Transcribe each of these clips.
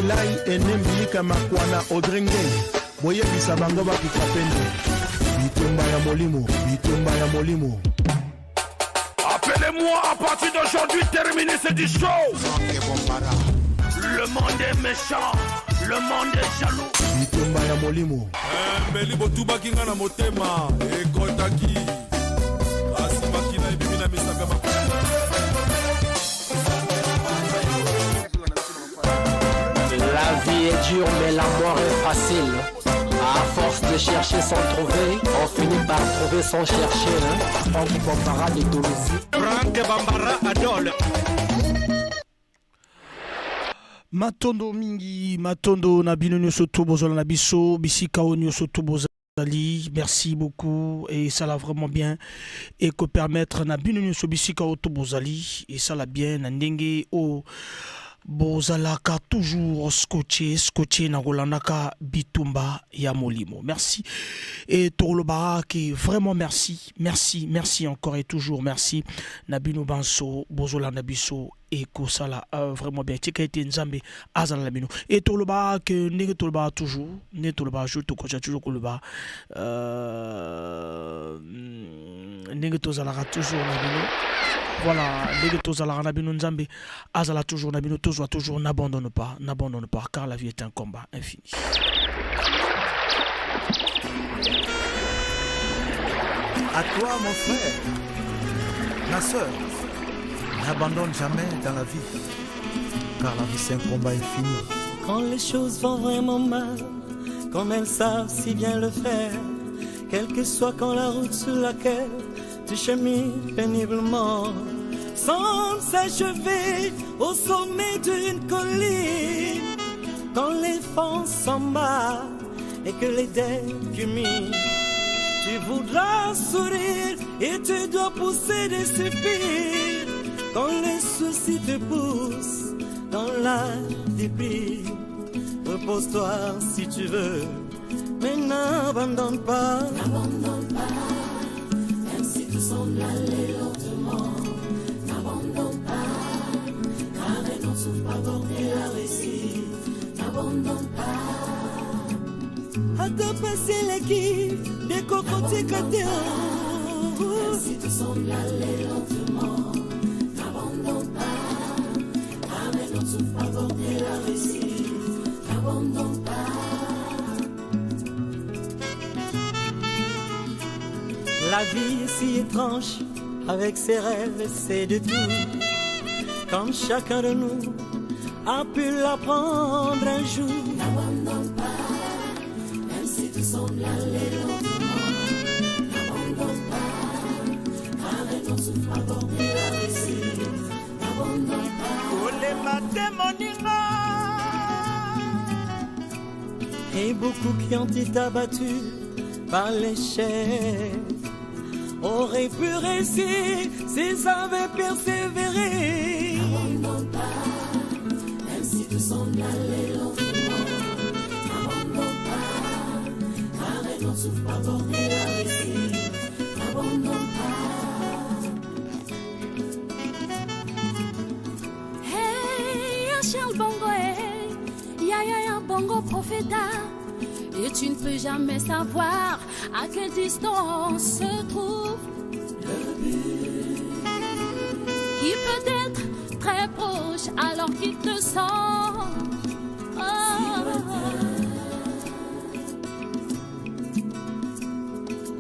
Elai Ene Mbilika Makwana Audrey Ngeng boyebisa bango bakufa pende bitumba ya molimo bitumba ya molimo. Appelez-moi à partir d'aujourd'hui, terminé c'est du show. Le monde est méchant, le monde est jaloux. Bitumba ya molimo. Mbeli botubaki nga na motema ekotaki asimbaki na ebimi na misapi ya makolo. La vie est dure mais la mort est facile. À force de chercher sans trouver, on finit par trouver sans chercher. Hein? Franck Bambara de Dolisie. Franck Bambara Adol. Matondo mingi, matondo na bino nyonso to bozala na biso bisika oyo nyonso to bozali. Merci beaucoup et ça l'a vraiment bien et ko permettre na bino nyonso bisika oyo to bozali et ça l'a bien na ndenge o bozalaka toujours scotché scotché na kolandaka bitumba ya molimo. Merci et tolobaka ke vraiment merci, merci, merci encore et toujours merci na bino banso bozolanda biso ekosala vraiment bien. Tika ete Nzambe azala na bino. Et tolobaka ke ndenge tolobaka toujours, ndenge tolobaka jour tokotia toujours koloba ndenge tozalaka toujours na bino. Voilà, ndenge tozalaka na bino, Nzambe azala toujours na bino, tozwa toujours. N'abandonne pas, n'abandonne pas, car la vie est un combat infini. À toi, mon frère, ma soeur, n'abandonne jamais dans la vie, car la vie c'est un combat infini. Quand les choses vont vraiment mal, comme elles savent si bien le faire, quelle que soit quand la route sur laquelle tu chemines péniblement semble s'achever au sommet d'une colline, quand les vents s'embarquent et que les dents culminent, tu voudras sourire et tu dois pousser des soupirs. Quand les soucis te poussent dans la déprime, repose-toi si tu veux, mais n'abandonne pas. N'abandonne pas, même si tout semble aller lentement. N'abandonne pas, car un autre souffle apporter la réussite. N'abandonne pas. Ata pasi eleki ndeko, kotika te. Même si tout semble aller lentement, n'abandonne pas, car un autre souffle apporter la réussite. N'abandonne pas. La vie est si étrange avec ses rêves et ses détours. Comme chacun de nous a pu l'apprendre un jour. N'abandonne pas, même si tout semble aller lentement. N'abandonne pas, car un autre souffle apporter la réussite. N'abandonne pas. Kolemba te moninga. Et beaucoup qui ont été abattus par l'échec auraient pu réussir s'ils avaient persévéré. N'abandonne pas, même si tout semble aller lentement. N'abandonne pas, car un autre souffle apporter la réussite. N'abandonne pas. Hey, ya Charles Bongo, hey, ya ya ya Bongo Profeta. Et tu ne peux jamais savoir à quelle distance se trouve le but, qui peut être très proche alors qu'il te sent. Oh.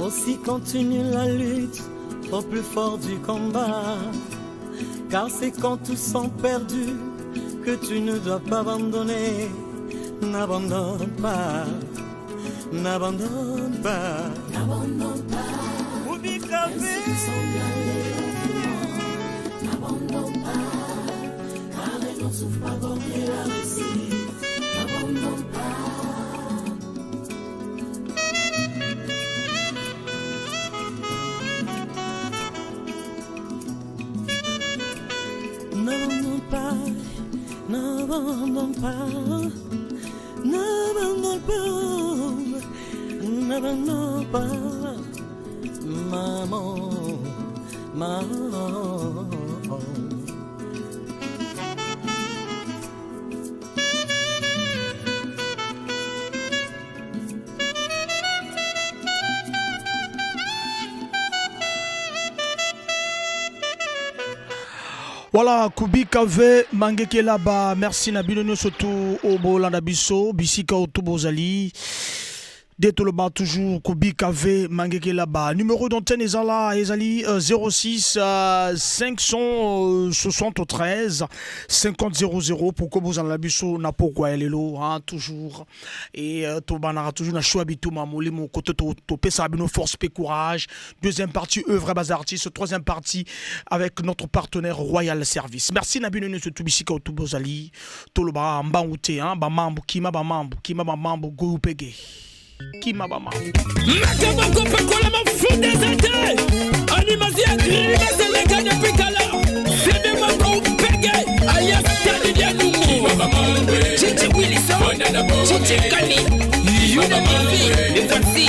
Aussi continue la lutte au plus fort du combat. Car c'est quand tout semble perdu que tu ne dois pas abandonner. N'abandonne pas, n'abandonne pas. N'abandonne pas. Même si tout semble aller lentement. N'abandonne pas, car un autre souffle apporter la réussite. N'abandonne pas. N'abandonne pas, n'abandonne pas, n'abandonne pas, n'abandonne pas, maman, maman. Voilà, Kubika V Mangeke là-bas. Merci na bino nyonso tout oyo bolanda biso bisika oyo tout bozali. De toloba toujours Kubika V Mangeke là-bas. Numéro d'antenne ezala ezali 06 573 50 00 pour que bozala biso na pokwa ya lelo, hein, toujours. Et tobanaka toujours na choix bituma molimo koto to topesa bino force pe courage. Deuxième partie, œuvre bas artiste. Troisième partie avec notre partenaire Royal Service. Merci na bino nyonso tout bisika oyo tout bozali. Toloba mbangu te, hein, ba mambu kima ba mambu kima ba mambu goupege. Kima ba mambu. Makambo kopakola mafuta eza te. Animation ya grimace eleka depuis kala. Sebe moko pege alias Tadi Dianungu. Chichi Wilson, Chichi Kani, Yuna Mifi, et voici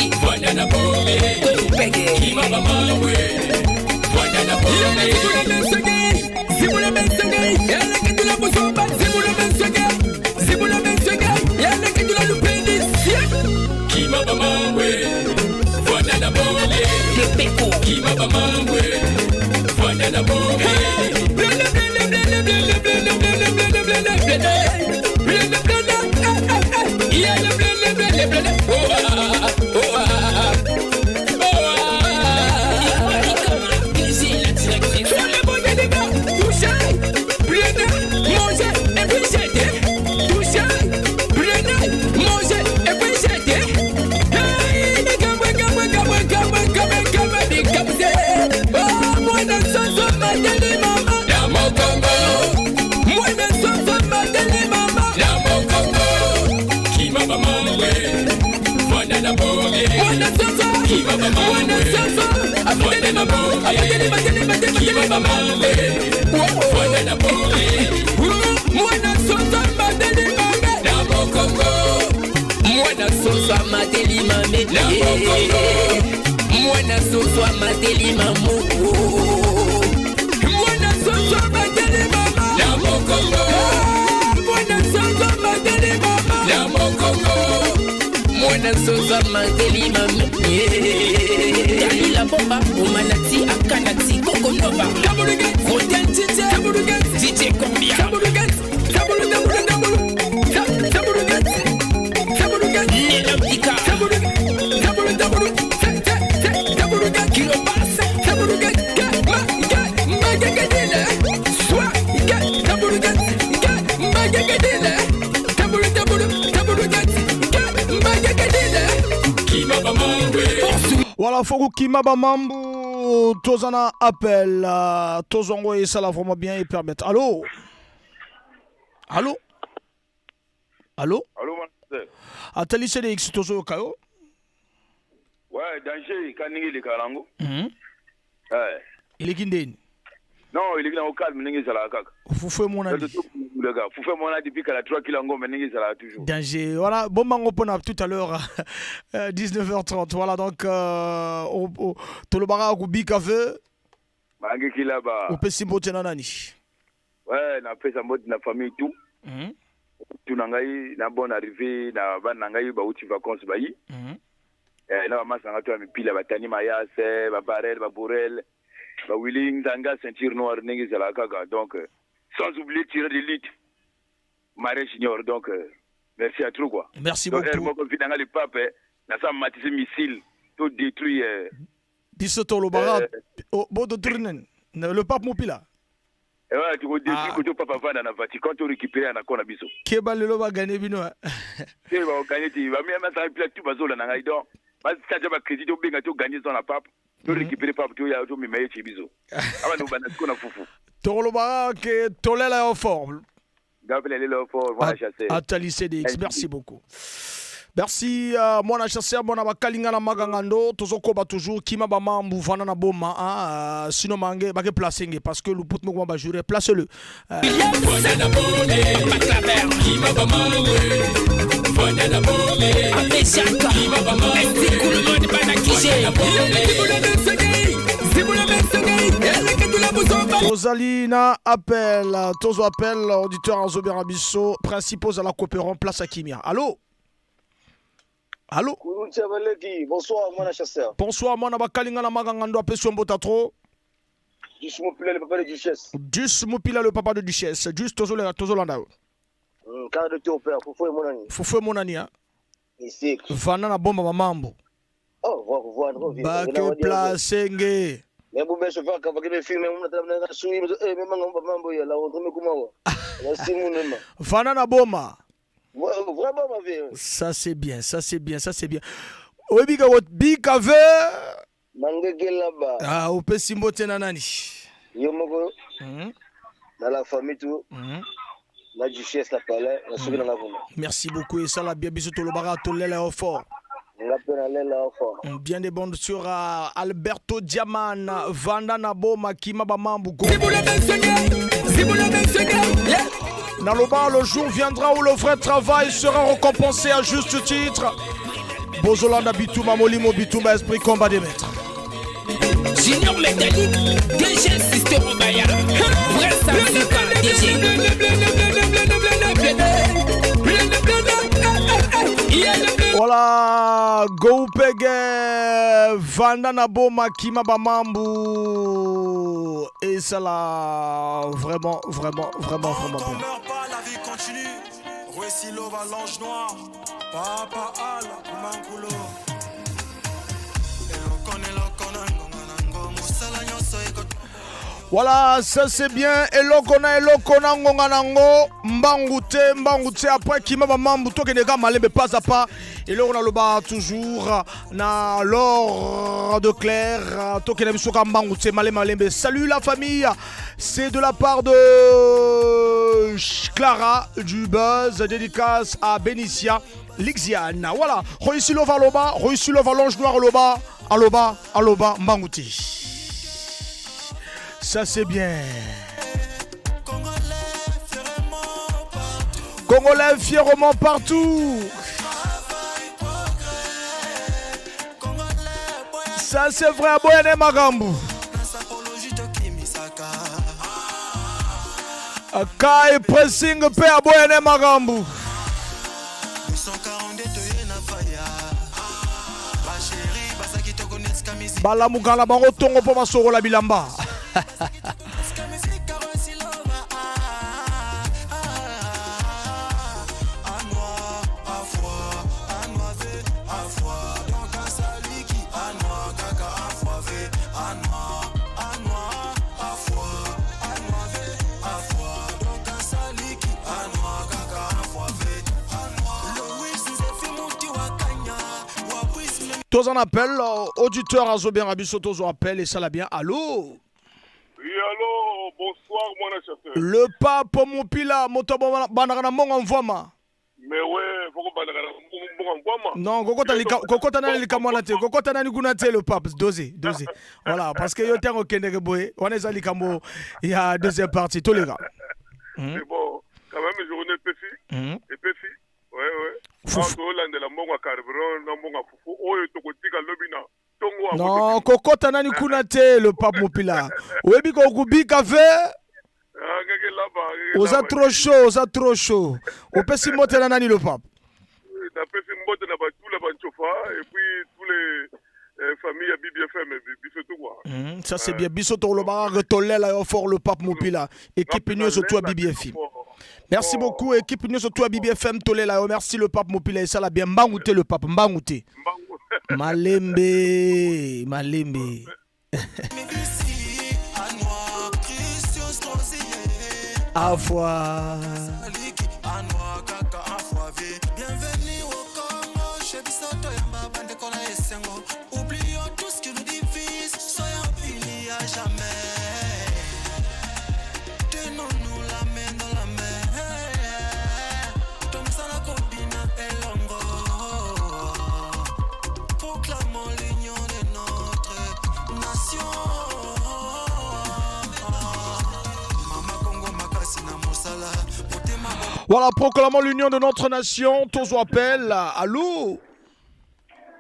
Pege. Zibula Mensege, Yaleketula Bozomba, Zibula Mensege, Zibula Mensege, Yaleketula Lupendi, Kima Bamambwe, Fwana na Bombe, Kima Bamambwe, Fwana na Bombe. Blende, blende, blende, blende, blende, blende, blende, blende, blende. Blende, blende, eh, eh, eh. Yale, blende, blende, blende. Oh, ah, ah, oh, ah, ah. Oh, ah, ah. Sur le bon débat, touchez, blende, mangez et puis jetez. Touchez, blende, mangez et puis jetez. Hey, kabwe, kabwe, kabwe, kabwe, kabwe, kabwe, kabwe. Oh, mwana soso mateli mama. Ya mokongo. Mwana soso mateli mama. Ya mokongo. Kima Bamambwe, Fwana na Bombe. Mwana soso. Kima Bamambwe, Mwana soso. Fwana na Bombe. Abateli, bateli, bateli, Kima bateli, mama. Bamambwe, Fwana na Bombe. Mwana soso mateli mama. Ya mokongo. Mwana soso amateli mame. Ya mokongo. Mwana soso amateli mamu. Mwana soso amateli mama. Ya mokongo. Mwana soso amateli mama. Ya mokongo. Mwana soso amateli mame. Dalila Bomba, Omanati, Akanati, Kokonova, Roden DJ Kombia, Nela Pika, Kilobas, Kima Bamambwe. Voilà, faut kima ba mambu tozana appel tozongo et ça la vraiment bien et permettre. Allô? Allô? Allô? Allô, mon Atali CDX tozo kayo. Ouais, danger, kaningi eleka nango. Ouais. Eleki ndeni. Non, eleki nango calme ndenge ezalaka kaka. Fufu emonani. Fufu emonani depuis kala 3 kilo yango, mais ndenge ezalaka toujours. Danger. Voilà, bon mango pona tout à l'heure 19h30. Voilà donc tolobaka kubika ve Bangeki là-bas. opesi mbote na nani? Ouais, napesa mbote na famille tout. Tout na ngai na bonne arrivée na bana na ngai bauti vacances bayi. Eh, na bamasa nga to ya mipila batani mayase, babarel, babourel, bawili nzanga ceinture noire ndenge ezalaka kaka. Donc sans oublier tireur d'élite Marais Junior. Donc merci à trop quoi. Merci Donc, beaucoup. moko vi nanga le pape nasa matisi missile to détruit Biso tolobaka bodo tournen. Le pape Mopila. Ouais, tu détruit koto papa vanda na Vatican to récupérer na kona biso. Keba lelo ba gagner bino. Te ba gagner ti ba mi masa mipila tout bazola na ngai donc basitaja ba crédit to benga to gagner son na pape to récupérer pape to ya to mema ye chez biso. Aba no bana siko na fufu. Tolobaka ke tolela yo fort. Gabriel lelo fort voilà chasseur. Atali CDX, merci beaucoup. Merci mwana chasseur, mwana bakalinga na magangando, tozokoba toujours kima ba mambu vana na boma, hein, sinon mange bake placer nge parce que luput moko ba jouer place-le. Fwana na Bombe. Kima Bamambwe, Fwana na Bombe. Kima Bamambwe, Fwana na Bombe. Tozali na appel, tozo appel auditeur azobera biso, principaux à la coopérant place à Kimia. Allô? Allô? Kouroutia Baleki, bonsoir, mwana chasseur. Bonsoir, mwana bakalinga na magangando apesi yo mbota trop. Dus Mopila, le papa de Duchesse. Dus Mopila, le papa de Duchesse. Dus tozolanda tozolanda yo. Quart de tour père, fufu emonani. Fufu emonani hein. Ici. Vanda na bomba mamambo. Oh, voir voir Bake place nge. Mais bon, ben, chauffeur, quand vous filmer, on a la souris, eh, mais mambo ya la rentrée mais comment la simunema. Vanda na boma. Vraiment ma vie. Ça c'est bien, ça c'est bien, ça c'est bien. Oyebi ka bika ve Mangeke là-bas. Ah, opesi mbote na nani? Yo moko. Dans la famille tout. La duchesse la palais, la souris dans la kuna. Merci beaucoup et ça la bien biso tolobaka tolela yo fort. Nga pe na lela yo fort. Bien des bandes sur Alberto Diaman, Vanda Naboma, Kima Bamambu. Naloba, le jour viendra où le vrai travail sera récompensé à juste titre. Bozolanda Bitouma, Molimo Bitouma, esprit combat des maîtres. Junior Métallique, DG Sister Obaya, vrai Sansuka, DG. Voilà, Goupege, Vanda Naboma, Kima Bamambu. Et ça là, vraiment, vraiment, vraiment, vraiment On bien. meurt pas, la vie continue. Ruessilova, l'ange noir. Papa Al, Mankulo. Voilà, ça c'est bien. Eloko na eloko na ngonga nango mbangu te mbangu te après kima ba mambu tokende ka malembe pas à pas. Eloko na loba toujours na l'or de Claire tokende biso ka mbangu te malembe malembe. Salut la famille, c'est de la part de Clara du Buzz, dédicace à Benicia Lixiana. Voilà, réussi lova loba, réussi lova l'ange noir loba, aloba, aloba mbangu te. Ça c'est bien. Congolais fièrement partout. Ça c'est vrai, Boyane Magambu. Kai pressing pe Boyane Magambu. Balamuka na bango tongo po basorola bilamba. Tous en appel, auditeur Azobien Rabiso, tous en appel et ça l'a bien. Allô? Oui, allô, bonsoir, mon chasseur. Le pape Mopila, moto banaka na mongo mvwama. Mais ouais, faut qu'on banaka na mongo mvwama. Non, kokota lika kokota nani likambo wana te, kokota nani kuna te le pape, dosé, dosé. Voilà, parce que yo tango kendeke boye, wana eza likambo ya deuxième partie, tous les gars. C'est bon, quand même journée epesi, epesi. Ouais, ouais. Fufu. Azolandela mbongo ya carburant na mbongo ya fufu oyo tokotika lobi na ntongo ya Non, kokota nani kuna te le pape Mopila. Oyebi kokubika ve Ah, ngeke laba, ngeke oza laba. trop chaud, oza trop chaud. Opesi mbote na nani le pape? Napesi mbote na batula banchofa et puis tous les familles ya BBFM biso tout quoi. Ça c'est bien. Biso tolobaka que tolela yo fort le pape Mopila. Équipe nyonso tout à BBFM. Merci beaucoup équipe nyonso tout à BBFM tolela yo. Merci le pape Mopila et ça la bien mbangu te le pape mbangu te. Malembe, malembe. Afwa. Bienvenue au Congo, chez Bisoto Yamba, bande kola esengo. Oublions tout ce qui nous divise, soyons unis à jamais. Tenons-nous la main dans la main. Tomsala kobina elongo. Proclamons l'union de notre nation. Mama Congo makasi na mosala. Motema Voilà, proclamons l'union de notre nation. Tozo appel. Allô?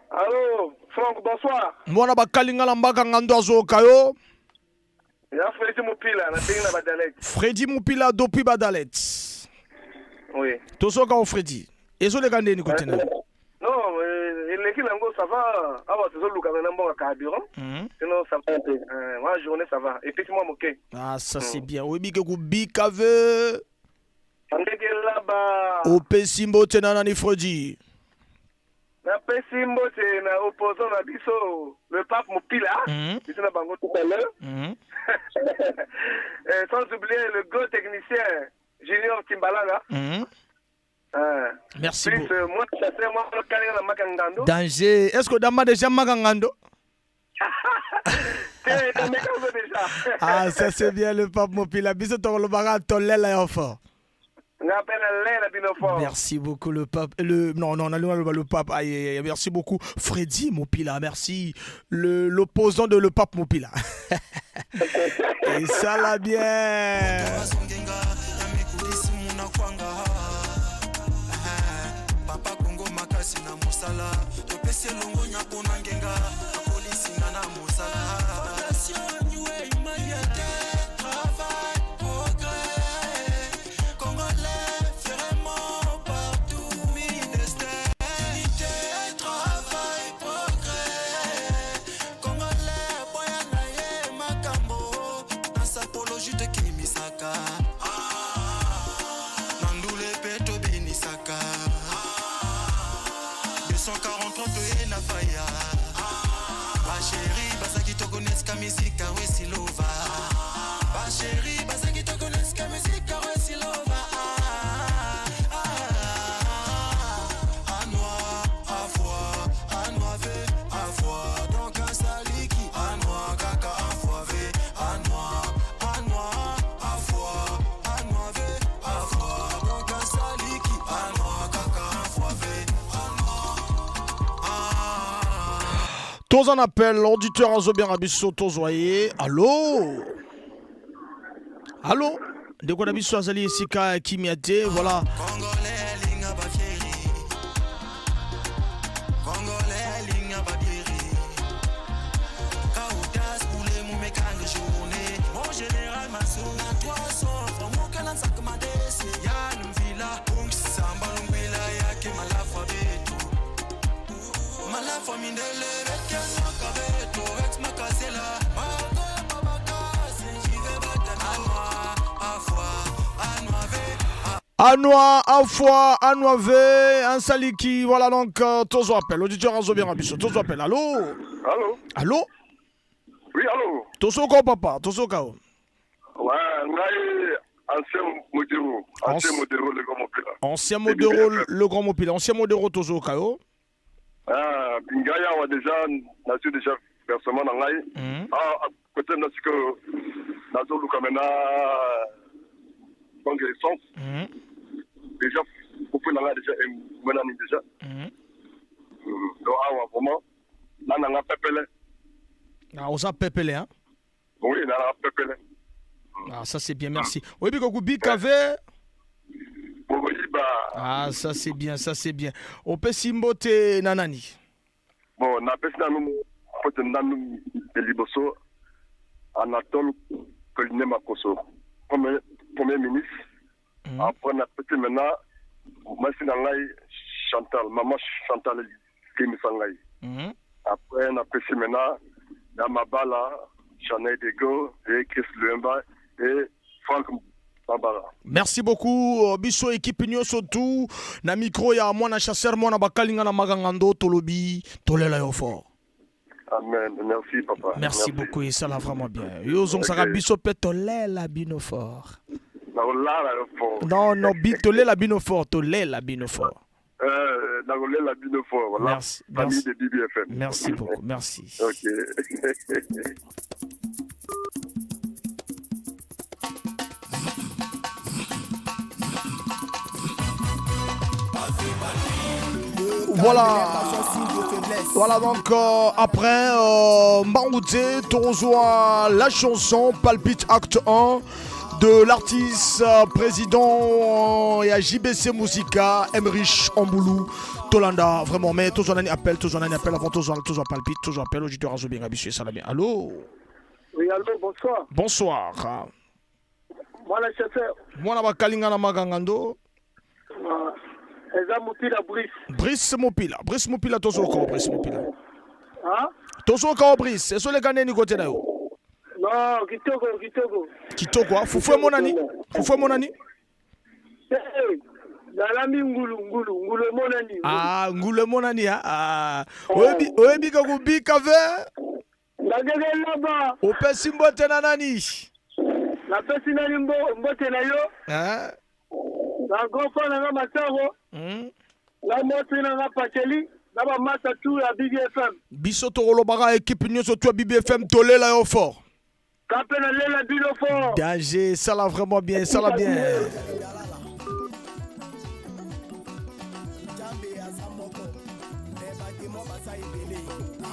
Allô, Franck, bonsoir. Mwana bakalinga na mbaka ngando azoyoka yo. Ya Freddy Mupila, nabengi na Badalet. Freddy Mupila depuis Badalet. Oui. Tozoka o Freddy. Ezoleka ndeni kote na yo? Non, eleki nango ça va. Awa tozoluka na mbongo ya carburant. Sinon ça va un peu. Moi journée ça va. Et puis moi moke. Ah, ça c'est bien. Oyebi ke kobika ve. Ndenge laba. Opesi mbote na nani Freddy? Napesi mbote na opposant na biso le pape Mopila. Biso na bango tout à l'heure. Sans oublier le grand technicien Junior Timbalanga. Merci Plus, beaucoup. moi, chasseur, moi, le Kalinga na Makangando. Danger. Est-ce que dama déjà Makangando? Te, na Makangando déjà. Ah, ça c'est bien le pape Mopila. Biso tokoloba tolela yo fort. Ngape na lela bino fort. Merci beaucoup le pape. Le non non, non, le, le pape. Aïe, aïe, aïe, merci beaucoup Freddy Mopila. Merci le l'opposant de le pape Mopila. Et ça l'a bien. Papa Kongo makasi na mosala topesi elongo nyako na ngenga apolisi nga na mosala. Fondation New Humanité, travail, progrès. Congolais, fièrement partout. Ministère, unité, travail, progrès. Congolais, boya na ye makambo. Na sapologie tokimisaka. Na ndule mpe tobinisaka. 243 toye na faya. Basheri bazaki tokoneska misika wesilova. Basheri bazaki tokoneska misika wesilova. Anwa, afwa, anwa ve, afwa. Donc asaliki, anwa kaka afwa ve, anwa, anwa, afwa, anwa ve, afwa. Donc asaliki, anwa kaka afwa ve. Tous en appel, l'auditeur Azo bien Abisso, tozoye. Allô? Allô? Ndeko na biso azali esika ya kimia te, voilà. Congolais linga ba fieri. Congolais linga ba bieri. Kautas boule mu mekanga journée. Mon général Masou na 300 francs mokana nsak madesi. Ya numvila, ungsamba lumbila yake malafa betu. Malafa mindele bete maka betu, ex makasela. Mako babaka, sinjive batana. Anwa, afwa, anwa ve. Anwa, Afwa, Anwa V, Ansaliki, voilà donc, tozo appel, auditeur Azo bien Abisso, tozo appel, allô? Allô? Allô? Oui, allô? Tozo ko papa, tozo ka. Ouais, ngai, ancien modero, ancien modero, le grand Mopila. Ancien modero, le grand Mopila, ancien modero tozo ka yo. Ah, ngai awa déjà, nazwi déjà versement na ngai. Ah, à côté na sikoyo, nazoluka maintenant banque essence. Déjà, pour na ngai déjà, emonani déjà. Donc awa vraiment, na nanga pepele. Ah, oza pepele, hein? Oui, na nanga pepele. Ah, ça c'est bien, merci. Oui, biko kubika ve. Bokoyiba. Ah, ça c'est bien, ça c'est bien. Opesi mbote na nani? Bon, napesi nanu mbote nanu de liboso Anatole Collinet Makosso, premier ministre. Après, napesi maintenant mwasi na ngai Chantal, maman Chantal Limisa ngai. Après, napesi maintenant na Mabala, Chanel Dego et Chris Luemba et Franck Bambara. Merci beaucoup, biso équipe nyonso tout na micro ya mwana chasseur mwana bakalinga na magangando tolobi tolela yo fort. Amen. Merci papa. Merci beaucoup et ça l'a vraiment bien. Yo zongaka biso pe tolela bino fort. Nakolala yo fort. Non non, bi tolela bino fort, tolela bino fort. Nakolela bino fort. Voilà. Merci, Famille merci. de BBFM. Merci beaucoup, merci. Ok. Voilà. Voilà donc après Mbangoudé, Tozoa, la chanson Palpite Acte 1 de l'artiste président et à JBC Musica, Emmerich Amboulou, Tolanda, vraiment, mais toujours un appel, toujours un appel avant, toujours, toujours Palpite, toujours appel, auditeur Azo bien habitué, ça bien. Allô? Oui, allô, bonsoir. Bonsoir. Moi, le chasseur. Moi, la Kalinga na Magangando. Ah. Eza Mopila Brice. Brice Mopila. Brice Mopila tozoka o Brice Mopila. Hein? Tozoka o Brice. Esoleka neni kote na yo? Non, kitoko, kitoko. Kitoko, ah? Fufu emonani? Fufu emonani? Hey, nalambi ngulu, ngulu, ngulu emonani. Ah, ngulu emonani, ah. ah. Oyebi, oyebi ka kubika ve? Ndakeke laba. Opesi mbote na nani? Napesi nani mbo, mbote na yo? Eh? Na grand frère na nga Masaro. Na mwasi na nga Pacheli. Na ba masa tout ya BBFM. Biso tokolobaka equipe nyonso tout ya BBFM tolela yo fort. Kape na lela bino fort. Danger, ça la vraiment bien, ça la bien. Nzambe aza moko me bademo baza ebele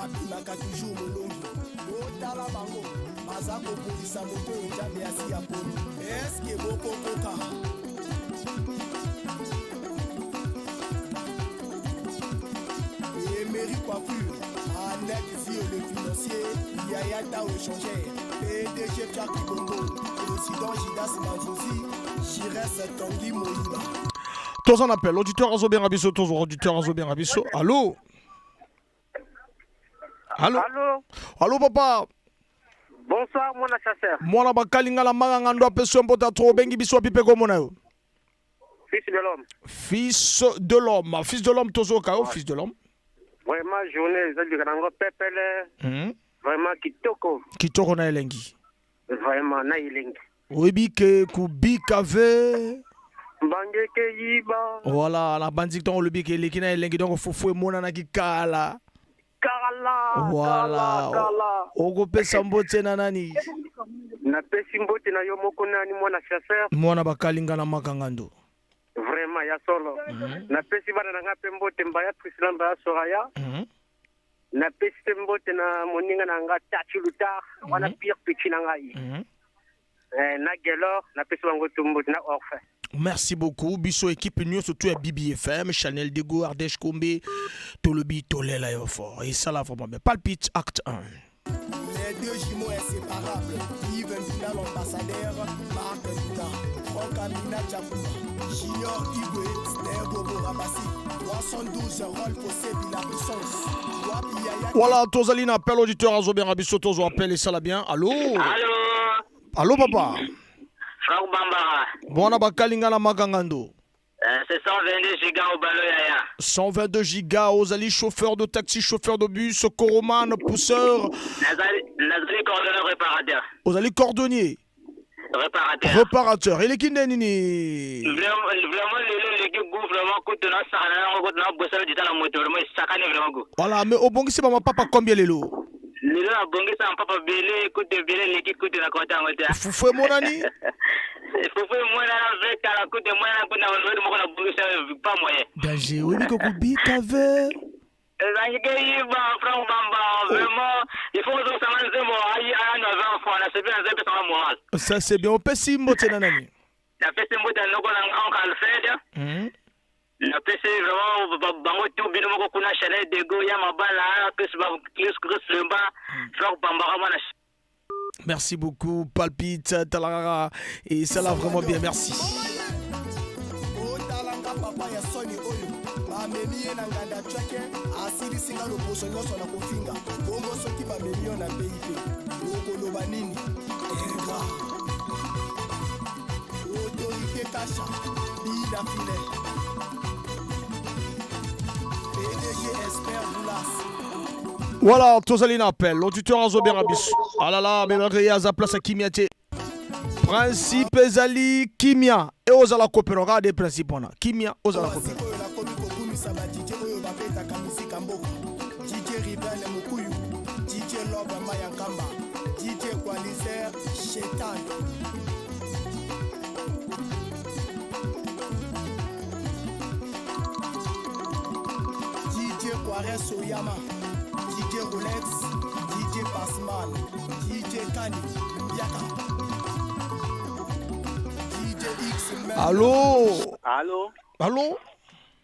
abimaka toujours molongi botala bango baza kopolisa moto oyo nzambe asi aponi eske bokokoka Emery Coiffure, Annette Zio le financier, Yaya Tao échangeur, PDG Pierre Kibongo, Président Gidas Manzozi, Jires Tanguy Moyiba. Toza na appel, auditeur azobenga biso, tozo auditeur azobenga biso. Allô? Allô? Allô? Allô papa? Bonsoir mwana chasseur. Mwana bakalinga la manga ngando apeso mbota trop bengi biso apipe komona yo. Fils de l'homme. Fils de l'homme, fils de l'homme tozoka yo, fils de l'homme. Vraiment journée ezalika nango pepele. Vraiment kitoko. Kitoko na elengi. Vraiment na elengi. Oyebi ke kubika ve Mbangeke yiba. Voilà, na bandi ntango olobi ke eleki na elengi donc fufu emonanaki kala. Kala. Voilà. Kala, kala. Okopesa mbote na nani? Napesi mbote na yo moko nani mwana chasseur. Mwana bakalinga na makangando. Vraiment ya solo. Napesi bana na nga mpe mbote Mbaya Priscilla Mbaya Soraya. Napesi mpe mbote na moninga na nga Tati Lutar wana pire petit na ngai. Eh, na Gelor napesi bango tu mbote na Orphe. Merci beaucoup. Biso équipe nyonso tout ya BBFM, Chanel Dego, Ardèche Kombe, Tolobi, Tolela yo fort. Et ça là vraiment bien. Palpite acte 1. Les deux jumeaux inséparables, Yves Mbina l'ambassadeur, Marc Mbina, Franck Amina Tchakouma, Junior Igwe, Steve Bobo Rabassi, 312 Rolf Osebi la puissance, Wapi Yaya. Voilà, tozali na appel auditeur azobenga biso tozo appel et ça la bien. Allô? Allô? Allô papa? Franck Bambara. Mwana bakalinga na makangando. C'est 122 gigas au ballon yaya. 122 gigas ozali chauffeur de taxi, chauffeur de bus, coroman, pousseur, Nazali nazali coordonneur réparateur. ozali cordonnier, Réparateur. réparateur. Eleki nde nini? Vraiment vraiment lelo eleki goût vraiment kutu na sakana nango kutu na bosana dita na moto vraiment esakani vraiment goût. Voilà, mais obongisi ba mapapa combien lelo? Lelo nabongisa mapapa bele kutu ebele eleki kutu na kota yango te. Fufu emonani? Fufu emonana ve kala kutu emonana kutu na lori moko nabongisa pas moyen. Danger, oyebi kokobika ve. Ezalaki ke yiba Franck Bamba vraiment il faut ozongisanga nzembo ayi ayano aza enfant nasepeli naza epesanga moral. Ça c'est bien. Opesi mbote na nani? Napesi mbote na noko na nga oncle Alfred. Napesi vraiment bango tout bino moko kuna Chanel Dego ya mabala Chris Chris Chris Lemba Franck Bambara mwana Merci beaucoup Palpite Talarara et ça l'a vraiment bien merci. Otalanga papa ya soni oyo bamemi ye na nganda tweke asilisi nga loposo nyonso na kofinga bongo soki bamemi yo na pip okoloba nini ingra autorité kasha bida filet pdg esper boulas Voilà, tozali na appel. Auditeur azobenga biso. Ah là là, mais malgré aza place ya kimia te. Principe ezali kimia. E ozala kopera kaka de principe wana. Kimia ozala kopera. oyo nakomi kokumisa ba DJ oyo babetaka mizika mboka DJ Riven Mukuyu DJ Lobe Maya Nkamba DJ Qualizer Shetan DJ Quares Oyama DJ Rolex DJ Pasmal DJ Kani Yaka DJ X Allô? Allô? Allô?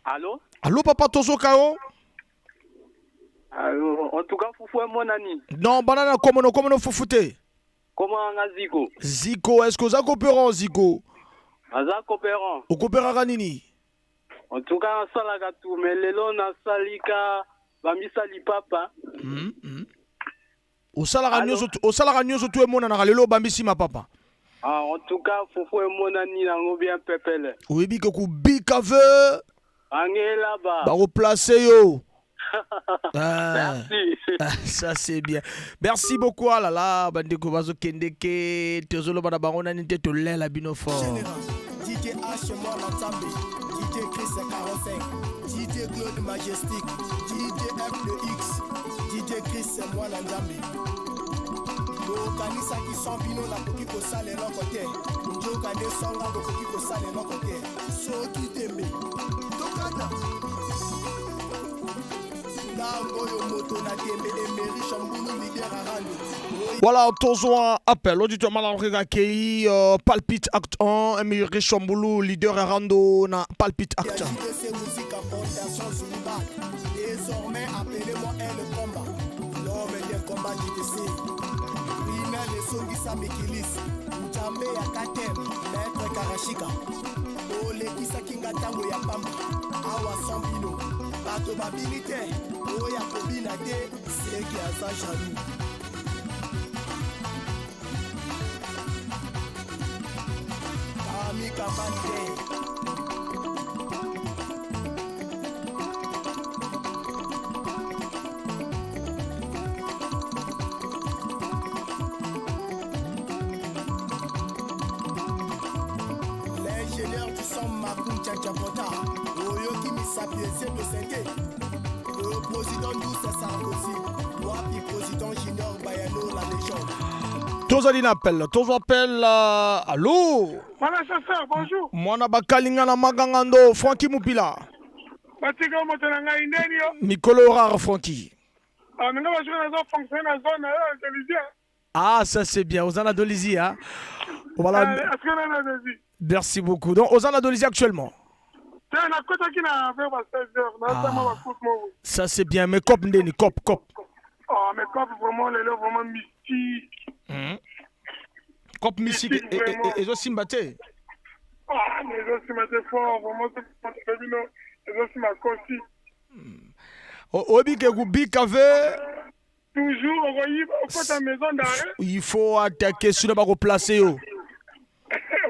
Allô? Allô papa tozoka yo? Allô, en tout cas fufu emonani. Non, banana komono komono fufu te. Comment nga Zico? Zico, est-ce que oza coopérant Zico? Aza coopérant. Okopéraka nini? En tout cas nasalaka tout mais lelo nasalika bambisa lipapa. Osalaka nyonso tu, osalaka nyonso tu emonanaka lelo obambisi mapapa. Ah, en tout cas fufu emonani nango bien pepele. Oyebi ke kobika ve Angelaba. Bakoplace yo. Ah. Merci. Ça c'est bien. Merci beaucoup. Ah là là, bandeko bazokendeke tozoloba na bango nani te tolela bino fort. DJ H Mwana Nzambe, DJ Chris 45, DJ Claude Majestic, DJ F de X, DJ Chris Mwana Nzambe. Bokanisaki sans bino nakoki kosala eloko te, nzoka nde songa bokoki kosala eloko te. Soki tembe tokata ntango oyo moto na tembe Emery Chambulu leader arando. Voilà, tozwa appel. Auditeur Malamrega accueilli Palpite Acte 1, Emery Chambulu, leader Arando na Palpite Acte 1. JDC Musica Fondation Zulubat. Désormais appelez-moi El Combat, l'homme des combats JDC. Rinal esongisa mikilis, Nzambe ya Katem, Maître Karashika. Olekisaki nga ntango ya pamba, awa sans bino. Bato babini te, oyo akobina te, seki aza jaloux. Ami Kabante. L'ingénieur du son Makuncha Chapota, oyoki misapi ezeto sente. Le président Douce Sarkozy, wapi président Junior Bayano la légende. Tozali na appel, tozwa appel. Allô? Mwana chasseur, bonjour. Mwana bakalinga na magangando, Francky Mupila. Batika moto na ngai ndeni yo. Mikolo rare, Francky. Ah, minga bajour nazo fonctionner na zone na yo intelligent. Ah, ça c'est bien. Ozana Dolizi, hein. Voilà. Est-ce que na Dolizi? Merci beaucoup. Donc, Ozana Dolizi actuellement. Te nakotaki na vers ba 16 heures, na sama ba coupe moko. Ça c'est bien. Mais cop ndeni, cop, cop. Ah, mais cop vraiment lelo vraiment mystique. Cop mystique Mystique, vraiment. ezosimba te. Ah, mais ezosimba te fort, vraiment c'est bino ezosimba kosi. Oyebi ke kobika ve Toujours okoyiba okota maison d'arrêt. Il faut attaquer suna bakoplace yo.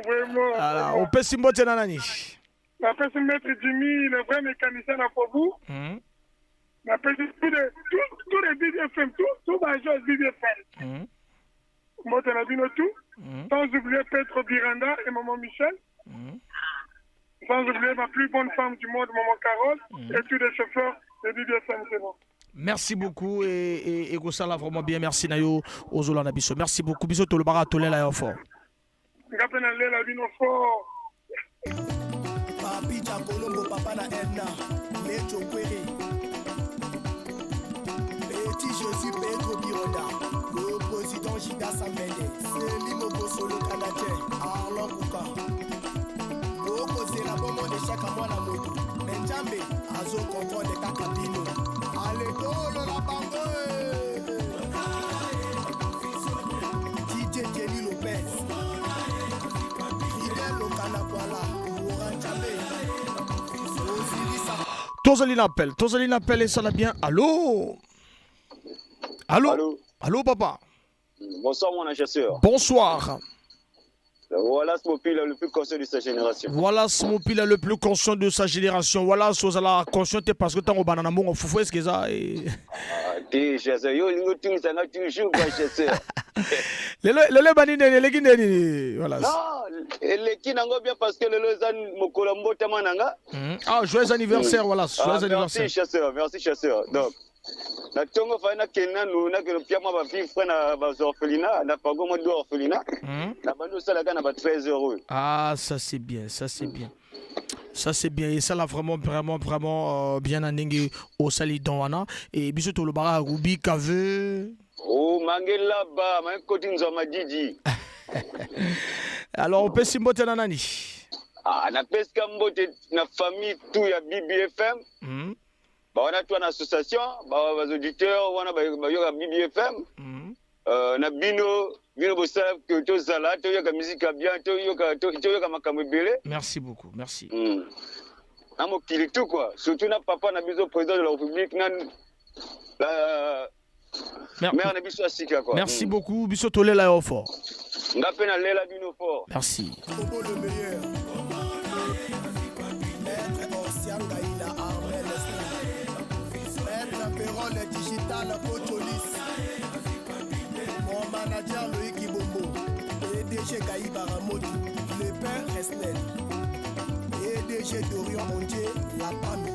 Vraiment. Voilà, opesi mbote na nani? Napesi maître Jimmy, le vrai mécanicien na Faubourg. Napesi tous les tous tous les BBFM, tous tous ba joueurs BBFM. Mbote na bino tout. Sans oublier Pedro Biranda et maman Michel. Sans oublier ma plus bonne femme du monde, maman Carole, et tous les chauffeurs de BBFM, c'est bon. Merci beaucoup et kosala vraiment bien. Merci na yo ozola na biso. Merci beaucoup. Biso tolobaka tolela yo fort. Nga mpe nalela bino fort. Papi Jakolombo, papa na Edna, Lecho Kwere. Petit Jésus Pedro Bironda, le président Gida Sambende, Céline Oboso le Canadien, Arlon Kouka. Bokozela bomone chaque mwana moto, mais Nzambe azo comprendre kaka bino. Ale tolola bango. DJ Jenny Lopez, Fidel Okanakwala, Laurent Nzambe, Osiris. Tozali na appel, tozali na appel et ça va bien. Allô? Allô? Allô? Allô, papa? Bonsoir, mon chasseur. Bonsoir. Voilà Smopila, le plus conscient de sa génération. Voilà Smopila, le plus conscient de sa génération. Voilà Sozala conscient parce que tant au banana mon foufou est-ce que ça et Ah, t'es chasseur. Yo, lingo tu ça n'a toujours pas chasseur. Lelo lelo bani nene leki nene voilà. Non, eleki nango bien parce que lelo eza mokolo mbotama nanga. Ah, joyeux anniversaire, voilà, Ah, joyeux anniversaire. Merci chasseur, merci chasseur. Donc na ntongo fai nakende nanu nakende pia mwa bavivre na baorphelinat na pango mwa do orphelinat na bandi osalaka na ba 13 heures oyo. Ah, ça c'est bien, ça c'est bien. Ça c'est bien et ça là vraiment vraiment vraiment bien na ndenge osali don wana et biso tolobaka Rubi Kave. Oh, mangela ba makoti nzwa madidi. Alors opesi mbote na nani? Ah, napesika mbote na famille tout ya BBFM. Ba wana toi na association, ba ba auditeurs wana ba bayoka BBFM. Na bino bino bosala ke tozala toyoka musique ya bien, toyoka makambo ebele. Merci beaucoup, merci. Na mokili tout quoi. Surtout na papa na biso président de la République na la mère na biso ya sika quoi. Merci beaucoup, biso tolela yo fort. Nga mpe nalela bino fort. Merci. Bobo le meilleur. Maître Osiangaïla Armel Maître Perrol Digital Cocholis. Mon manager Loïc Ibombo. PDG Gaï Baramoto. Le père Esnel. PDG Dorian Ondier La Pami.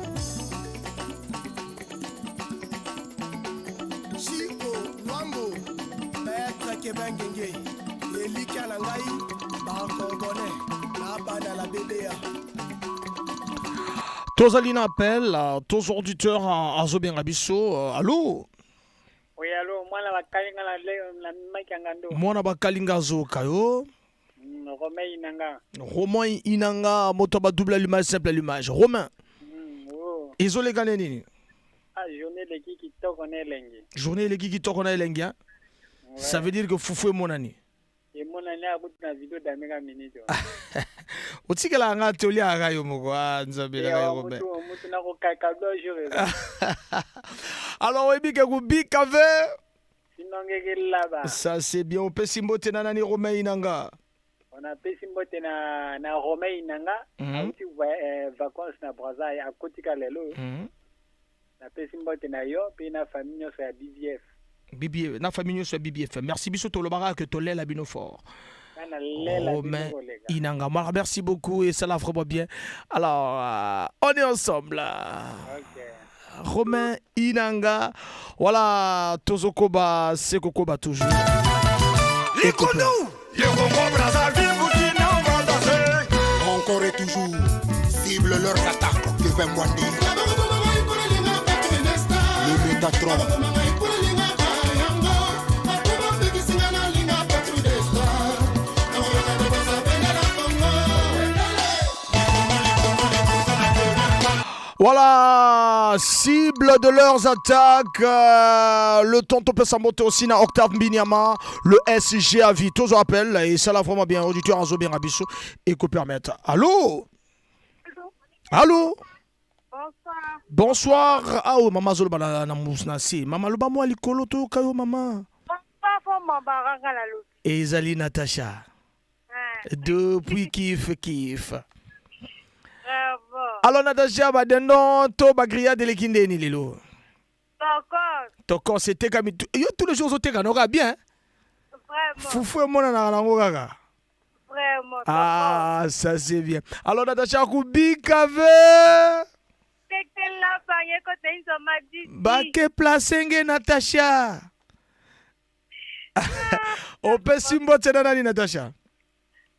Chico Luambo. Maître Kevin Genge. Elika na ngai bakongolais na bana la BBA. Tozali na appel, tozo auditeur azobenga biso. Allô? Oui, allô, mwana bakalinga na na maki ya ngando. Mwana bakalinga azoka yo. Romain Inanga. Romain Inanga, moto ba double allumage, simple allumage. Romain. Oh. Ezoleka nde nini? Ah, journée eleki kitoko na elengi. Journée eleki kitoko na elengi, hein? Ça veut dire que fufu emonani. Emonani akuti na video dameka minute. Otikelaka nga te, oliaka yo moko. Ah, Nzambe na ngai, Romain. Mutu nakokaka do jour eza. Alors oyebi ke kobika ve. Sinongeke laba. Ça c'est bien. Opesi mbote na nani, Romain Inanga? On apesi mbote na Romain Inanga. Auti vacances na Brazza akotika lelo. Napesi mbote na yo mpe na famille nyonso ya BBF. BBF, na famille nyonso ya BBF. Merci, biso tolobaka ke tolela bino fort. Nga nalela bino Romain koleka. Inanga. Moi, merci beaucoup et ça l'a vraiment bien. Alors, on est ensemble. Ok. Romain Inanga. Voilà, Tozokoba, Sekokoba toujours. Likunu, le Congo Brazzaville, Burkina Faso. Encore et toujours, cible leurs attaques, Kevin Mwandi. Le Métatron. Voilà, cible de leurs attaques. Le tonton peut s'en monter aussi na Octave Mbinyama, le SG à vie. Tous appel et ça l'a vraiment bien. Auditeur Azo bien Rabisso et qu'on permettre. Allô? Allô? Bonsoir. Bonsoir. Ah oh, maman Zolo na na musna si. Maman loba moi likolo to kayo maman. Bonsoir, fo mabaranga la lobi. Ezali Natacha. Depuis kiff kiff. Bravo. Alors Natacha, ba dendon to ba grillade eleki ndeni lelo. Tokos. Tokos etekami yo tous les jours ozoteka noka bien. Vraiment. Fufu emonanaka nango kaka. Vraiment. Ah, ça c'est bien. Alors Natacha kubika ve. Tekela banye kote inzoma didi. Bake place nge Natacha. Opesi mbote na nani Natacha?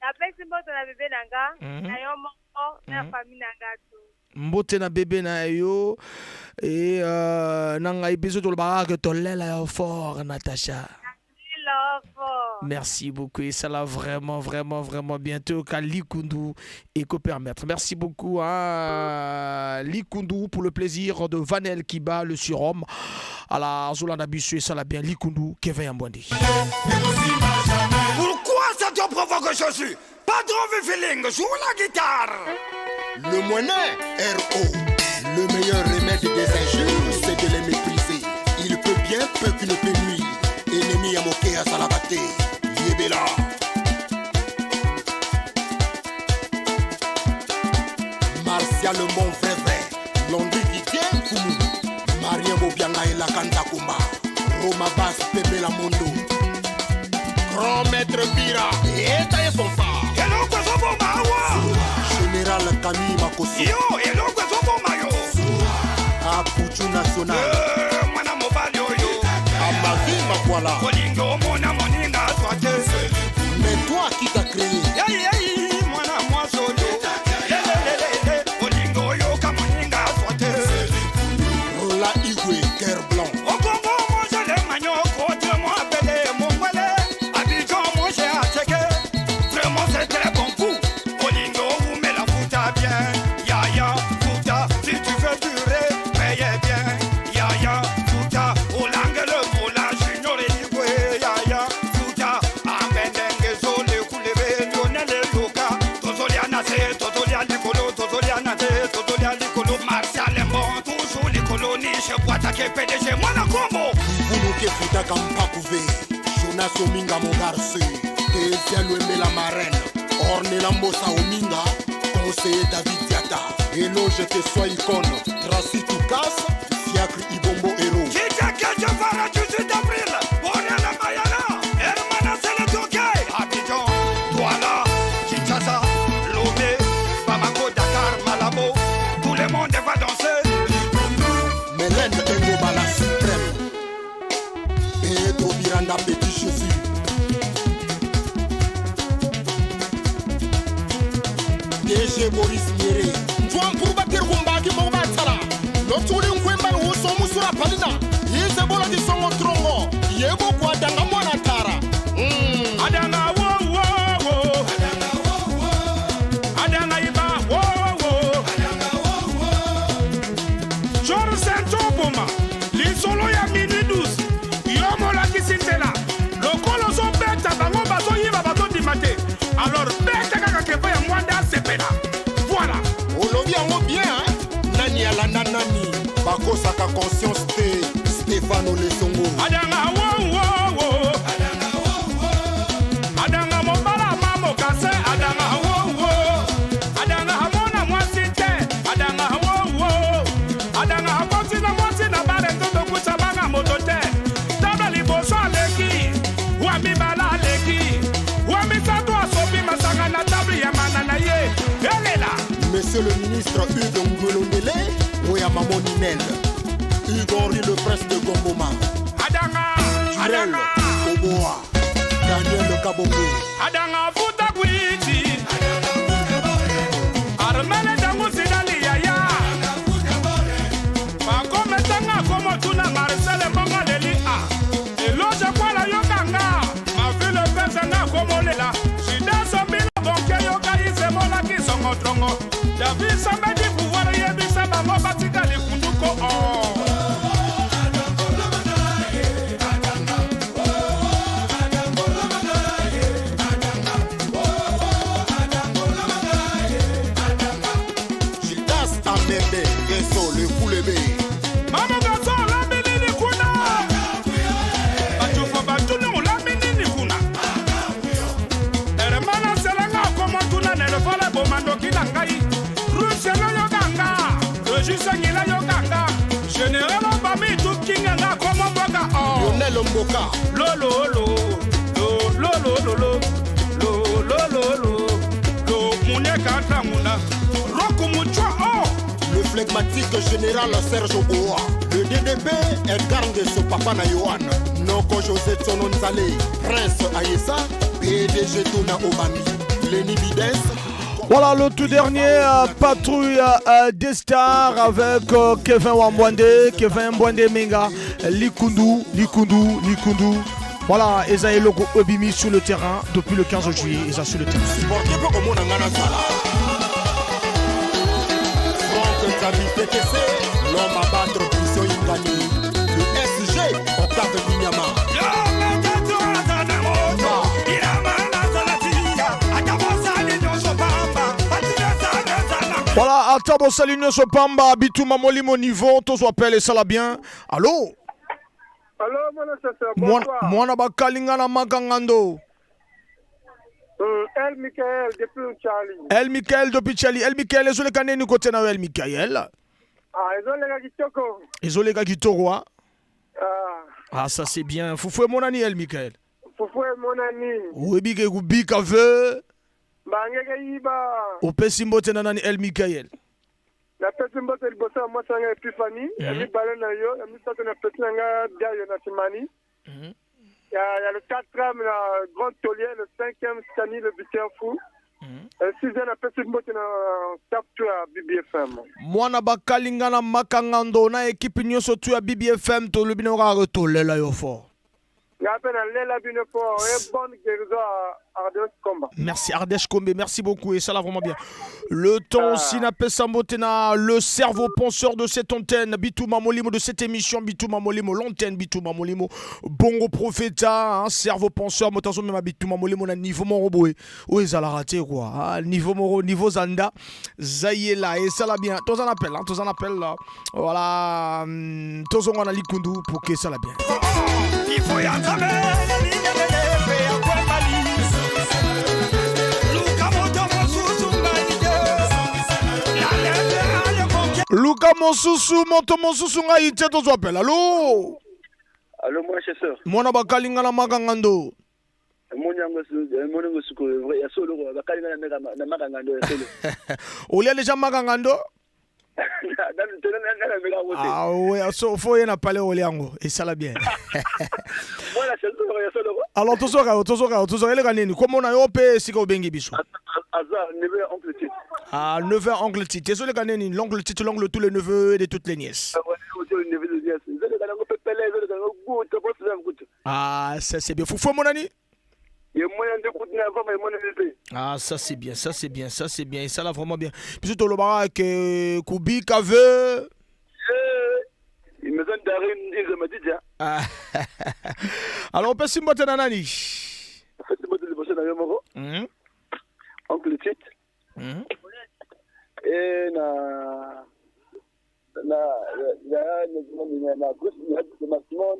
Napesi mbote na bebe na nga, na yo moko, na famille na nga tu. Mbote na bebe na yo et na ngai biso tolobaka ke tolela yo fort Natacha. Love fort. Merci beaucoup et ça l'a vraiment vraiment vraiment bientôt qu'à Likundu et que permettre. Merci beaucoup à Likundu pour le plaisir de Vanel qui bat le surhomme. À la Zola Bisu et ça l'a bien Likundu Kevin Yambwandi. Pourquoi ça te provoque Jésus? Patron Viviling, joue la guitare. Le Moinet, RO. Le meilleur remède des injures, c'est de les mépriser. Il peut bien peu qu'il ne peut nuire. Ennemi à moquer à Salabate. Yebela. Martial mon vrai vrai. Londi Didier Mfumu. Marien Bobianga et la Kanda Kumba. Roma Bass Pepe la Mondo. Grand maître Bira. Étaye son phare. Eloko ezoboma awa. Général Camille Makosso. Yo, eloko ezoboma yo. Apuchu National. Mwana mobali oyo. Amavi Makwala. Kolinga omona moninga azwa te. Mais toi qui t'as créé. Yai, yai, mwana mwasi oyo. Lelelelele, kolinga oyoka moninga azwa te. Rola Igwe, cœur blanc. Au Congo, manger les manioc, autrement appelé mongwele. Abidjan, manger attiéké. Vraiment, c'est très bon goût. Kolinga oumela futa bien. Ya, ya, futa, si tu veux durer, paye bien. Ya, ya, futa, olangue le mola, junior et Igwe. Ya, ya, futa, amendenge zole kulebe. Michel Poitake PDG Mwana Kombo. Vuluke futaka mpakuve Jonas Ominga mon garçon Tesia Lwembela marraine Ornella Mbosa Ominga Conseiller David Diata Éloge te sois icône Tracy Toukas Fiacre Ibombo Héros Kijake Jevara 18 avril Borela Mayala Hermana Seletoke Abidjan Douala Kinshasa Lomé Bamako Dakar Malabo Tout le monde va danser. Mélène Engoba la suprême Pedro Miranda Petit Jésus DG Maurice Nyere Njwampuru bateri kumbaki moko batsala notsuli nkwembani wuso musura palina yize bola disongo trongo yebo kwadanga mwana tara. Adanga wo wo wo. Adanga iba wo wo. George Sancho Boma lisolo ya minuit 12 yo molakisi nzela lokolo ozobeta bango bazoyiba bazondima te alors beta kaka kepa ya mwanda asepela voilà. Olobi yango bien hein? Nani alanda nani bakosaka conscience te Stefano Lesongo. Adanga wo wo wo. Adanga mobala mamokase adanga wo wo. Adanga amona mwasi te adanga wo wo. Adanga akoti na mwasi na bare nzoto kusa banga moto te tala liboso aleki wa mibala aleki wa misato asopi masanga na table ya mana na ye elela. Monsieur le ministre Hugues Ngolondele Oya Mamo Ninel Hugues Henri le prince de Gomboma. Adanga Durel Oboa Daniel Kabongo. Adanga futa kwiti Armele dangu sidali yaya. Bakometanga komotuna Marcel Mbonga leli a. Eloge kwala yokanga Mavile pesanga komolela. Jida sombila bonke yoka isemolaki songo trongo. David Sambedi pouvoir yebisa bango batika likunduko oh. Gildas Amembe Geso le Koulebe. Mama Gaso olambi nini kuna? Batufo batuni olambi nini kuna? Hermana selanga okomotuna nelefala bomandoki na ngai. Ruselo yokanga Regis Ngila yokanga Général Obami tukinga nga komo mboka oh. Lionel Mboka. Lolo lo lo lo lo lo lo lo lo lo lo muneka tanguna Roku muchwa oh. Le flegmatique général Serge Oboa Le DDP Edgar Ngeso Papa na Yohan Noko José Tsono Nzale Prince Ayessa PDG Tona Obami Lenny Bides. Voilà le tout dernier patrouille des stars avec Kevin Wambwande, Kevin Mbwande Menga, Likundu, Likundu, Likundu. Voilà, Esaïe Logo Obimi sur le terrain depuis le 15 juillet, Esaïe sur le terrain. Supporté pour comme on a un Franck Nzabi TTC, l'homme à battre Christian Ingani, le SG Octave Minyama. Voilà, attends, bon salut, nous sommes Pamba, Bituma Molimo niveau, tous appelle et ça la bien. Allô? Allô, mon assesseur, bonsoir. Mwana bakalinga na makangando. El Michael depuis Charlie. El Michael depuis Charlie. El Michael, ezoleka nini côté na yo, El Michael? Ah, ezoleka kitoko. Ezoleka kitoko, ah? Ah. Ah, ça c'est bien. Fufu monani El Michael. Fufu monani. Oyebi ke kubika ve. Bangeke yiba. Opesi mbote na nani El Michael? Napesi mbote liboso ya mwasi na ngai Epiphanie, ya mibale na yo, ya misato na pesi na ngai Dayo na Simani. Ya le 4e na Grand Taulier, le 5e Stani le buteur fou. Le 6e napesi mbote na staff tout ya BBFM. Mwana bakalinga na makangando na équipe nyonso tu ya BBFM tolobi na kaka tolela yo fort. Nga mpe nalela bino fort et bonne guérison à Ardèche Komba. Merci Ardèche Kombe, merci beaucoup et ça l'a vraiment bien. Le temps aussi n'a pas na le cerveau penseur de cette antenne, Bitouma Molimo de cette émission, Bitouma Molimo, l'antenne Bitouma Molimo, Bongo Profeta, hein, cerveau penseur, motazo même Bitouma Molimo na niveau moro boé. Où ils raté quoi, hein, niveau moro, niveau Zanda, Zayela et ça l'a bien. Tous en appel, hein, tous en appel là. Voilà, tous on a likundu pour que ça l'a bien. Luka mosusu moto mosusu ngai te tozwa appel. Allo? Allo, moi chasseur. Mwana bakalinga na makanga ndo. Emoni yango emoni yango sikoyo vrai ya solo quoi bakalinga na meka na makanga ndo ya solo. Olia déjà makanga ndo? Ah ouais, so faut ye na palais olia yango esala bien. Mwana chasseur ya solo quoi. Alors tozoka tozoka tozoka eleka nini? Komona yo mpe esika obengi biso. Aza neveu oncle Tite. Ah, neveu oncle Tite. Ezoleka nini? L'oncle Tite, l'oncle tous les neveux et de toutes les nièces. Ah ouais, les neveux de nièces. Ezoleka nango pepele, ezoleka nango goût, boss na goût. Ah, ça c'est bien. Fufu mon ami? Ah, ça c'est bien, ça c'est bien, ça c'est bien. Et ça là vraiment bien. Puis tout le que Kubika veut. Maison d'arrêt, ils m'a dit Ah. Alors, on peut s'imboter na nani? Oncle Tite. Et na na na na na na maximum.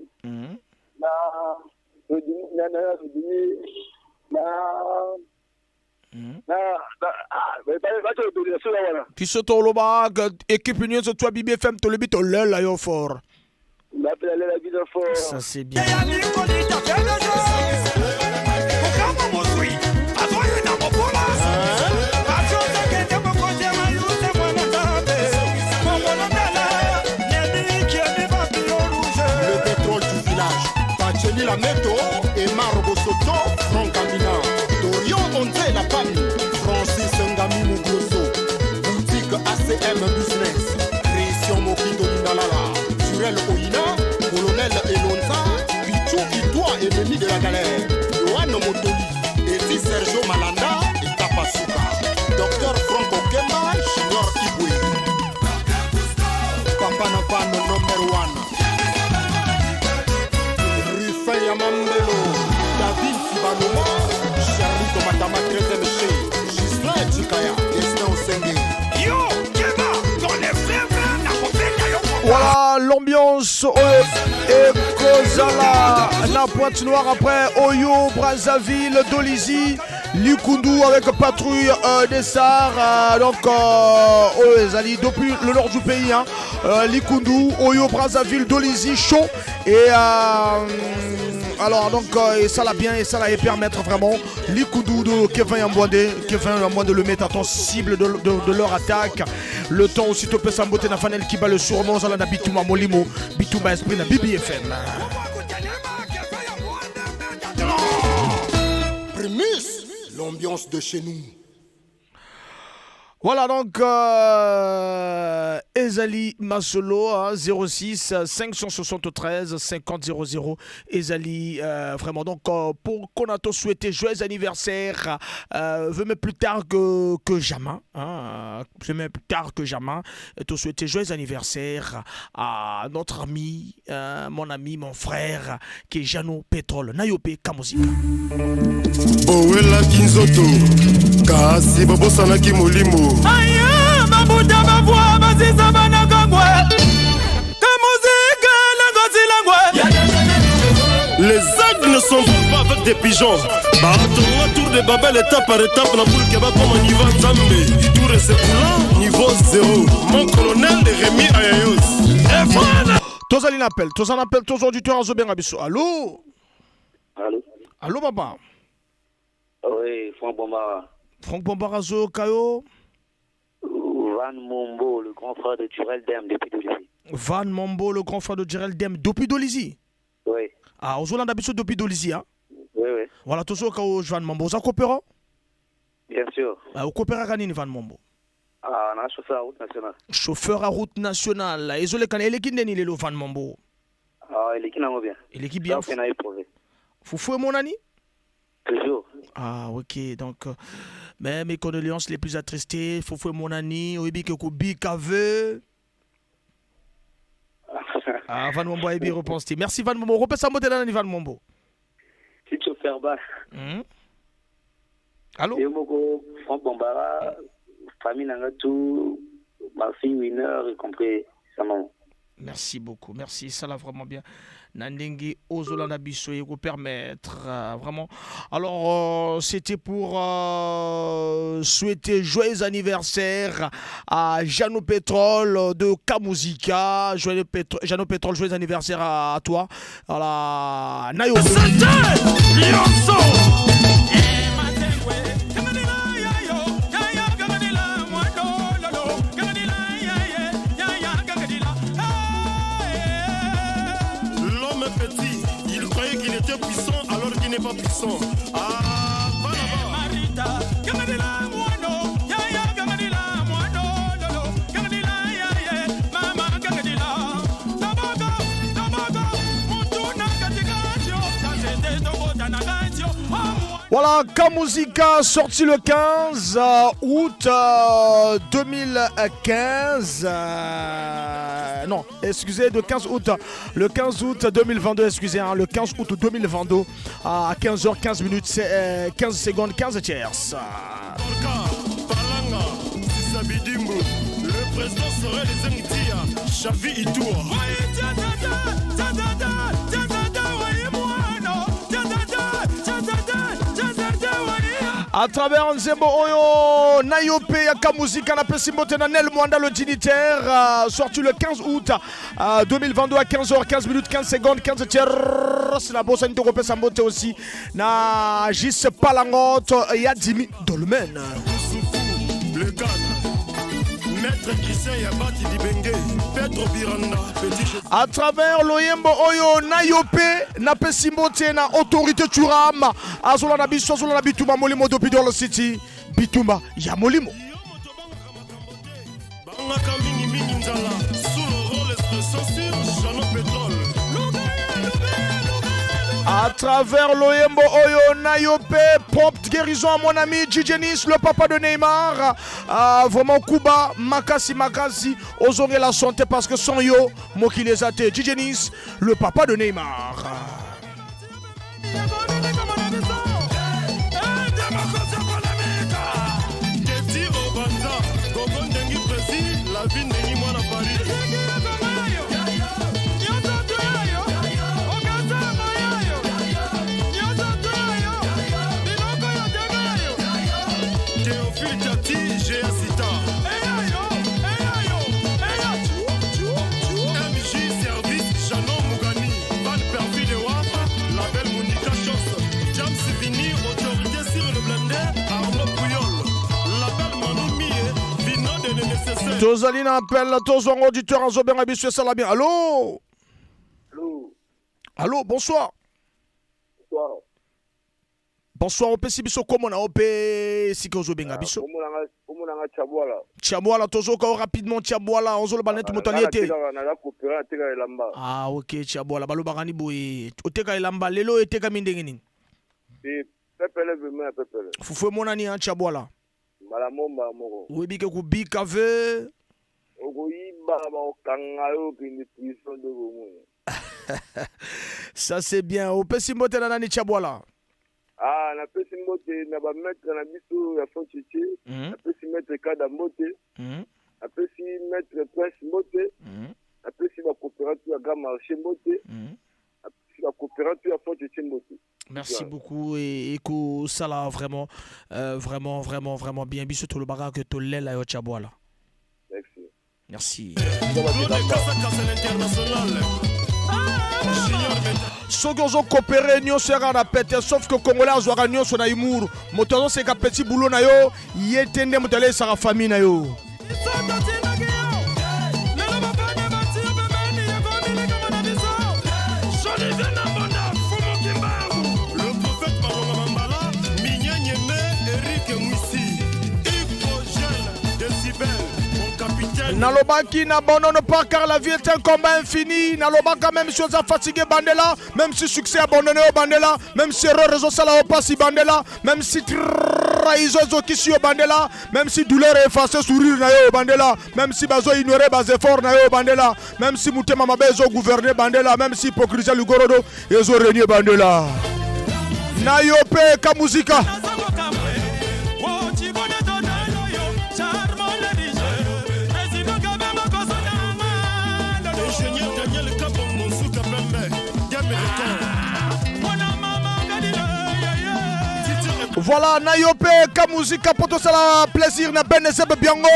Na na na na na na biso tolobaka équipe nyonso twa BBFM tolobi tolela yo fort. Napelela bino fort. Ça c'est bien. Le pétrole du village, Pacheli Lameto, Emar Bosoto, Franck Amina, Dorion Onze La Pami, Francis Ngami Mugroso, Boutique ACM Business, Christian Mokito Lindalala, Jurel Oina, Colonel Elonza, Pichou Itoa, ennemi de la galère, Johan Motoli, Edi Sergio Malanda et Tapasuka, Docteur Franco Kemba, Junior Ibwe, Papa Napano number one. Rufin Yamambelo, David Fibaloma, Charlie Tomatama 13e G, Gislain Chikaya, Destin Osenge. Voilà l'ambiance Ekozala la Pointe Noire après Oyo, Brazzaville, Dolisie, Likundu avec patrouille des Sars, donc oyo ezali depuis le nord du pays, hein. Likundu, Oyo, Brazzaville, Dolisie, chaud et alors donc et ça l'a bien et ça l'a permettre vraiment Likundu de Kevin Yambouandé, Kevin Yambouandé le met à temps cible de leur attaque. Le temps aussi topé Sambote na Fanel qui bat le surmont à la Bitouma Molimo, Bitouma Esprit na BBFM. Primus, l'ambiance de chez nous. Voilà donc Ezali Masolo, hein, 06 573 50 00. Ezali vraiment donc pour qu'on a tous souhaité joyeux anniversaire, venez plus tard que jamais, hein, venez plus tard que jamais, te souhaiter joyeux anniversaire à notre ami, mon ami, mon frère qui est Jeannot Pétrole, Nayope Kamosika. Bowelaki nzoto kasi bobosanaki molimo. Aya mabuta bavwa basisa banakangwe kamuzika nangosilangwe. Les aigles ne s'envolent pas avec des pigeons. Batonga tour de Babel étape par étape na boule keba comme niveau Nzambe. Tour s'écoulant niveau 0. Mon colonel Rémi Ayayos. Tozali na appel, tozali na appel, tozali auditeur azobenga biso. Allô? Allô? Allô papa? Oui, Franck Bombara. Franck Bombara Zokayo. Van Mombo, le grand frère de Durel Dem depuis Dolisie. Van Mombo, le grand frère de Durel Dem depuis Dolisie. Oui. Ah, ozolanda biso depuis Dolisie, hein? Oui, oui. Voilà, tozoka o Van Mombo. Oza coopérant? Bien sûr. Ah, okopéraka nini Van Mombo? Ah, na chauffeur à route nationale. Chauffeur à route nationale. Ezolekana eleki ndeni lelo Van Mombo? Ah, eleki nango bien. Eleki bien. Ça, na éprouvé. Fufu emonani? Toujours. Ah, ok. Donc, mais mes condoléances les plus attristées. Fufu emonani, oyebi ke kobika ve. Ah, Van Mombo ayebi réponse te. Merci Van Mombo. Opesa mbote na nani, Van Mombo? Tito Ferba. Allô? Yo moko Franck Bambara, famille na nga tout, ma fille Winner, y compris sa maman. Merci beaucoup, merci, ça l'a vraiment bien. Na ndenge ozolanda biso eko permettre vraiment. Alors c'était pour souhaiter joyeux anniversaire à Jeannot Pétrole de Kamuzika. Joyeux Jeannot Pétrole, joyeux anniversaire à toi. Voilà, Nayo. L'homme est petit, il croyait qu'il était puissant alors qu'il n'est pas puissant. Ah, va là-bas. Voilà, Kamuzika sorti le 15 août 2015. Non, excusez, de 15 août, le 15 août 2022, excusez, hein, le 15 août 2022 à quinze heures quinze minutes, c'est 15 secondes, 15 tiers. Palanga, Sisabidimbu, le président serait les Zengtia, Xavi Itoua. À travers Nzembo Oyo, Nayope, Yaka Musica, na pesi mbote na Nel Mwanda, le dignitaire, sorti le 15 août 2022 à quinze heures, quinze minutes, 15 secondes, 15 tiers. C'est la bosse, Ntoko pesa mbote aussi. Na Gis Palangote, Yadimi Dolmen. Le gars, Maître Christian Yabati Dibenge, Pedro Biranda, petit Jésus. À travers Loyembo Oyo, Nayope, na pesi mbote na autorité Turam, Azola na biso, Azola na Bitumba Molimo depuis Dollar City, Bitumba ya Molimo. Bangaka mingi mingi nzala, sous le rôle expression sur Jeannot Pétrole. À travers Loyembo Oyo, Nayope, propre guérison à mon ami Djigenis, le papa de Neymar. Ah, vraiment Kuba, Makasi Makasi, ozonge la santé parce que sans yo, mokili ezate. Djigenis, le papa de Neymar. Teti Obanza, Gogo Ndengi Prési, la vie Ndengi Mwana Paris. Théophile Tati, G A Sita. MJ Service, Janon Mougani, Van Perfide Wafa, Label Monica Chos, James Vini, autorité sur le blindé, Arnaud Puyol, Label Manu Mie, Vino de nécessaire. Tozali na appel, tozwango auditeur en Zoben Abisu Salabien. Allô? Allô? Allô, bonsoir. Bonsoir. Bonsoir, opesi biso komo na ope sika ozobenga biso. Komo na nga Tchabwala. Tchabwala, tozoka o rapidement Tchabwala, ozoloba neti moto alie te. Naza coopérer, nateka elamba. Ah, ok, Tchabwala, balobaka ni boye. Oteka elamba, lelo etekami ndenge nini? Eh, pepele vraiment ya pepele. Fufu emonani, hein, Tchabwala. Mbala moko, mbala moko. Oyebi ke kobika ve. Okoyiba, bakokanga yo, okende prison de komona. Ça c'est bien. Opesi mbote na nani Tchabwala? Ah, napesi mbote na ba maître na biso ya Fort Chichi. Napesi maître Kada mbote. Napesi maître Prince mbote. Napesi ba coopérative ya Grand Marché mbote. Napesi ba coopérative ya Fort Chichi mbote. Merci beaucoup et éco ça là vraiment vraiment, vraiment, vraiment bien. Biso tout le bara que tout l'aile yo Tchabwala. Merci. Merci. Soki ozo coopérer nyonso yaka na pete, sauf que Congolais azwaka nyonso na humour. Moto azoseka petit boulot na yo, ye te nde moto alesaka famille na yo. Le prophète Malonga Mambala, Mignane Eric Mouissi, Hugo Gel, Décibel, mon capitaine. Nalobaki n'abandonne pas car la vie est un combat infini. Nalobaka même si oza fatigué bandela, même si succès abandonné au bandela, même si erreur ezosala opasi bandela, même si trahison ezokisi yo bandela, même si douleur effacé sourire na yo bandela, même si bazo ignorer bas effort na yo bandela, même si mutema mabe ezo gouverner bandela, même si hypocrisie lugorodo ezo régner bandela. Na yo pe kamuzika. Ingénieur Daniel Kabongo Nsuka Pembe, Diame de Camp. Voilà, na yo pe kamuzika po tosala plaisir na Ben Ezebe Biango,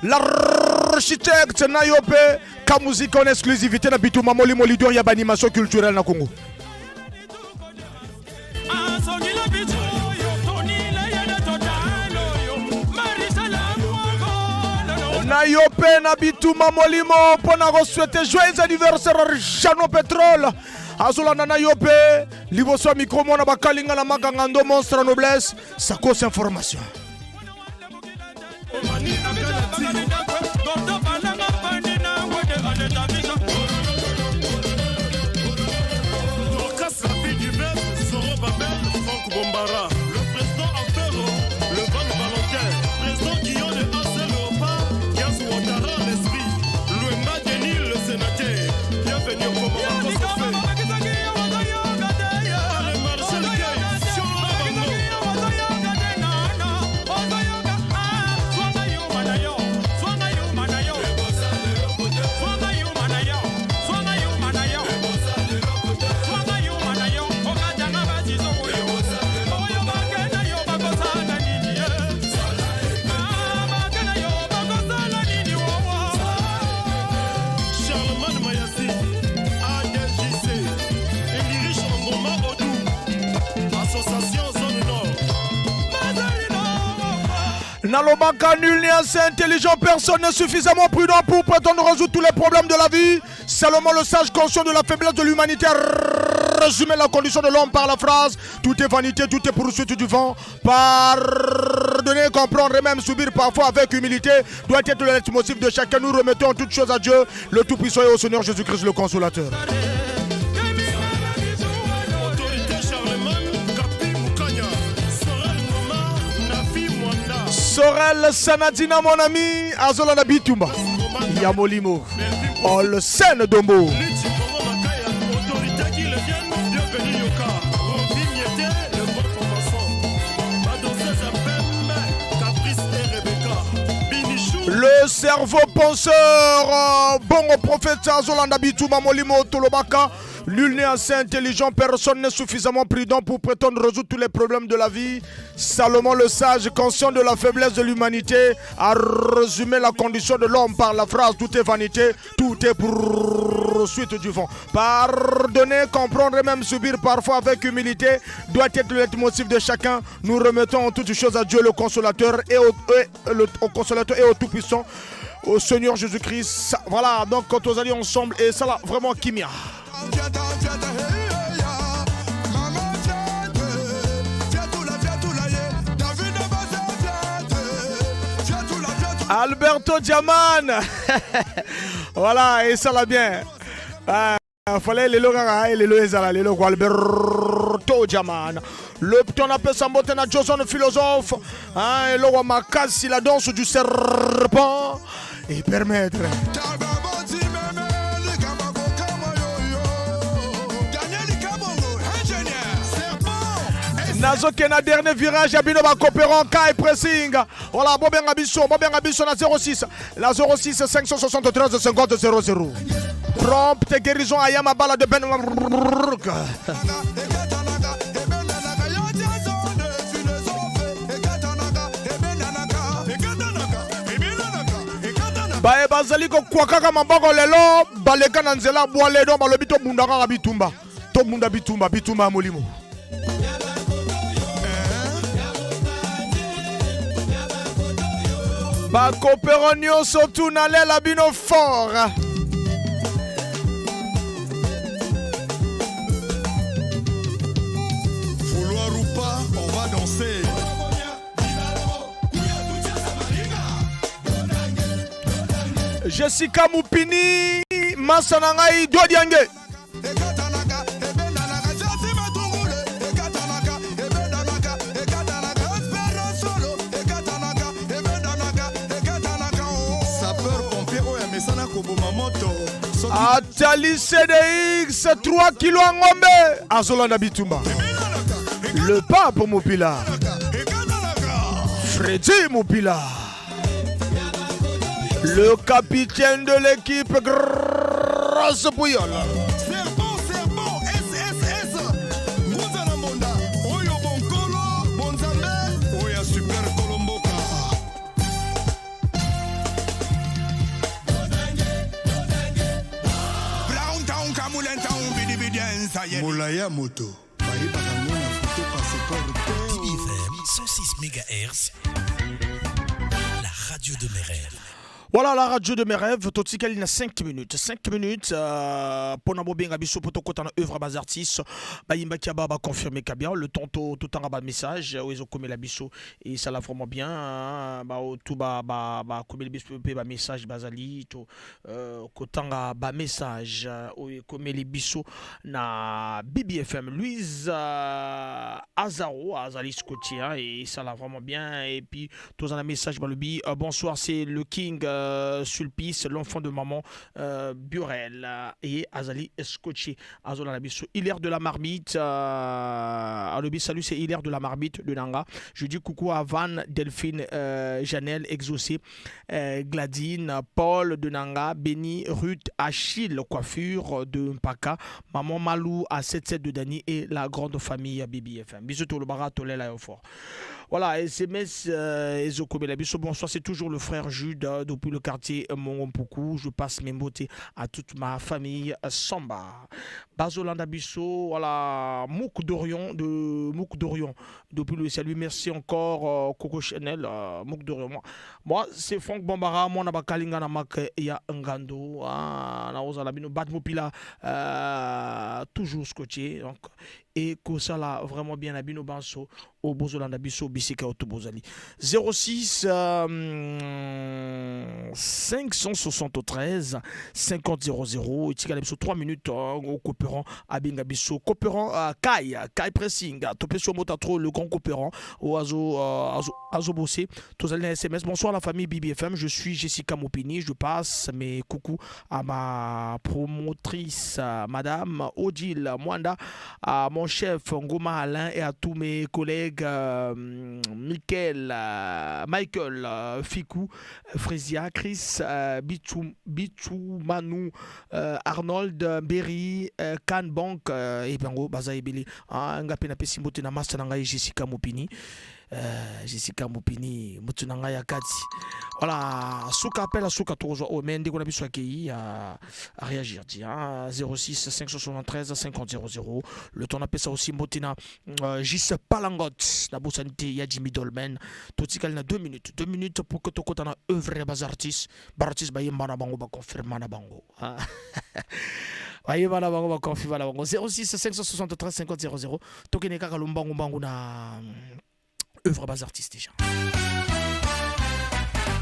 l'architecte na yo pe kamuzika en exclusivité na Bituma Molimo leader ya banimation culturelle na Congo. Na yo pe na Bituma Molimo mpo na kosouhaiter joyeux anniversaire à Jano Petrole azolanda na yo pe liboso ya micro mwana bakalinga na makanga ndo monstre noblesse sakos information. Dorcas, la fille du maître, Zoro Babel, Franck Bombara, le président Alfero, le Van Valentin, président Guillaume de AC Léopard, Yas Ouattara, l'esprit, Luemba Denis, le sénateur, bienvenue au Commandant Kosofé. Le Marshal Gay, Sion Bango. Charlemagne Mayasi, ADJC, Elirich Angoma Odou, Association Zone Nord. Nalobaka nul n'est assez intelligent, personne n'est suffisamment prudent pour prétendre résoudre tous les problèmes de la vie. Seulement le sage conscient de la faiblesse de l'humanité a résumé la condition de l'homme par la phrase: tout est vanité, tout est poursuite du vent. Pardonner, comprendre et même subir parfois avec humilité doit être le leitmotiv de chacun. Nous remettons toutes choses à Dieu, le Tout-Puissant et au Seigneur Jésus-Christ le Consolateur. Autorité Charlemagne, Kapi Mukanya, Sorel Ngoma, Nafi Mwanda. Sorel Sanadina, mon ami, Azolanda Bitumba, Yamolimo, Olsen Dombo. Autorité qui le vienne, bienvenue Yoka. Rovi Miete, le bon franc-maçon. Badanseuse à Pembe, Caprice et Rebecca. Binichou. Le cerveau penseur, bon au prophète Azolanda Bitumba Molimo Tolobaka. Nul n'est assez intelligent, personne n'est suffisamment prudent pour prétendre résoudre tous les problèmes de la vie. Salomon le sage, conscient de la faiblesse de l'humanité, a résumé la condition de l'homme par la phrase: tout est vanité, tout est poursuite du vent. Pardonner, comprendre et même subir parfois avec humilité doit être le leitmotiv de chacun. Nous remettons toutes choses à Dieu le consolateur et au consolateur et au Tout-Puissant, au Seigneur Jésus-Christ. Voilà, donc quand on allait ensemble et ça là, vraiment Kimia. Alberto Diaman. Voilà, et ça l'a bien. Ah, fallait lelo kaka lelo ezala lelo quoi Alberto Diaman. Le petit on appelle ça mbote na Johnson philosophe. Hein, eloko makasi la danse du serpent et permettre. Nazoke na dernier virage ya bino bacoopérant Kai Pressing. Voilà, bobenga biso, bobenga biso na 06, la 06 573 50 00. Prompte guérison à Yamabala de Ben. Baye bazali kokwa kaka maboko lelo baleka na nzela bwale don balobi tobunda kaka bitumba tobunda bitumba bitumba ya molimo. Bakopero nyonso tu nalela bino fort. Vouloir ou pas, on va danser. Jessica Mupini masa na ngai Dodiange. Atali CDX 3 kilo ya ngombe azolanda bitumba. Le pape Mupila. Freddy Mupila. Le capitaine de l'équipe Grosse Bouillole. Serpent, serpent, SSS. Ngunza na mbonda, oyo bonkolo, bonzambe, oyo super kolomboka. Brown town, Kamulen town, bidi bidi ensaye. Molaya moto bayebaka yango na foto passeport te. BBFM 106 MHz, la radio de mes rêves. Voilà la radio de mes rêves, totikali na 5 minutes. 5 minutes euh, pona bobenga biso po tokota na œuvre bas artistes bayimbaki aba ba confirmer ka bien le temps to totanga ba message oyo ezokomela biso et ça l'a vraiment bien hein, ba tout ba ba ba komeli biso pe ba message bazali to euh, kotanga ba message oyo ekomeli biso na BBFM Louise euh, Azaro azali scotché hein, et ça l'a vraiment bien et puis tous un message balobi euh, bonsoir c'est le King euh, Sulpice l'enfant de maman euh, Burel et azali scotché azolanda biso Hilaire de la Marmite euh, alobi salut c'est Hilaire de la Marmite de Nanga je dis coucou à Van Delphine euh, Janelle Exaucé euh, Gladine Paul de Nanga Béni Ruth Achille coiffure de Mpaka maman Malou à 77 de Dani et la grande famille BBFM bisous tout le bara tolela yo fort. Voilà, SMS euh, ezokomela biso. Bonsoir, c'est toujours le frère Jude euh, depuis le quartier Mongompuku. Je passe mes beautés à toute ma famille euh, Samba. Bazolanda biso, voilà, Mouk Dorion de Mouk Dorion depuis le salut. Merci encore euh, Coco Chanel, euh, Mouk Dorion. Moi, moi c'est Franck Bambara, moi na bakalinga na mak ya Ngando, ah, na ozala bino Bat Mopila euh, toujours scotché. Donc et kosala vraiment bien na bino banso oyo bozolanda biso bisika oyo tobozali 06 euh, 573 50 00 etikala biso 3 minutes euh, coopérant abenga biso coopérant euh, Kai Kai Pressing topesi yo mota trop le grand coopérant oyo azo, euh, azo, azo bosser tozali na SMS bonsoir la famille BBFM je suis Jessica Mopini je passe mes coucou à ma promotrice madame Odile Mwanda à mon chef Ngoma Alain et à tous mes collègues euh, Michael, euh, Michael euh, Fikou, Frésia, Chris euh, Bichou, Bichou Manu, euh, Arnold Berry, euh, Can Bank euh, et bango baza ebele ah, nga pe napesi mbote na master na ngai Jessica Mopini Euh, Jessica Mopini moto na ngai ya kati voilà suka appel suka tokozwa oyo mais ndeko na biso akei à, à réagir ti hein, 06 573 50 00 le temps napesa aussi mbote na euh, Gis Palangot nabosani te ya Jimmy Dolmen totikali na 2 minutes 2 minutes pour que tokota na œuvre ya bas artistes ba artistes bayemba na bango baconfirma na bango bayeba na bango baconfirma na bango 06 573 50 00 tokende kaka lombangu mbangu na œuvre bas artistes déjà.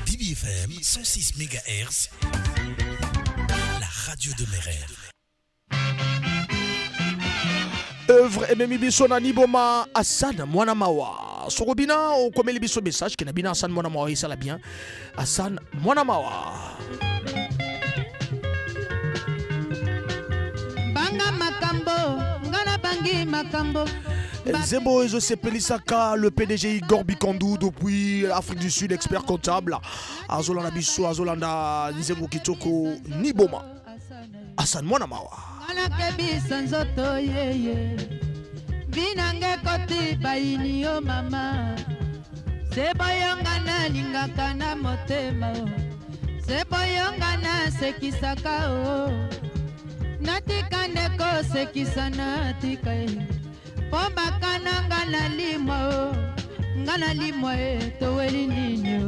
BBFM 106 MHz, la radio de mes rêves. œuvre ememi biso na niboma Hassan mwana mawa soko bina okomeli biso message ke na bina Hassan mwana mawa esala bien Hassan mwana mawa banga makambo nga nabangi makambo Nzembo ezosepelisaka le PDG Igor Bikandu depuis Afrique du Sud expert comptable azolanda biso azolanda nzembo kitoko Niboma Hassan mwana mawa nga nakebisa nzoto yeye binanga ekoti bayini yo mama se boyonga nalingaka na motema o se boyonga nasekisaka o natika nde kosekisa natika ye mpo bakana nga na limwa o nga na limwa e toweli nini o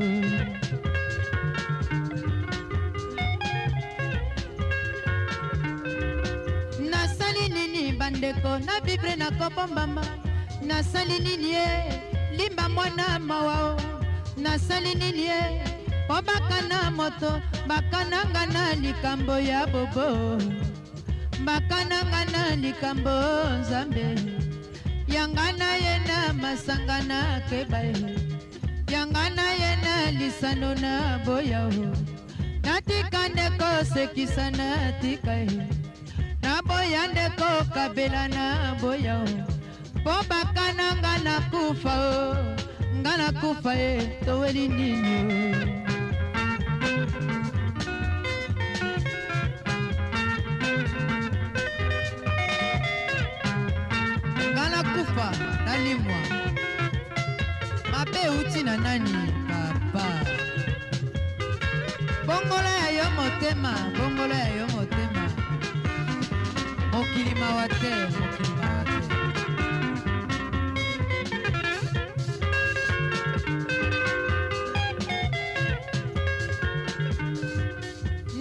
nasali nini bandeko na vibre nakobombama nasali nini e limba mwana mawa o nasali nini e Mpo bakana moto bakananga na likambo ya bobo. Bakananga na likambo nzambe. Yanga na ye na masanga na keba ye. Yanga na ye na lisano na boya o. Natika nde kosekisa natika ye. Naboya nde kokabela na boya o. Mpo bakananga nakufa o. Nga nakufa ye toweli nini o. Nga nakufa nalimwa. Mabe euti na nani papa. Bongola ya yo motema, bongola ya yo motema. Mokili mawa te, mokili mawa te.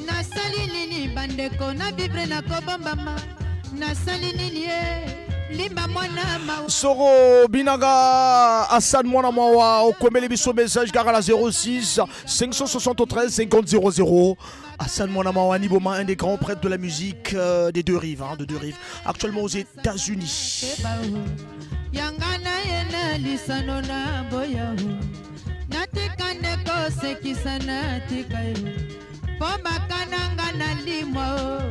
Nasali nini bandeko na vivre na kobombama. Nasali nini e limba mwana mawa. Soro Binaga Hassan Mwana Mawa okomeli biso message kaka na 06 573 50 00. Hassan Mwana Mawa Niboma, un des grands prêtres de la musique des deux rives, hein, de deux rives, actuellement aux États-Unis. Yanga na ye na lisano na boya o. Natika nde kosekisa natika ye. Mpo bakananga na limwa o.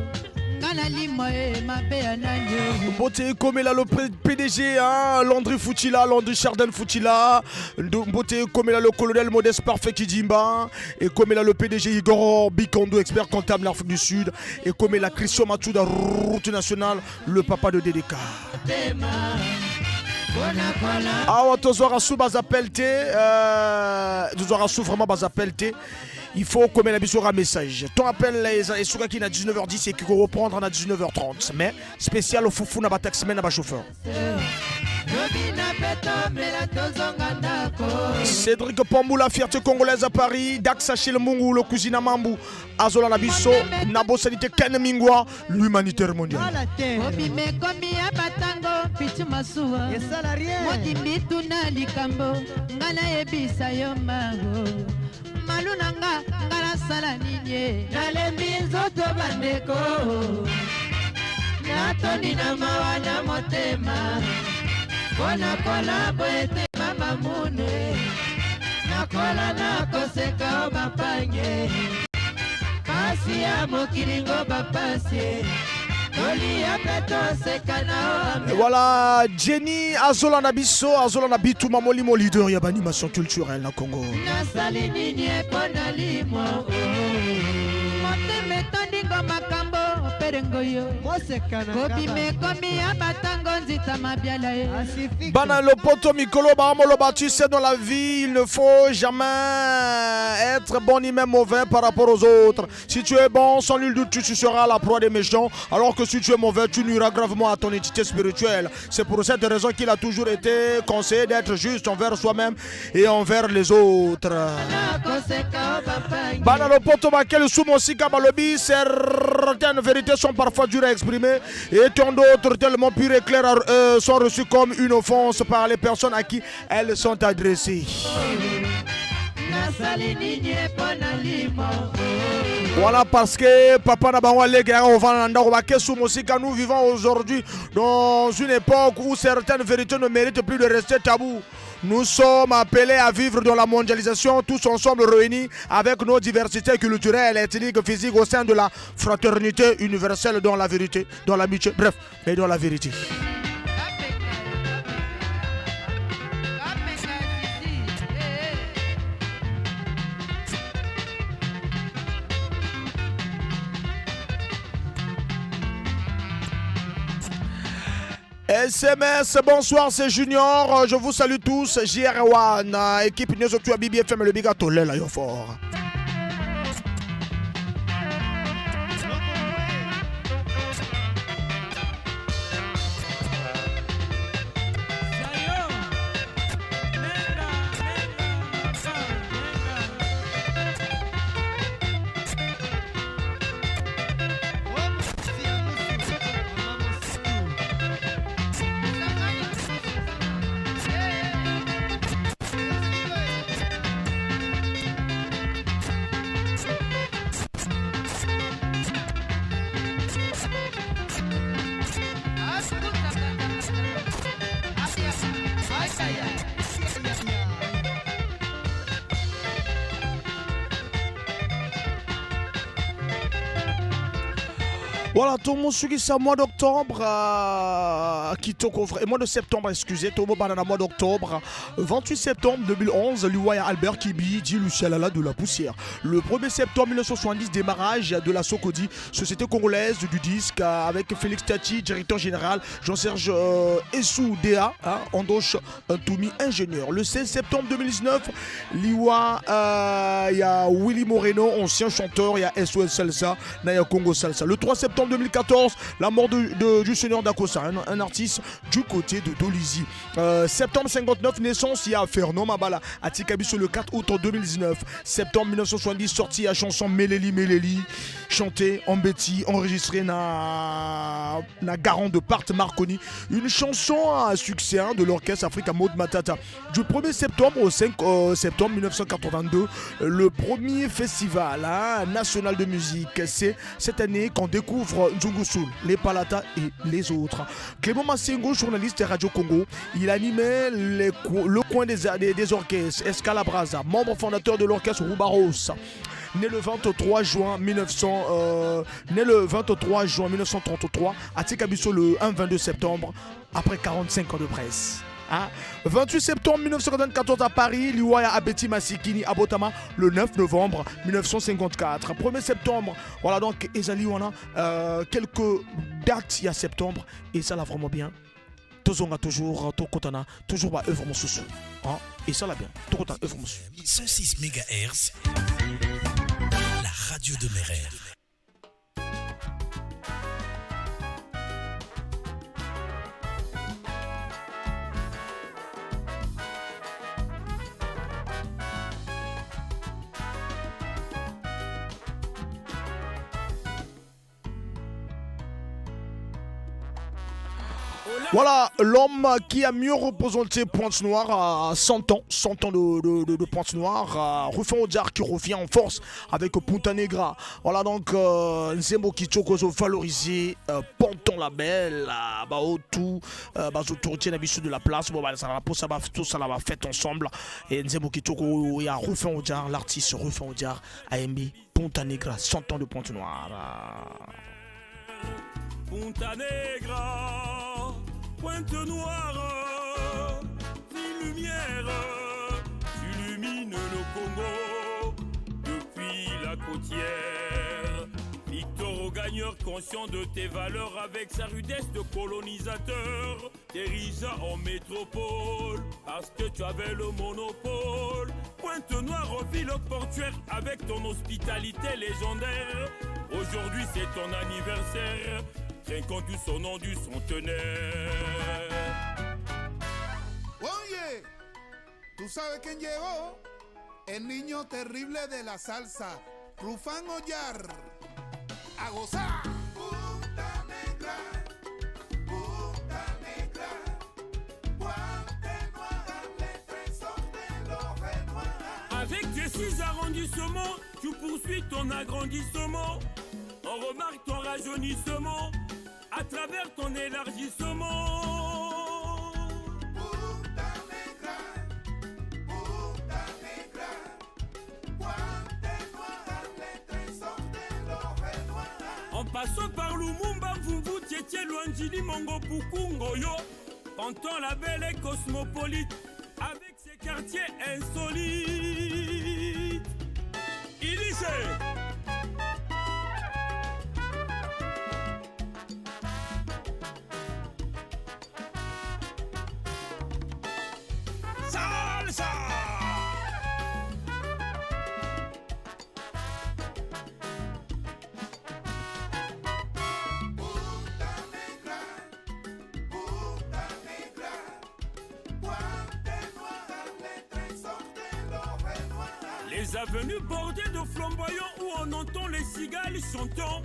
Nga na limwa e mabe ya nani o. Mbote Komela le PDG, hein, Landry Foutila, Landry Chardin Foutila, Mbote Komela le colonel Modeste Parfait Kidimba, et Komela le PDG Igor Bikondo, expert comptable d'Afrique du Sud, et Komela Christian Matouda, route nationale, le papa de DDK. Awa tozwaka su bazapel te, tozwaka su vraiment bazapel te. Il faut komela biso ra message. Ton appel esukaki na 19h10 et qu'il reprendre na 19h30. Mais spécial au fufu na ba taximen na ba chauffeur. Cédric Pambou, la fierté congolaise à Paris. Dax Achille Mungu, le cousine Mambu. Azola Nabiso, Nabo Sanité Ken Mingwa, l'humanitaire mondial. Obimekomi ya batango pichu masuwa modimbi tuna likambo nga nayebisa yo mango malu na nga nga nasala nini nalembi nzoto bandeko natondi na mawa na motema mpo nakola boye te mama mune nakola nakoseka o bapange pasi ya mokili ngo bapasi tolia mpe toseka na o. Voilà, Jenny Azola Nabiso, Azola Nabitou, Mamolimo, leader ya animation culturelle na Congo. Nasali nini mpo na limwa motema etondingo makambo perengo yo kobima ekomi ya batango nzita mabiala ye. Bana lopoto mikolo baamoloba, tu sais, dans la vie, il ne faut jamais être bon ni même mauvais par rapport aux autres. Si tu es bon, sans nul doute, tu seras la proie des méchants, alors que si tu es mauvais, tu nuiras gravement à ton entité spirituelle. C'est pour cette raison qu'il a toujours été conseillé d'être juste envers soi-même et envers les autres. Bana lopoto bakel sous balobi, certaines vérités sont parfois dures à exprimer et tant d'autres tellement pures et claires sont reçues comme une offense par les personnes à qui elles sont adressées. Nasali nini mpo na limwa Voilà, parce que papa na bango aleki yaka kovanda na ndako bakesu mosika. Nous vivons aujourd'hui dans une époque où certaines vérités ne méritent plus de rester tabou. Nous sommes appelés à vivre dans la mondialisation, tous ensemble réunis avec nos diversités culturelles, ethniques, physiques, au sein de la fraternité universelle dans la vérité, dans l'amitié, bref, mais dans la vérité. SMS, bonsoir, c'est Junior. Je vous salue tous. JR1, équipe News tu as BBFM, le big là, yo fort. Voilà, tout le monde ça mois d'octobre, kitoko, mois de septembre, excusez, tout le monde mois d'octobre, 28 septembre 2011, Luwaya Albert Kibi dit Lucialala de la poussière. Le 1er septembre 1970, démarrage de la Socodi, Société congolaise du disque, avec Félix Tati, directeur général, Jean-Serge Essou DA, hein, Andoche Ntoumi, ingénieur. Le 16 septembre 2019, Liwa, il y a Willy Moreno, ancien chanteur, il y a SOS Salsa, Naya Congo Salsa. Le 3 septembre 2014, la mort du Seigneur Dakosa, un artiste du côté de Dolisie. Septembre 59, naissance, il y a Fernand Mabala à Tikabiso le 4 août 2019. Septembre 1970, sortie la chanson Meleli Meleli, chantée en Betty, enregistrée na garant de Part Marconi. Une chanson à succès, hein, de l'orchestre Africa Mode Matata. Du 1er septembre au 5 septembre 1982, le premier festival, hein, national de musique. C'est cette année qu'on découvre Nzungu Soul, les Palata et les autres. Clément Massengo, journaliste Radio Congo, il animait le coin des orchestres, Escalabraza, membre fondateur de l'orchestre Roubaros. Né le 23 juin 1900, né le 23 juin 1933 à Tikabiso le 1-22 septembre, après 45 ans de presse. Hein? 28 septembre 1994 à Paris, Liwaya Abeti Masikini Abotama le 9 novembre 1954. 1er septembre, voilà donc Ezali wana, quelques dates il y a septembre et ça l'a vraiment bien. Tozonga toujours, Tokotana, toujours ba œuvre mosusu. Hein? Et ça l'a bien. Tokotana œuvre mosusu. 106 MHz, la radio de mes rêves. Voilà l'homme qui a mieux représenté Pointe-Noire à 100 ans, 100 ans de Pointe-Noire, Rufin Odiar qui revient en force avec Punta Negra. Voilà donc Nzembo Kitoko valorisé, Ponton la Belle, bah, tout, bah, autour, tiens, l'habitude de la place, bon, bah, ça va, ça va, tout ça va fête ensemble. Et Nzembo Kitoko, il y a Rufin Odiar, l'artiste Rufin Odiar, AMB, Punta Negra, 100 ans de Pointe-Noire. Punta Negra, Pointe Noire, ville lumière, tu illumines le Congo depuis la côtière. Victor Augagneur, conscient de tes valeurs avec sa rudesse de colonisateur, t'érigea en métropole parce que tu avais le monopole. Pointe Noire, ville portuaire avec ton hospitalité légendaire. Aujourd'hui c'est ton anniversaire, trinquons du son nom du centenaire. Oye, ¿tú sabes quién llegó? El niño terrible de la salsa, Rufán Ollar. ¡A gozar! Punta Negra, Punta Negra, Pointe Noire, les trésors de l'Orenois. Avec tes 6 arrondissements, tu poursuis ton agrandissement. On remarque ton rajeunissement à travers ton élargissement. Punta Negra, Punta Negra, Pointe Noire, les trésors de l'Orenois. En passant par Lumumba, Mvumvu, Tietie, Luanjili, Mongo, Puku, Ngoyo, Panton la belle et cosmopolite, avec ses quartiers insolites. Élysée. Salsa. Punta Negra, Punta Negra, Pointe Noire, les trésors de l'Orenois. Les avenues bordées de flamboyants où on entend les cigales chantant,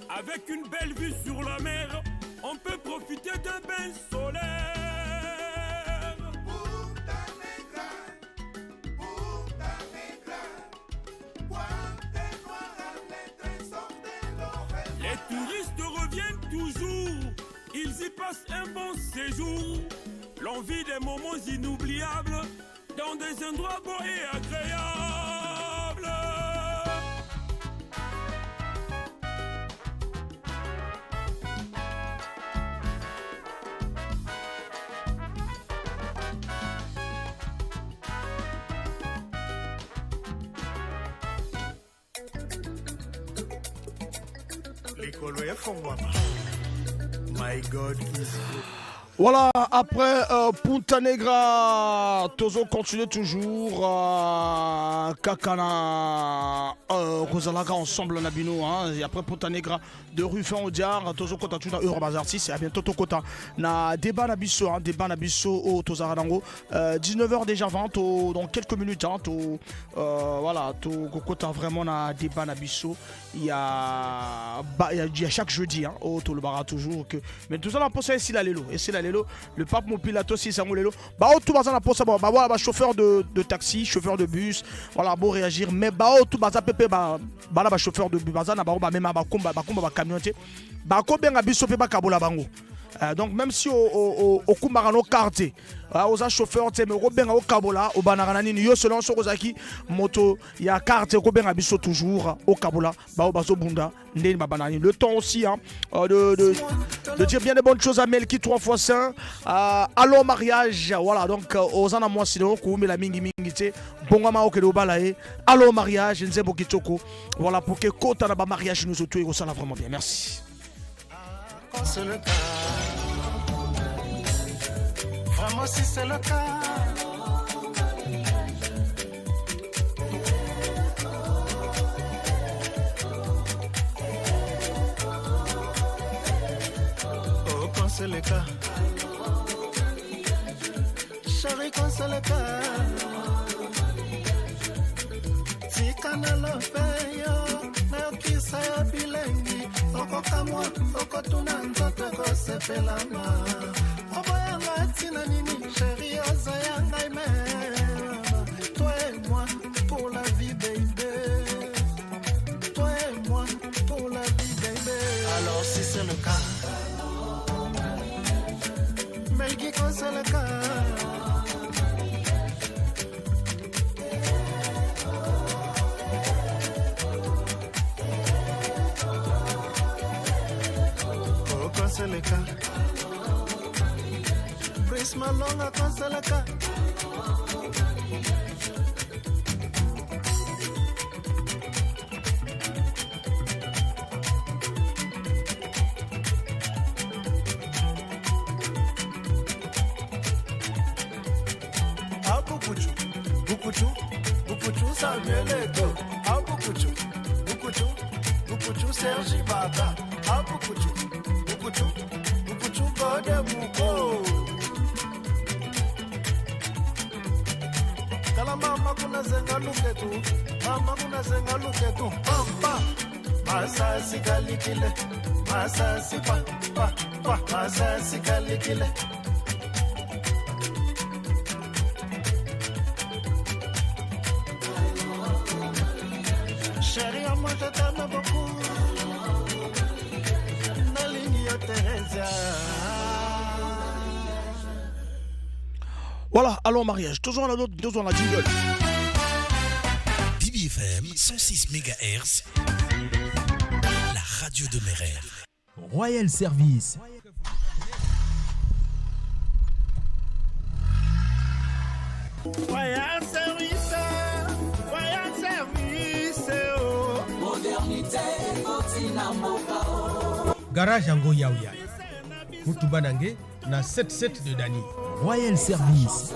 avec une belle vue sur la mer, on peut profiter d'un bain solaire. Punta Negra, Punta Negra, Pointe Noire, les trésors de l'Orenois. Les touristes reviennent y passent un bon séjour. L'on vit des moments inoubliables dans des endroits beaux et agréables. Likolo efongwama. My God is good. Voilà, après Punta Negra, Tozo continue toujours. Kakana, Rosalaga ensemble, Nabino. Hein, et après Punta Negra de Ruffin Audiard, Tozo Kota, tout dans Bazar 6. Et à bientôt, Tokota. Na débat Nabiso, hein, débat Nabiso au Tozaranango. 19h déjà 20, dans quelques minutes. Hein, to, voilà, to Kota vraiment na débat Nabiso. Il y a, bah, il y a, il y a chaque jeudi, hein, au Tolobara toujours. Que, mais tout ça, on pense à Esila Lelo. Esila Lelo, le pape Mopilato, si ça lelo. Bah, oh, tout bazar, on pense à, bah, voilà, bah, chauffeur de taxi, chauffeur de bus, voilà, beau réagir. Mais bah, oh, tout bazar, pépé, bah, bah, là, bah, chauffeur de bus, bazar, bah, bah, même, bah, combat, bah, combat, bah, camion, tu sais. Bah, combien à bus, bah, kabola bango. Donc même si au kumbarano quartier, oza chauffeur, tu sais, mais au benga au kabola, au banarana nini, yo selon so kozaki moto ya quartier, au benga biso toujours au kabola, ba au bazo bunda, ndeni ba banani. Le temps aussi, hein, de dire bien des bonnes choses à Melki 3 fois 5, allons mariage, voilà, donc ozana moi sinon ko mela mingi mingi te, bongama au kedo balaye, allons mariage, nzembo kitoko, voilà pour que kota na ba mariage nous autres, ça va vraiment bien, merci. Quand c'est le cas, vraiment si c'est le cas, oh quand c'est le cas, chérie quand c'est le cas, tika na lope yo, nayokisa yo bilengi, okokamwa, okotuna nzoto ekosepelama. Oboyanga ntina nini, chérie, oza ya ngai mema. Toi et moi, pour la vie, baby. Toi et moi, pour la vie, baby. Alors si c'est le cas, Melki, quand c'est le cas. Oh, quand c'est le cas. Brice Malonga, quand c'est le cas. Abukuchu, Bukuchu, Bukuchu, Samuel Eto'o. Abukuchu, Bukuchu, Bukuchu, Serge Ibaka. Abukuchu, Bukuchu, Bukuchu, Gode Muko. Tala mama kuna zenga luketu, mama kuna zenga luketu, pampa. Masasi kalikile, masasi pa, pa, pa, masasi kalikile. Chérie, moi je t'aime beaucoup. Nalingi yo Theresia. Voilà, allons au mariage. Toujours la note, toujours la jingle. BBFM 106 MHz, la radio de mes rêves. Royal Service. Royal Service, Royal Service, oh. Modernité, Kotina Moka, oh. Garage yango yauya. Mutuba nange na 77 de Dani. Royal Service.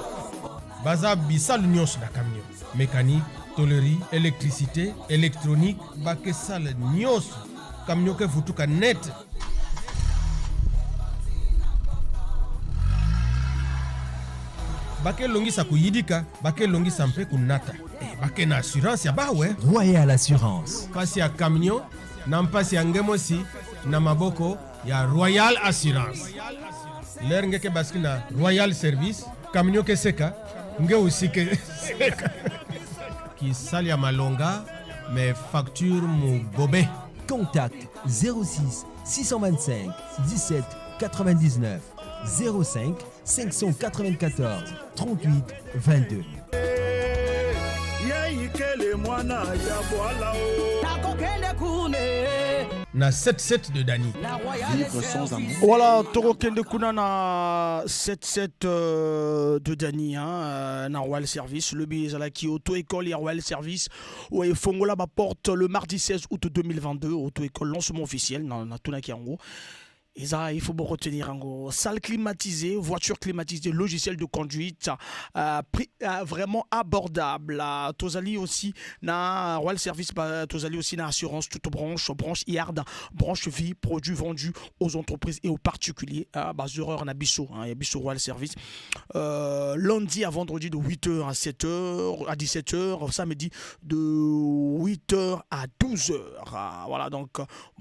Baza bisalu nyonso na camion. Mécanique, tôlerie, électricité, électronique, bakesale nyonso. Camion ke futuka net. Bakelongisa kuyidika, bakelongisa mpe kunata. Bake na assurance ya bawe. Royal Assurance. Pasi ya camion na mpasi ya ngemosi na maboko ya Royal Assurance. Ler ngeke baski na Royal Service, camion ke seka, nge aussi ke seka. Kisali ya malonga, mais facture mu bobe. Contact 06 625 17 99 05 594 38 22. Yeikele mwana ya bwala o nakokende kune Na 7-7 de Dani. Vivre sans amour. Voilà, tokokende kuna na 7-7 de Dani, hein, na Royal Service. Lobi ezalaki auto-école ya Royal Service. Ouais, fongola ba porte le mardi 16 août 2022, auto-école lancement officiel na tunaki yango. Et ça, il faut bon retenir en gros. Salle climatisée, voiture climatisée, logiciel de conduite, prix vraiment abordable. Tozali aussi na Royal Service, bah, tozali aussi na assurance toute branche, branche yard, branche vie, produits vendus aux entreprises et aux particuliers. Bah, erreur na biso, hein, ya biso Royal Service. Lundi à vendredi de 8h à 7h, à 17h, samedi de 8h à 12h. Ah, voilà, donc,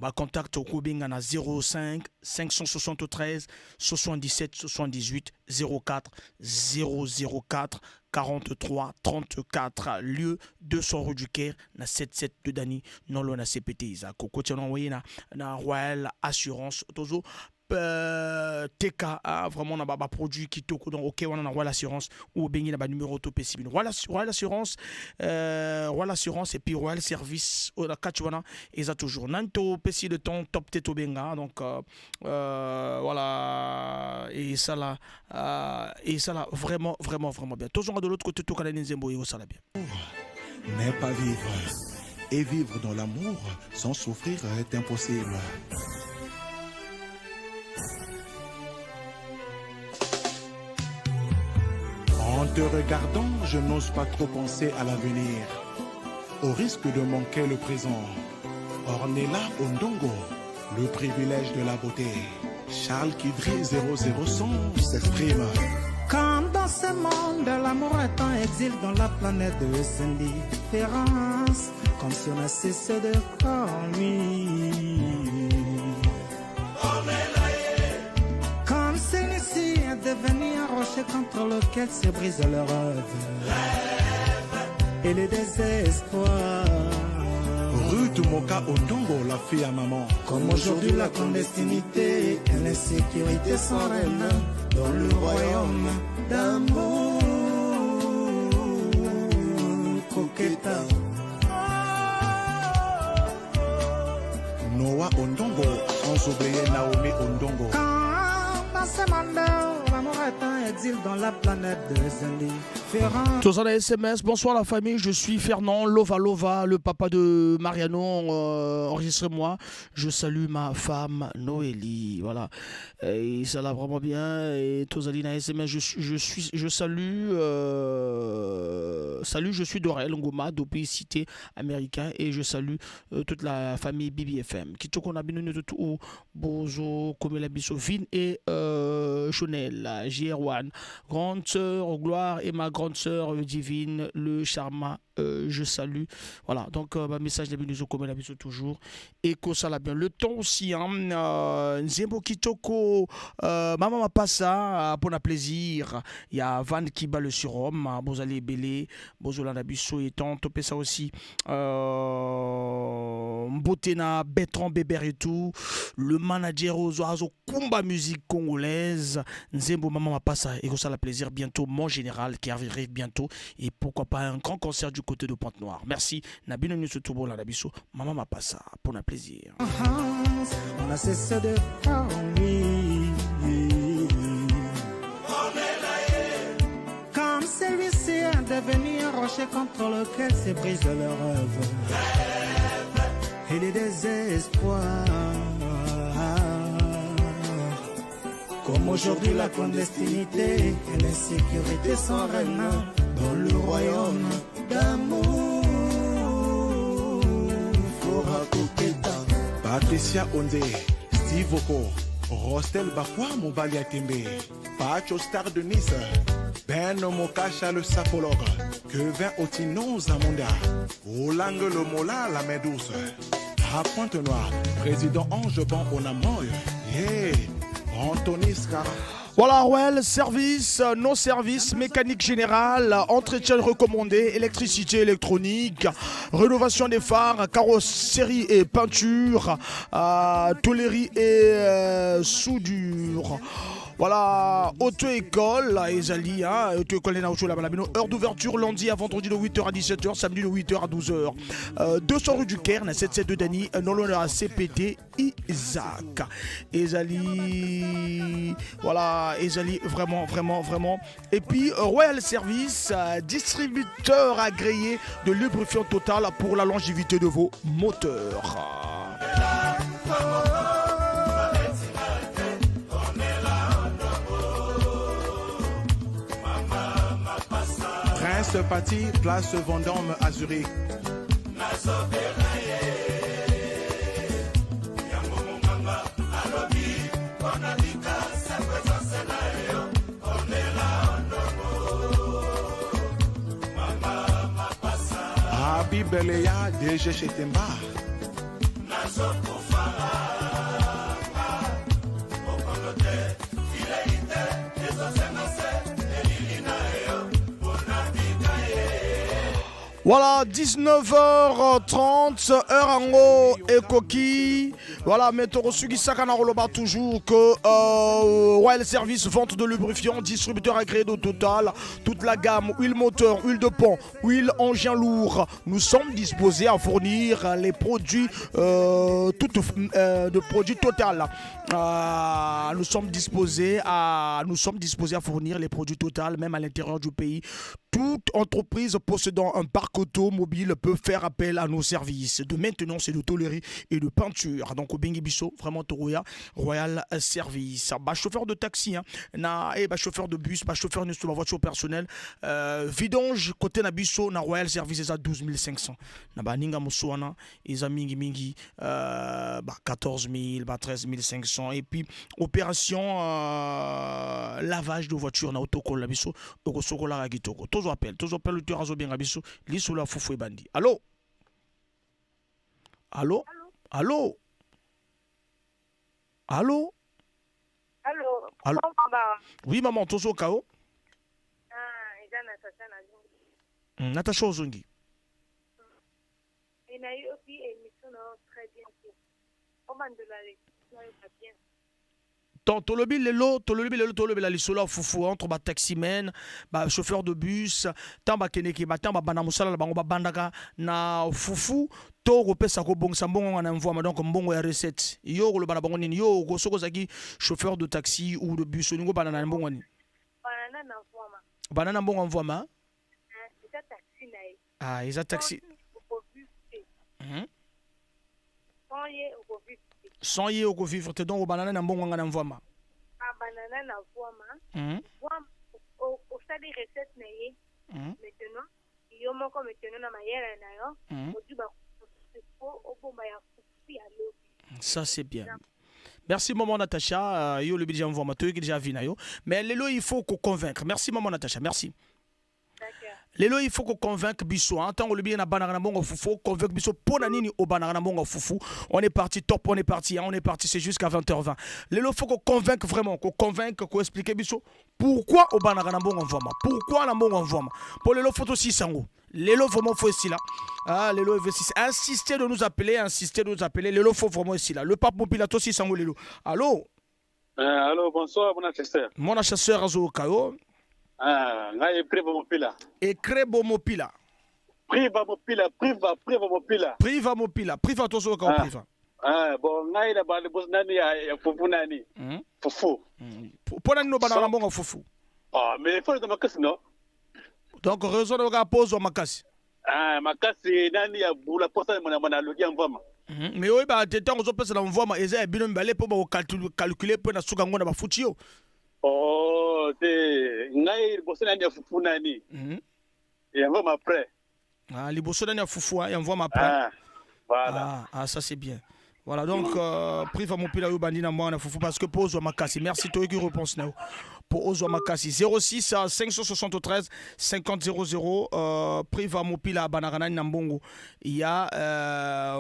bah, contact au Kobenga na 05 573 77 78 04 004 43 34, lieu 200 rue du Caire na 77 de Dani, non loin na CPT Isaac kotiana envoyé na Royal Assurance tozo TK, ah, vraiment na ba produit kitoko. Donc OK, wana na Royal Assurance ou bengi na ba numéro topesi bino Royal Assurance et puis Royal Service na kati wana eza toujours nanto pesi le temps top te tobenga. Donc voilà, et ça là vraiment vraiment vraiment bien. Tozonga de l'autre côté, tokala nzembo et ça bien. N'est pas vivre et vivre dans l'amour sans souffrir est impossible. En te regardant, je n'ose pas trop penser à l'avenir, au risque de manquer le présent. Ornella Ondongo, le privilège de la beauté. Charles Kidri 00 s'exprime. Quand dans ce monde, l'amour est en exil dans la planète de l'indifférence, comme si on a cessé de croire en lui. Comme celui-ci est devenu un rocher contre lequel se brise le rêve et le désespoir. Ruth Moka Ondongo, la fille à maman. Comme aujourd'hui la clandestinité et l'insécurité sont reines dans le royaume d'amour. Coqueta. Noah Ondongo, sans oublier Naomi Ondongo. Quand dans ce monde, l'amour est en exil dans la planète des indifférents. Tous en SMS, bonsoir la famille, je suis Fernand Lova Lova, le papa de Mariano, enregistrez-moi. Je salue ma femme Noélie, voilà. Et ça l'a vraiment bien. Et Tosalina SMS, je salue, salut, je suis Dorel Ngoma, depuis Cité Américain, et je salue toute la famille BBFM. Kitoko na bino nyonso tu bozo komela biso Vin et Chanel, JR1, grande sœur Gloire et ma grande sœur Divine, le Charma, je salue. Voilà, donc ma message de biso komela biso toujours. Et que ça l'a bien. Le temps aussi, hein, Nzembo Kitoko, Maman Mapassa, pour la plaisir. Il y a Van qui bat le surhomme, hein, Bozali Belé, Bozolanda biso et tant, topé ça aussi. Mbotena, Bertrand Bébert et tout, le manager aux oiseaux, Kumba musique congolaise, Nzembo Maman Mapassa, et ça la plaisir bientôt, mon général qui arrive bientôt, et pourquoi pas un grand concert du côté de Pointe-Noire. Merci, Nabino Nyusutubo, Nabiso, Maman Mapassa, pour la plaisir. On a cessé de parler. Comme celui-ci est devenu un rocher contre lequel se brise le rêve et les désespoirs. Comme aujourd'hui la clandestinité et l'insécurité sont reines dans le royaume d'amour. Flora Koketa. Patricia Ondé, Steve Oko, Rostel Bakwa Mobali Atembe, Pacho Star de Nice, Ben Mokacha le sapologue, Kevin Otino Zamunda, Olang le Mola la main douce, à Pointe-Noire, président Ange Ban Onamoy, yeah, Anthony Scar. Voilà, Royal Service, nos services, mécanique générale, entretien recommandé, électricité électronique, rénovation des phares, carrosserie et peinture, tôlerie et soudure. Voilà, auto-école, ezali, hein, auto-école na Ocho Labalabino. Heure d'ouverture lundi à vendredi de 8h à 17h, samedi de 8h à 12h. 200 rue du Cairn, 772 Dany, non loin de la CPT Isaac. Ezali, voilà, ezali, vraiment, vraiment, vraiment. Et puis, Royal Service, distributeur agréé de lubrifiant Total pour la longévité de vos moteurs. Prince Paty, place Vendôme à Zurich. Abi Beleya, DG chez Temba. Voilà, 19h30, heure en haut ekoki. Voilà, mais Saka na koloba toujours que Royal Service, vente de lubrifiant, distributeur agréé de Total, toute la gamme, huile moteur, huile de pont, huile engin lourd. Nous sommes disposés à fournir les produits, toutes, de produits Total. Nous sommes disposés à fournir les produits Total, même à l'intérieur du pays. Toute entreprise possédant un parc automobile peut faire appel à nos services de maintenance et de tôlerie et de peinture. Donc, obengi biso, vraiment Toroya, Royal Service. Bah, chauffeur de taxi, hein, na, eh, bah, chauffeur de bus, bah, chauffeur de voiture personnelle, vidange, côté na biso, na Royal Service, eza 12 500. Na ba ninga mosuana, eza mingi mingi, bah, 14 000, bah, 13 500. Et puis, opération lavage de voiture na autocol na biso, okosokola kitoko. Toujours appel, le azo bien biso, lisolo ya fufu ebandi. Allô? Allô? Allô? Allô? Allô? Allô? Maman. Oui, maman, tozo kao. Ah, eza Natasha na Natasha ozongi. E nayoki émission na yo très bien te. Obandola nayoka bien. Tolobi lelo tolobela lisolo ya fufu entre bataximen, bachauffeur de bus. Ntango bakendeki, ntango babanda mosala na bango, babandaka na fufu to kopesa kobongisa mbongo nga na mvwama, donc mbongo ya recette. Yo koloba na bango nini? Yo soki ozalaki chauffeur de taxi ou de bus, olingi obanda na mbongo nini? Banana na mvwama. Banda na mbongo ya mvwama. Eza taxi na ye. Ah, eza taxi. Okovivre te. Sans ye, okovivre te. Sans ye, okovivre te. Donc obanda na mbongo nga na mvwama. Abanana na mvwama. Mvwama, osali recette na ye. Maintenant yo moko, maintenant na mayele na yo, ozwi po obomba ya fufu ya lobi. Ça, c'est bien. Merci, maman Natacha. Yo le déjà mvwama, toyoki déjà avis na yo. Mais lelo, il faut qu'on convaincre. Merci, maman Natacha. Merci. Lelo, il faut qu'on convainque biso. En tant que le bien na banaka na mbongo fufu, convaincre biso pona nini obanaka na mbongo fufu. On est parti top, on est parti, hein, on est parti, c'est jusqu'à 20h20. Lelo, faut qu'on convainque vraiment, qu'on convainque, qu'on explique biso pourquoi obanaka na mbongo mvwama. Pourquoi na mbongo mvwama. Pour lelo, faut aussi sango. Lelo, vraiment, faut ici là. Ah, lelo, insister de nous appeler, insister de nous appeler. Lelo, faut vraiment ici là. Le pape Mopilato, si sango lelo. Allô? Allô, bonsoir, mon chasseur. Mon chasseur azo kayo. Ah, ngai Priva Mopila. Ekrebo Mopila. Priva Mopila, Priva, Priva Mopila. Priva Mopila, Priva tozo ka Ah. Priva. Ah, bon, ngai na bali boss nani ya fufu nani. Fufu. Pona nini obanda na mbongo fufu? Ah, mais il faut le makasi, non? Donc raison de ka pose makasi. Ah, makasi nani ya bula posa mona mona logi ya mvama. Mais oyeba te, ntango ozopesa na mvwama, eza ya bino mibale mpo bakocalculer mpo na suka yango na bafuti yo. Oh, te, ngai liboso nani ya fufu nani. Ya mvama après. Ah, liboso nani ya fufu, ya mvwama après. Ah, voilà. Ah, ah, ça c'est bien. Voilà, donc Priva Mopila yo bandi na mwana fufu parce que po ozwa makasi. Merci, toyoki réponse na yo. Po ozwa makasi 06 573 50 00, Priva Mopila abanaka nani na mbongo ya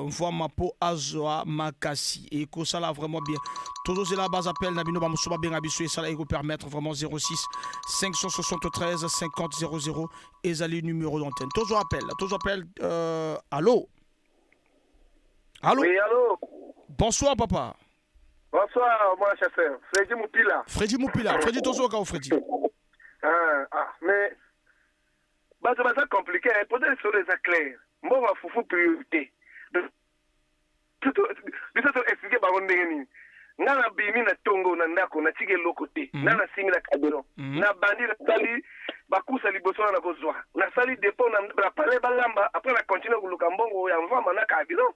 mvwama po azwa makasi. Ekosala vraiment bien. Tozozela bas appel na bino, bamosusu babenga biso, esala ekopermettre vraiment. 06 573 50 00 ezali numéro d'antenne. Tozwa appel, tozwa appel. Allô? Allô? Oui, allô? Bonsoir, papa. Bonsoir, moi, chasseur. Freddy Moupila. Freddy Moupila. Freddy, tozoka o Freddy. Ah, ah, mais bato baza compliqué, hein. Peut-être solo eza clair. Mbongo ya fufu priorité. Biso to expliquer bango ndenge nini? Nga nabimi na ntongo na ndako, natiki eloko te. Nga nasimbi na carburant, nabandi, nasali bakusa liboso wana, nakozwa, nasali dépôt na palais, balamba. Après na continue koluka mbongo ya mvama na carburant.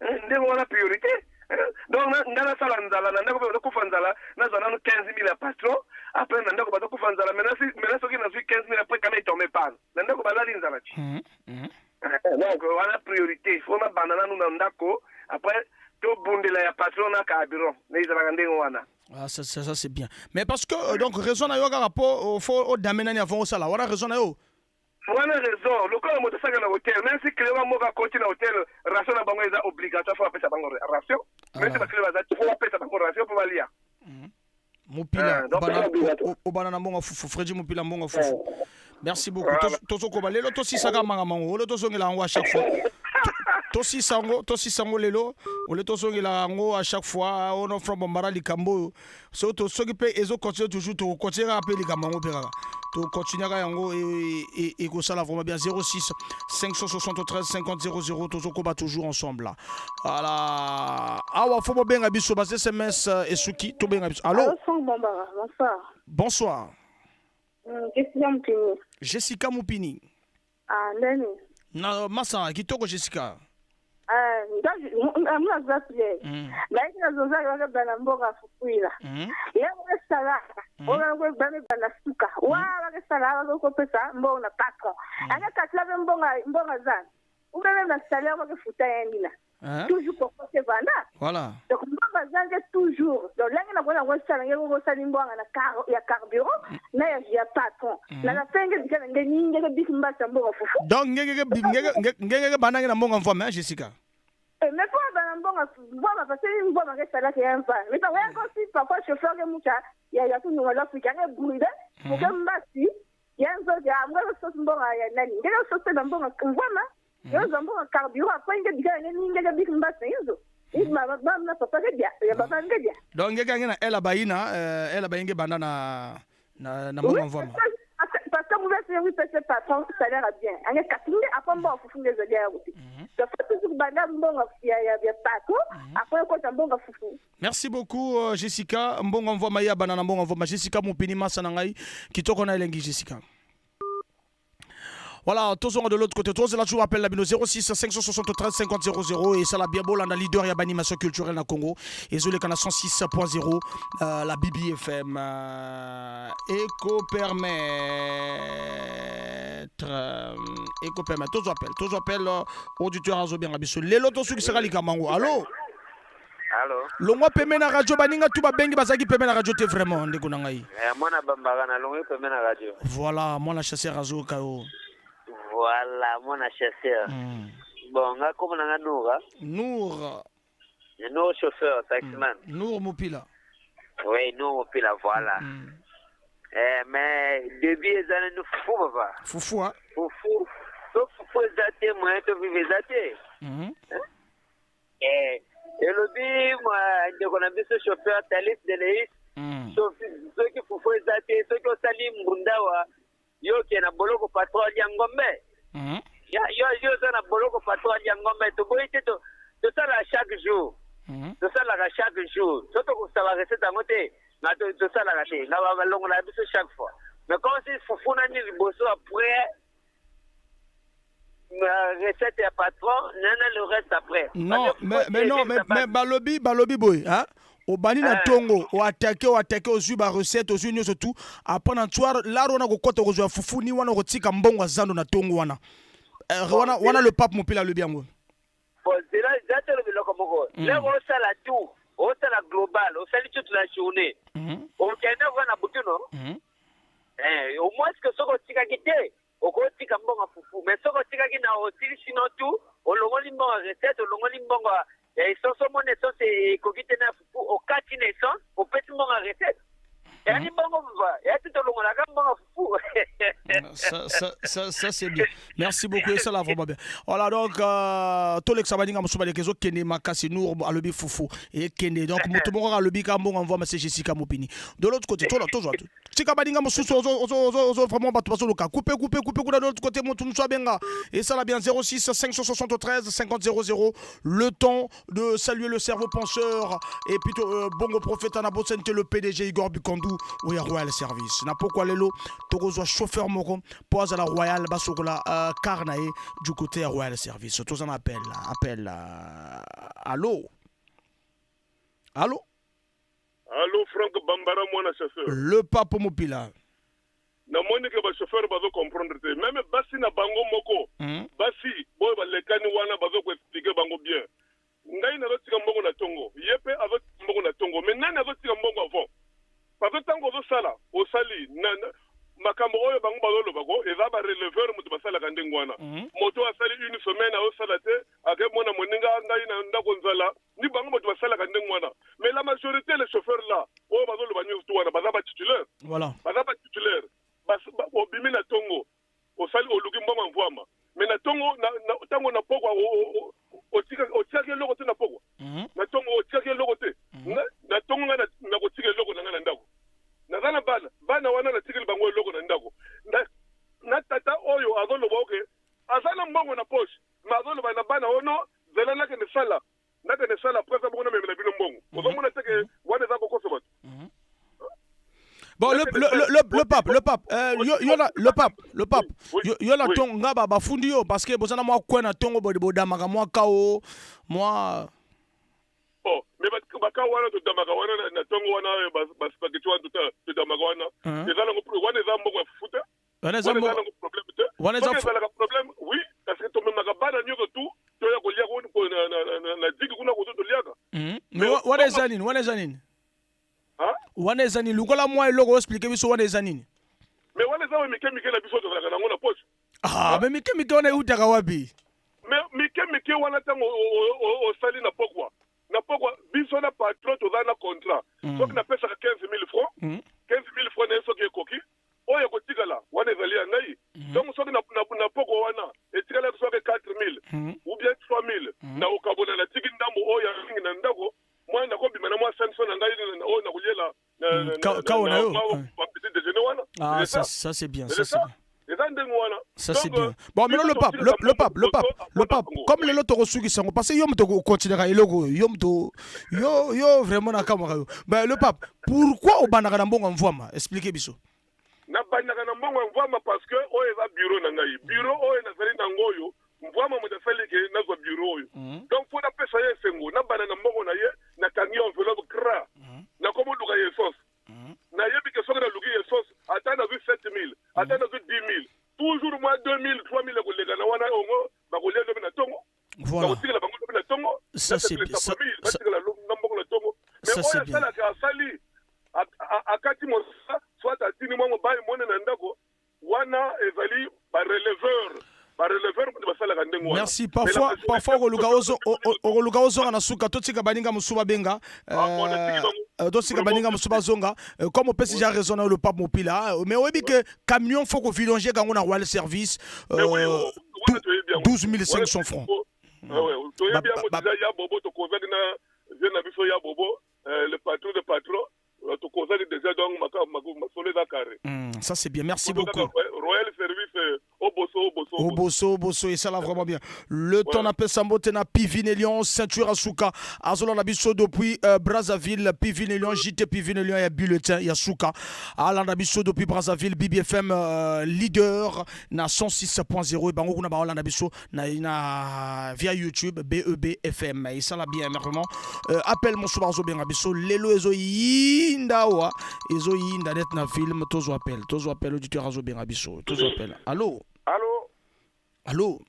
Ndenge wana priorité. Donc nga nasala nzala na ndako mpe bazokufa nzala, nazwa nano 15 000 ya patron. Après na ndako bazokufa nzala. Maintenant soki nazwi 15 000, après kama etombe panne na ndako, balali nzala ti. Donc wana priorité, faut nabanda nanu na ndako, après tobundela ya patron na carburant. Na ezalaka ndenge wana. Ah, ça, ça c'est bien. Mais parce que, donc, raison na yo kaka po faut odame nani avant osala. Wana raison na yo. Wana raison lokola moto asaka na hotel. Même si client moko akoti na hotel, ration na bango eza obligatoire, faut bapesa bango ration. Même si baclient baza, faut bapesa bango ration mpo balia. Mopila obana na mbongo fufu. Fredi Mopila, mbongo fufu. Merci beaucoup. Tozokoba lelo, tosisaka makambo yango ole, tozongela yango à chaque fois. Tosisa yango, tosisa yango lelo ole, tozongela yango à chaque fois. Ono Franc Bambara, likambo oyo soki mpe ezocontinue toujours, tokocontinue kaka mpe likambo yango mpe kaka tocontinue kaka yango, ekosala vraiment bien. 06 573 50 00, tozokoba toujours ensemble là. Voilà, awa faut bobenga biso, bas SMS esuki, tobenga biso. Allo? Allô, Franck Bambara, bonsoir. Bonsoir. Jessica Mupini. Jessica Mupini. Ah, ndeni. Na masa kitoko, Jessica. Muna za play. Bayiki na zoza waka bana mboka fukuila. Ya wasalaka. Oyo bana bana suka. Wa wakasala wakopesa mbongo na patron. Anga katla be mbongo mbongo zan. Ou même na salaire wakafuta yanina. Hein? Toujours pour se vanda. Voilà. Donc mbongo zange toujours. Donc langi na kona kosala nge kosala mbongo na car ya carburant na ya patron. Na la fin nge bikana nge nge biki mbasa mbongo fufu. Donc ngenge banange na mbongo mvama, hein, Jessica. Mais pour bana mbongo mbongo, parce que mbongo ke salaire ya mva. Mais par contre si parfois chauffeur ke mucha ya tout nous l'Afrique nge brûler pour que mbasi ya nzo ya mbongo so mbongo ya nani. Nge so so na mbongo mvama. Yo zo mbongo carburant après nge bikana nge nge biki mbasa inzo. Ma ma na papa ke dia ya baba nge dia. Donc ngenge nge na ela bayina, ela bayinge banda na mbongo mvama. Parce que vous êtes oui, parce que patron salaire a bien. Anga katunde après mbongo fufu nge zo dia kuti. Donc faut toujours banda mbongo ya patron après ko mbongo fufu. Merci beaucoup, Jessica. Mbongo mvama ya banana mbongo mvama. Jessica Mupini, masa na ngai kitoko na elengi, Jessica. Voilà, tozonga de l'autre côté. Tozela toujours appel na bino 06 573 50 00 et ça la bien bolanda leader ya animation culturelle na Congo. Et zoleka na 106.0, la BBFM, Eco permettre, Eco permettre. Tozo appel, tozo appel, auditeur azo bien biso. Lelo tosukisaka likambo yango. Allô? Allo? Longwa peme na radio, baninga tu babengi bazalaki peme na radio te vraiment, ndeko na ngai. Mwana Bambara, nalongwi peme na radio. Voilà, mwana chasseur azoyoka yo. Voilà, mwana chasseur. Bon, nga kombo na nga Nour. Nour. Nour, chauffeur, taximan. Nour Mopila. Oui, Nour Mopila, voilà. Eh, mais début eza nanu fufu, papa. Fufu, hein? Fufu. So fufu eza te, moyen to vivre eza te. Eh, elobi mwa ndeko na biso chauffeur Talis de Leis. Soki fufu eza te, soki osali mbundawa, yo okende na boloko, patron alia ngombe. Yo oza na boloko, patron alia ngombe. Toboyi te, tosalaka chaque jour. Tosalaka chaque jour. So tokosala recette yango te, nga tosalaka te. Nga balongolaka biso chaque fois. Mais comme si fufu nani liboso, après recette ya patron, nana le reste après. Non, mais non, mais balobi boye, hein? Obandi na ntongo, oatake, oatake, ozwi barecette, ozwi nyonso tu. Après na soir laro wana kokɔta kozwa fufu ni wana okotika mbongo ya zando na ntongo wana. Wana le pape Mopila alobi yango. Bon, zela eza te, lobi eloko. moko. Lero osala tout, osala global, osali toute la journée. Okende oka na butu no? Eh, au moins que soki otikaki te, okotika mbongo ya fufu. Mais soki otikaki na osilisi no tout, olongoli mbongo ya recette, olongoli mbongo ya essence, omona essence ekoki te na ya fufu, okati na essence, opesi mbongo ya recette. Yani mbongo va, ya te tolongolaka mbongo ya fufu. Ça, ça, ça, ça c'est bien. Merci beaucoup et ça là vraiment bien. Voilà donc euh, tolekisa baninga mosusu baleka ezokende makasi nour alobi fufu ekende donc moto moko alobi ka mbongo envoie c'est Jessica Mopini. De l'autre côté tola tozwa tika baninga mosusu ozo ozo ozo ozo vraiment bato bazoluka coupe coupe coupe kuna de l'autre côté moto mosusu abenga et ça là bien 06 573 50 00 le temps de saluer le cerveau penseur et plutôt euh, bongo prophète na bosente le PDG Igor Bikandou oya Royal Service na pokwa lelo tokozwa chauffeur moko po azala Royal basokola euh, car na ye du côté ya Royal Service toza na appel appel euh, allo allo. Allo Franck Bambara mwana chauffeur. Le pape Mopila. Namoni ke ba chauffeur bazo comprendre te meme basi na bango moko basi boyo balekani wana bazo ko expliquer bango bien ngai nazo tika mbongo na tongo ye pe azo tika mbongo na tongo mais nani azo tika mbongo avant parce que tango ozo sala osali na makambo oyo bango bazo loba ko eza ba releveur moto basalaka ndenge wana moto asali une semaine azo sala te ake mona moninga ngai na ndako nzala ni bango moto basalaka ndenge wana mais la majorité les chauffeurs là oyo bazoloba nyonso tu wana baza ba titulaire. Voilà. Baza ba titulaire obimi na tongo osali oluki mbongo ya mvwama mais na tongo na tango na pokwa otikaki eloko te na pokwa na tongo otikaki eloko te na tongo ngai nakotika eloko na ngai na ndako naza na bana bana wana natikeli bango eloko na ndako na tata oyo azoloba oke aza na mbongo na poche mais azoloba na bana ono zela nakende sala nakende sala presa bongo namemela bino mbongo ozomona te ke wana eza kokosa bato. Bon, le pape, le pape, euh, yo, yo la, le pape, le pape, yo, yo la tongo nga ba bafundi yo parce que bozana mwa coin na tongo bo bodamaka mwa kao mwa. Oh, mais baka wana todamaka wana na tongo wana baspaghetti wana todamaka wana eza nango wana eza mbongo ya fufu te. Wana eza nango problème te. Wana eza ezalaka problème oui parce que tomemaka bana nyonso tu toya kolia na diki kuna koto toliaka. Mais wana eza nini? Wana eza nini? Wana eza nini? Lukola mwa eloko oexplique biso wana eza nini? Mais wana eza mike mike na biso tozalaka nango na poche. Ah, mais mike mike wana eutaka wapi? Mais mike mike wana ntango osali na pokwa na pokwa biso na patron toza na contrat soki napesaka 15 000 francs 15 000 francs na ye soki ekoki oyo ekotikala wana ezali ya ngai. Donc soki na pokwa wana etikalaki soki 4 000 ou bien 3 000 na okabola natiki ndambo oyo ya mingi na ndako mwa nakobima na mwa 500 na ngai oyo nakoliela kao na yo petit déjeuner wana. Ah, ça, ça c'est bien, ça c'est bien. Eza ndenge wana. Ça c'est bien. Bon, maintenant le pape, le, le pape, le pape, le pape, comme lelo tokosukisa yango parce que yo moto okontinuaka eloko yo moto yo yo vraiment nakamwaka yo. Ben le pape, pourquoi obandaka na mbongo ya mvwama? Expliquez biso. Nabandaka na mbongo ya mvwama parce que oyo eza bureau na ngai. Bureau oyo nazali nango oyo mvwama moto asali ke nazwa bureau oyo. Donc mpo napesa ye esengo nabanda na mbongo na ye nakangi enveloppe cra nakomoluka ye essence. Nayebi ke soki naluki essence ata nazwi 7000 ata nazwi 10000 toujours mwa 2000 3000 ekoleka na wana ongo bakolia lobi na tongo. Bakotikela bango lobi na tongo. Ça c'est bien. Batikela na mbongo na tongo. Mais oyo asalaka asali akati mosala soit atindi mwa mobali mone na ndako wana ezali bareleveur bareleveur moto basalaka ndenge wana. Merci. Parfois parfois okoluka ozo okoluka ozonga na suka totika baninga mosusu babenga totika baninga mosusu bazonga comme opesi ja raison na yo le pape Mopila mais oyebi ke camion faut ko vidanger kango na Royal Service 12 500 francs. Toyebi yango deja ya bobo tokozaki na vie na biso ya bobo le patron de patron tokozaki déjà donc masolo eza carré. Ça c'est bien, merci beaucoup. Royal Service Oboso Oboso. Oboso Oboso et ça là vraiment bien. Le temps napesa mbote na Pivine Lyon ceinture asuka azolanda biso depuis Brazzaville. Pivine Lyon JT Pivine Lyon ya bulletin ya suka alanda biso depuis Brazzaville BBFM leader na 106.0 bango kuna baolanda biso na via YouTube BEB FM et ça là bien vraiment appel mosusu bazobenga biso lelo ezo yinda wa ezo yinda net na film tozo appel tozo appel auditeur azobenga biso tozo appel. Allo. Allo. Allo.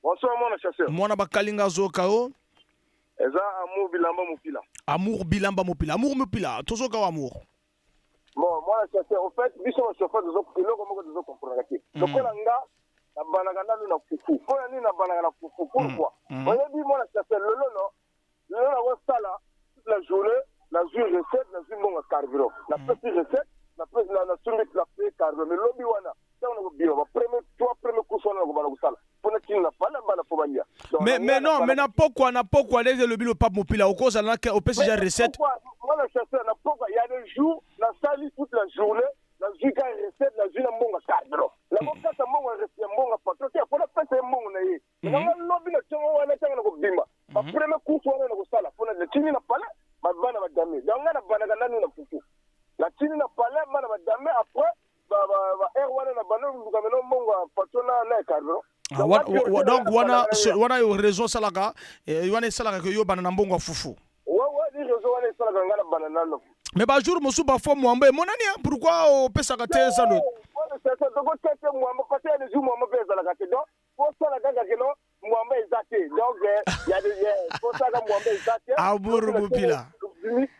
Bonsoir mwana chasseur. Mwana bakalinga azoka o. Eza Amour Bilamba Mopila. Amour Bilamba Mopila. Amour Mopila, tozoka wa Amour. Bon, mwana chauffeur, au fait, biso ba chauffeur tozo eloko moko tozo comprendre te. Lokola nga nabanaka nanu na fufu. Mpo na nini nabanaka na fufu? Pourquoi? Oyebi mwana chauffeur lelo no, lelo nakosala toute la journée, nazwi recette, nazwi mbongo ya carburant. Napesi recette, napesi na nasombi na paye carburant. Mais lobi wana ntango nakobima ba premier trois premier course wana nakobanda kosala mpo natinda na pala bana mpo balia. Donc, Mais, mais non, mais na pokwa, na pokwa, ndenge elobi le pape Mopila, okozala na opesi déjà recette. Mwana chasseur, na pokwa, il y a des jours, nasali toute la journée, nazwi ka recette, nazwi na mbongo ya carburant. Nakokata mbongo ya recette ya mbongo ya patron te, mpo napesa ye mbongo na ye. Nanga lobi na ntongo wana ntango nakobima, ba premier course wana nakosala, mpo natindi na palais, ba bana badame. Donc nga nabandaka nanu na fufu. Natindi na palais, bana badame, après ba ba ba heure wana na banda koluka meno mbongo ya patron na na ya carburant. Ah, wa, wa, wa, donc wana wana yo raison esalaka eh, wana esalaka ke yo banda na mbongo ya fufu. Ouais ouais, ni raison wana esalaka nga na banda nanu. Mais ba jour mosusu parfois mwamba emonani hein, pourquoi opesaka te zando? Tokotia te mwamba parce que ya des jours mwamba mpe ezalaka te, donc posala kaka ke no mwamba eza te, donc ya posala mwamba eza te. Amour Mopila.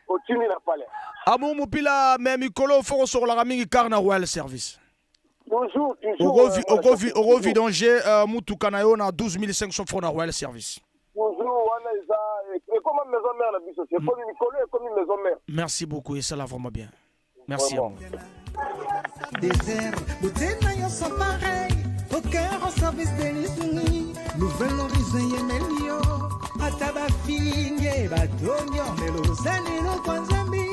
Otindi na palais. Amour Mopila, mais mikolo fo kosokolaka mingi car na Royal Service. Toujours, toujours. Okovi, okovi vidanger mutuka na yo na 12 500 francs na Royal Service. Toujours wana eza ekoma maison mère na biso, ekomi mikolo ekomi maison mère. Merci beaucoup et ça la vraiment bien. Merci à vous. Désert, botena nyonso pareil, au cœur au service de lisungi, nouvel horizon yemeli yo, ata bafinge batongi omelo ozali lokwa nzambi,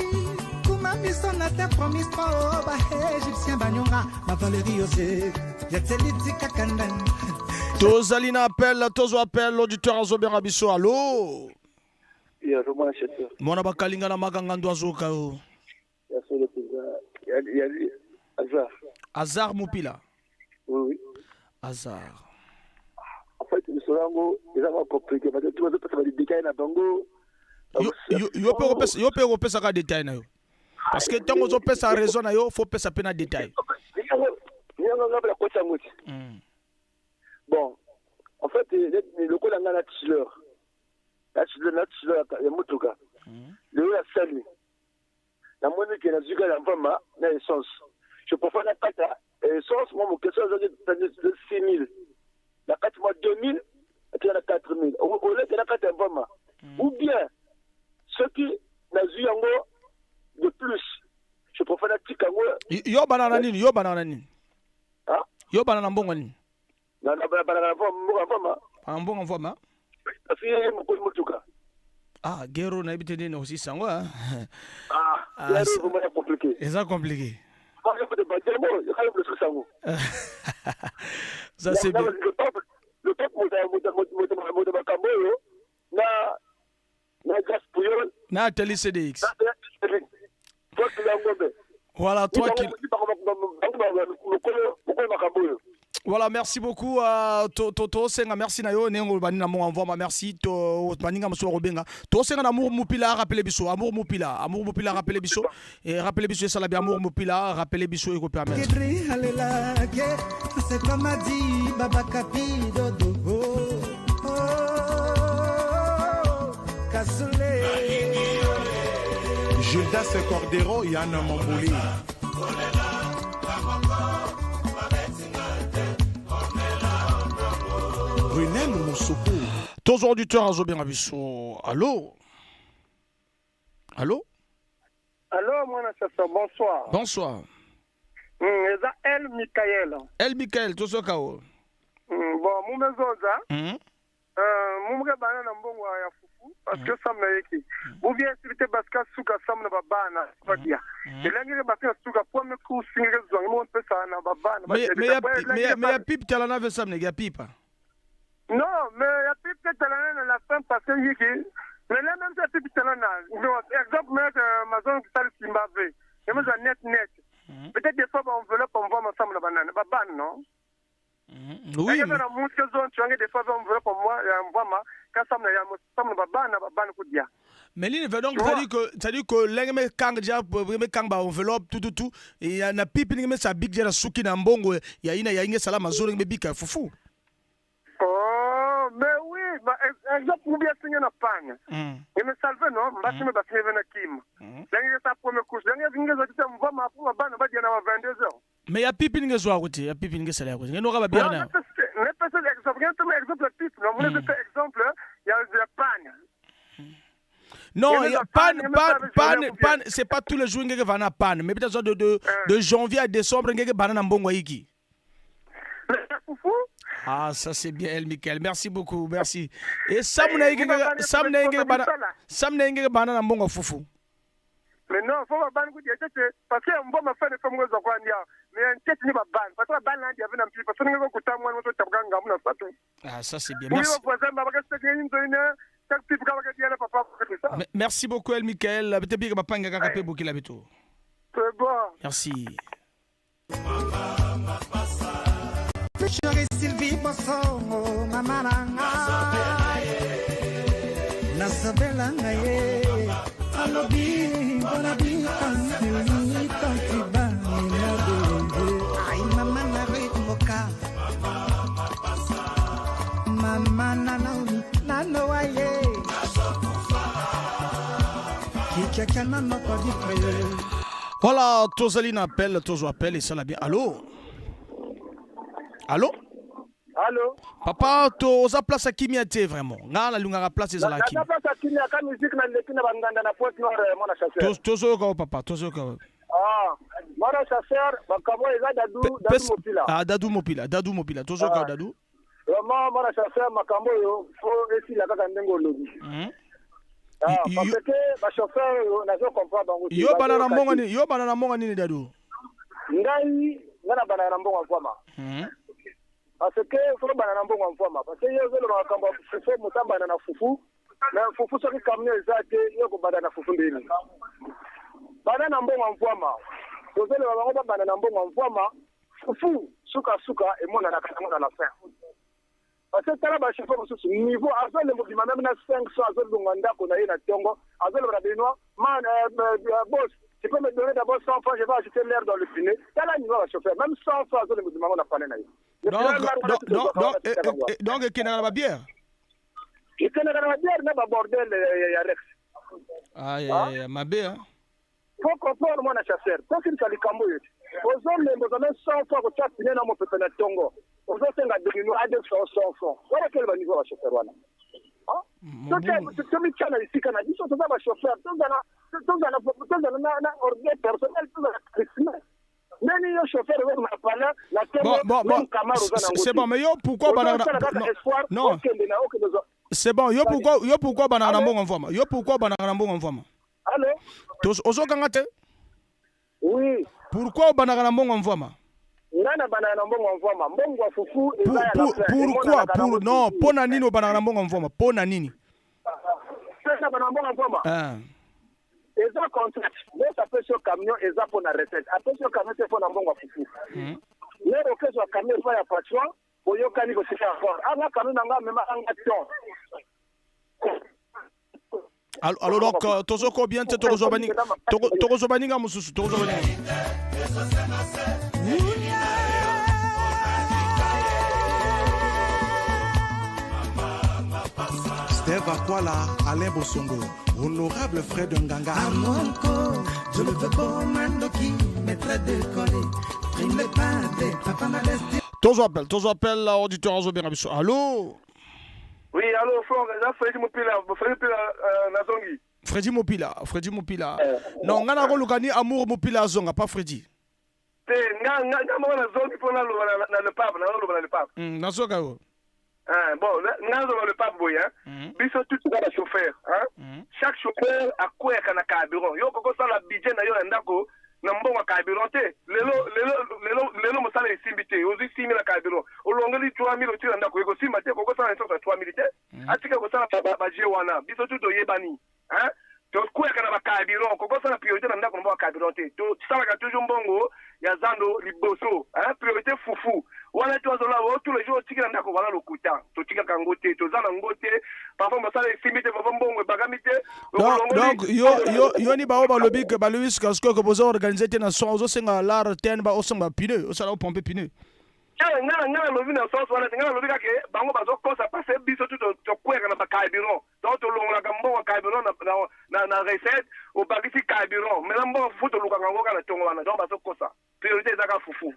kuma biso na te promise po ba égyptien banyonga ba Valérie Yose ya teliti kaka ndani. Tozali na appel, tozwa appel, l'auditeur azobenga biso, allo. Mwana bakalinga na makanga ndo azoka yo. Ya solo mpenza yali hasard. Hasard Mopila. Oui, oui. Hasard. En fait, lisolo yango eza mwa compliqué parce que tu bazopesa ba détail na bango. Yo mpe okopesaka détail na yo. Parce que ntango ozopesa raison na yo, faut pesa mpe na détail. Yango nga mpe nakotisa yango ti. Bon, en fait, lokola nga na titulaire, na titulaire ya motuka, lelo nasali namoni ke nazwi kaka mvama na essence, je préfère nakata essence mwa moke, so azwaki 6000 nakati mwa 2000 atika na 4000 oleke nakata ya mvama, ou bien soki nazwi yango de plus, je préfère natika yango. Yo bana na nini? Yo bana na nini? Yo bana na mbongo nini? Banaka na mbongo mvama. Na mbongo mvama? Parce que mokoli motuka. Ah, gero nayebi te ndenge nakosisa yango. Ah, gero vraiment compliqué. Eza compliqué. Ça c'est bien. Le peuple moto makambo oyo na na Grâce Puyol na Ateli CDX. Voilà, toi qui. Voilà, merci beaucoup à to to to senga merci na yo nengo bani na mon envoi merci to baninga muso robenga to senga na amour mupila rappeler biso amour mupila amour mupila rappeler biso et rappeler biso ça la bien amour mupila rappeler biso et ko permettre. C'est comme a dit Baba Kapi Dodo. Oh, oh, Kasule. Gildas Cordero, Yann Mambouli. Brunel Moussoukou. Tous auditeurs azobenga biso. Allô? Allô? Allô, mwana sasa, bonsoir. Bonsoir. Eza El Mikael. El Mikael, tozoka o. Bon, mumezonza. Mumuke bana na mbongo ya fufu parce que sam na yeki. Buvia esibite parce que suka sam na babana badia. Elenge parce que suka premier coup singeke zwangi mo pesa na babana. Mais mais ya pipe tala na ve sam ne ya pipa. Non, mais ya pipe tala na la fin parce que yiki. Mais là même ya pipe tala na. Exemple mais Amazon qui sale Zimbabwe. Et moi net net. Peut-être des fois enveloppe on voit ensemble la banane. Babane non? Oui. Mais na mutu zone tu des fois enveloppe moi ya mvama kasam na ya sam na babana babana kudia. Mais l'île donc c'est-à-dire que c'est-à-dire que l'engme me kang déjà me kang ba enveloppe tout tout tout et ya na pipi ngeme sa big déjà suki na mbongo ya ina ya inge sala mazoro ngeme bika fufu. Oh mais oui, bah, Exemple ou bien singe na panne. Et me salve non, mbasi me basi me na kima. Ndenge sa première couche, ndenge nge zo tita mvama apu bana ba dia na 22 heures. Mais ya pipi ninge zwa kuti, ya pipi ninge sala kuti. Ngeno ka ba bière na. Ne pese exemple, ngeno tuma exemple pipe, non, mune pese exemple ya ya panne. Non, y a panne, panne, panne, panne, c'est pas tous les jours ngeke vana panne, mais peut-être de janvier à décembre ngeke bana na mbongo yiki. Ah, ça c'est bien, El Michael. Merci beaucoup, merci. Et Sam na yiki Sam na yiki bana Sam na yiki bana na mbongo fufu. Mais non, faut pas ban kudia tete parce que mboma fene fo mwezo kwa ndia. Mais tete ni ba ban, parce que ban na ndia vena mpi parce que ngeko kutamwa moto tabganga muna satu. Ah, ça c'est bien. Merci. Merci beaucoup El Michael. Peut-être bien que bapanga kaka pe bokila beto. C'est bon. Merci. Chérie Sylvie Bosongo, mama nanga nasobela nga ye alobi mpona bikanselitantibamina ai mama na ritmoka mama na naomi nanoa ye kikiaka na noko difre. Voilà, tozali na appel, tozo appel et ça la bien. Allô? Allô? Allô? Papa, toza place ya kimia te vraiment. Nga nalingaka place ezala Naza kimia. place ya kimia ka musique na leki na banganda na Pointe Noire mwana chasseur. Tozoyoka yo papa, tozoyoka yo. Ah, mwana chasseur, makambo eza Dadu, Dadu Mopila. Ah, Dadu Mopila, Dadu Mopila, tozoyoka yo Dadu. Vraiment mwana chasseur, makambo oyo fo esila kaka ndenge olobi. Ah, parce que ba chauffeur oyo nazo comprendre bango te. Yo bana na Bazoyoka mbongo te. nini? Yo bana na mbongo nini Dadu? Ngai nga na bana na mbongo ya mvwama. Parce que faut bana na mbongo ya mvwama. Parce que yo ozoloba makambo ya fufu, moto abanda na fufu. Na fufu soki camion eza te, yo kobanda na fufu ndeni. Banda na mbongo ya mvwama. Tozoloba bango babanda na mbongo ya mvwama. Fufu suka suka emonanaka yango na la fin. Parce que tala ba chauffeur mosusu niveau azolemba obima meme na 500, azolonga ndako na ye na ntongo, azoloba na benoit man, boss, tu peux me donner d'abord 100 francs, je vais acheter l'air dans le pneu. Tala niveau ya ba chauffeur, même 100 francs azolemba obima yango na pale na ye. Donc ekendaka na babière? Ekendaka na babière na babordel ya Rex. Ah, mabe hein? Faut comprendre mwana chasseur, tosilisa likambo oyo te. Ozolemba oza meme 100 francs kotia pneu na mopepe na ntongo, ozosenga domino adekisa yo 100 francs wana. Kele baniveau ya bachauffeur wana, tomitia na esika na biso. Toza bachauffeur, tozala na orgueil personnel, tozala charisme. Ndeni yo chauffeur ozokoma pala na Bon, bon, c'est bon, mais yo pourquoi bana non, non, c'est bon. Yo pourquoi banaka na mbongo mvwama? Yo pourquoi banaka na mbongo mvwama? Allo? Ozokanga te? Oui. Pourquoi obanaka na mbongo mvwama? Nga na banaka na mbongo mvwama, mbongo ya fufu eza ya la fin. Pourquoi? Pour non, mpo na nini obanaka na mbongo mvwama? Mpo na nini? Na bana mbongo mvwama, eza contrat. Boss apesi yo camion, eza mpo na recette. Apesi yo camion te mpo na mbongo ya fufu. Lero okezwa camion epai ya patron, boyokani kosika accord anga camion na nga amemaka nga ton. Alors donc tozoko bien te, tokozwa baninga mosusu, tokozwa baninga. Steve Akwala, Alain Bosongo, honorable frère de Nganga. Amonko, je le veux pour Mandoki, maître de coller, prime le padre, papa ma destinée. Tozo appel, tozo appel, auditeur azobenga biso. Allo? Oui, allo, Flore, eza Fredi Mopila, Fredi Mopila nazongi. Fredi Mopila, Fredi Mopila. Non, nga nakoluka ni Amour Mopila azonga, pas Fredi. Te, nga moko nazongi mpo naloba na le pape, naloba na le pape. Nazoka yo. Ah, bon, nga nazoloba le pape boye, hein. Biso tout toza ba chauffeur, hein. Chaque chauffeur akweyaka na carburant. Yo kokosala budget na yo ya ndako na mbongo ya carburant te. Lelo mosala esimbi te, ozwi 6000 na carburant, olongoli 3000, otie na ndako, ekosimba te. Kokosala essence ya 3000 te. Atika kosala baje wana. Biso tu toyebani, hein, tokweyaka na bacarburant. Kokosala priorité na ndako na mbongo ya carburant te. Tosalaka toujours mbongo ya zando liboso, hein, priorité fufu wana te. Azola o tous les jours otikela ndako wana, lokuta. Totikaka yango te, toza na yango te. Parfois mosala esimbi te, parfois mbongo ebakami te. Donc yo ni bao balobi ke balobi sika sikoyo ke boza organise te na son, ozosenga lar ten ba osenga pneu, osala opompe pneu. Nga nalobi na sens wana te. Nga nalobi kaka bango bazokosa, parce biso tu tokweka na bacarburant. Donc tolongolaka mbongo carburant na recette, obakisi carburant. Maintenant mbongo fufu, tolukaka yango kaka na ntongo wana. Donc bazokosa, priorité eza kaka fufu.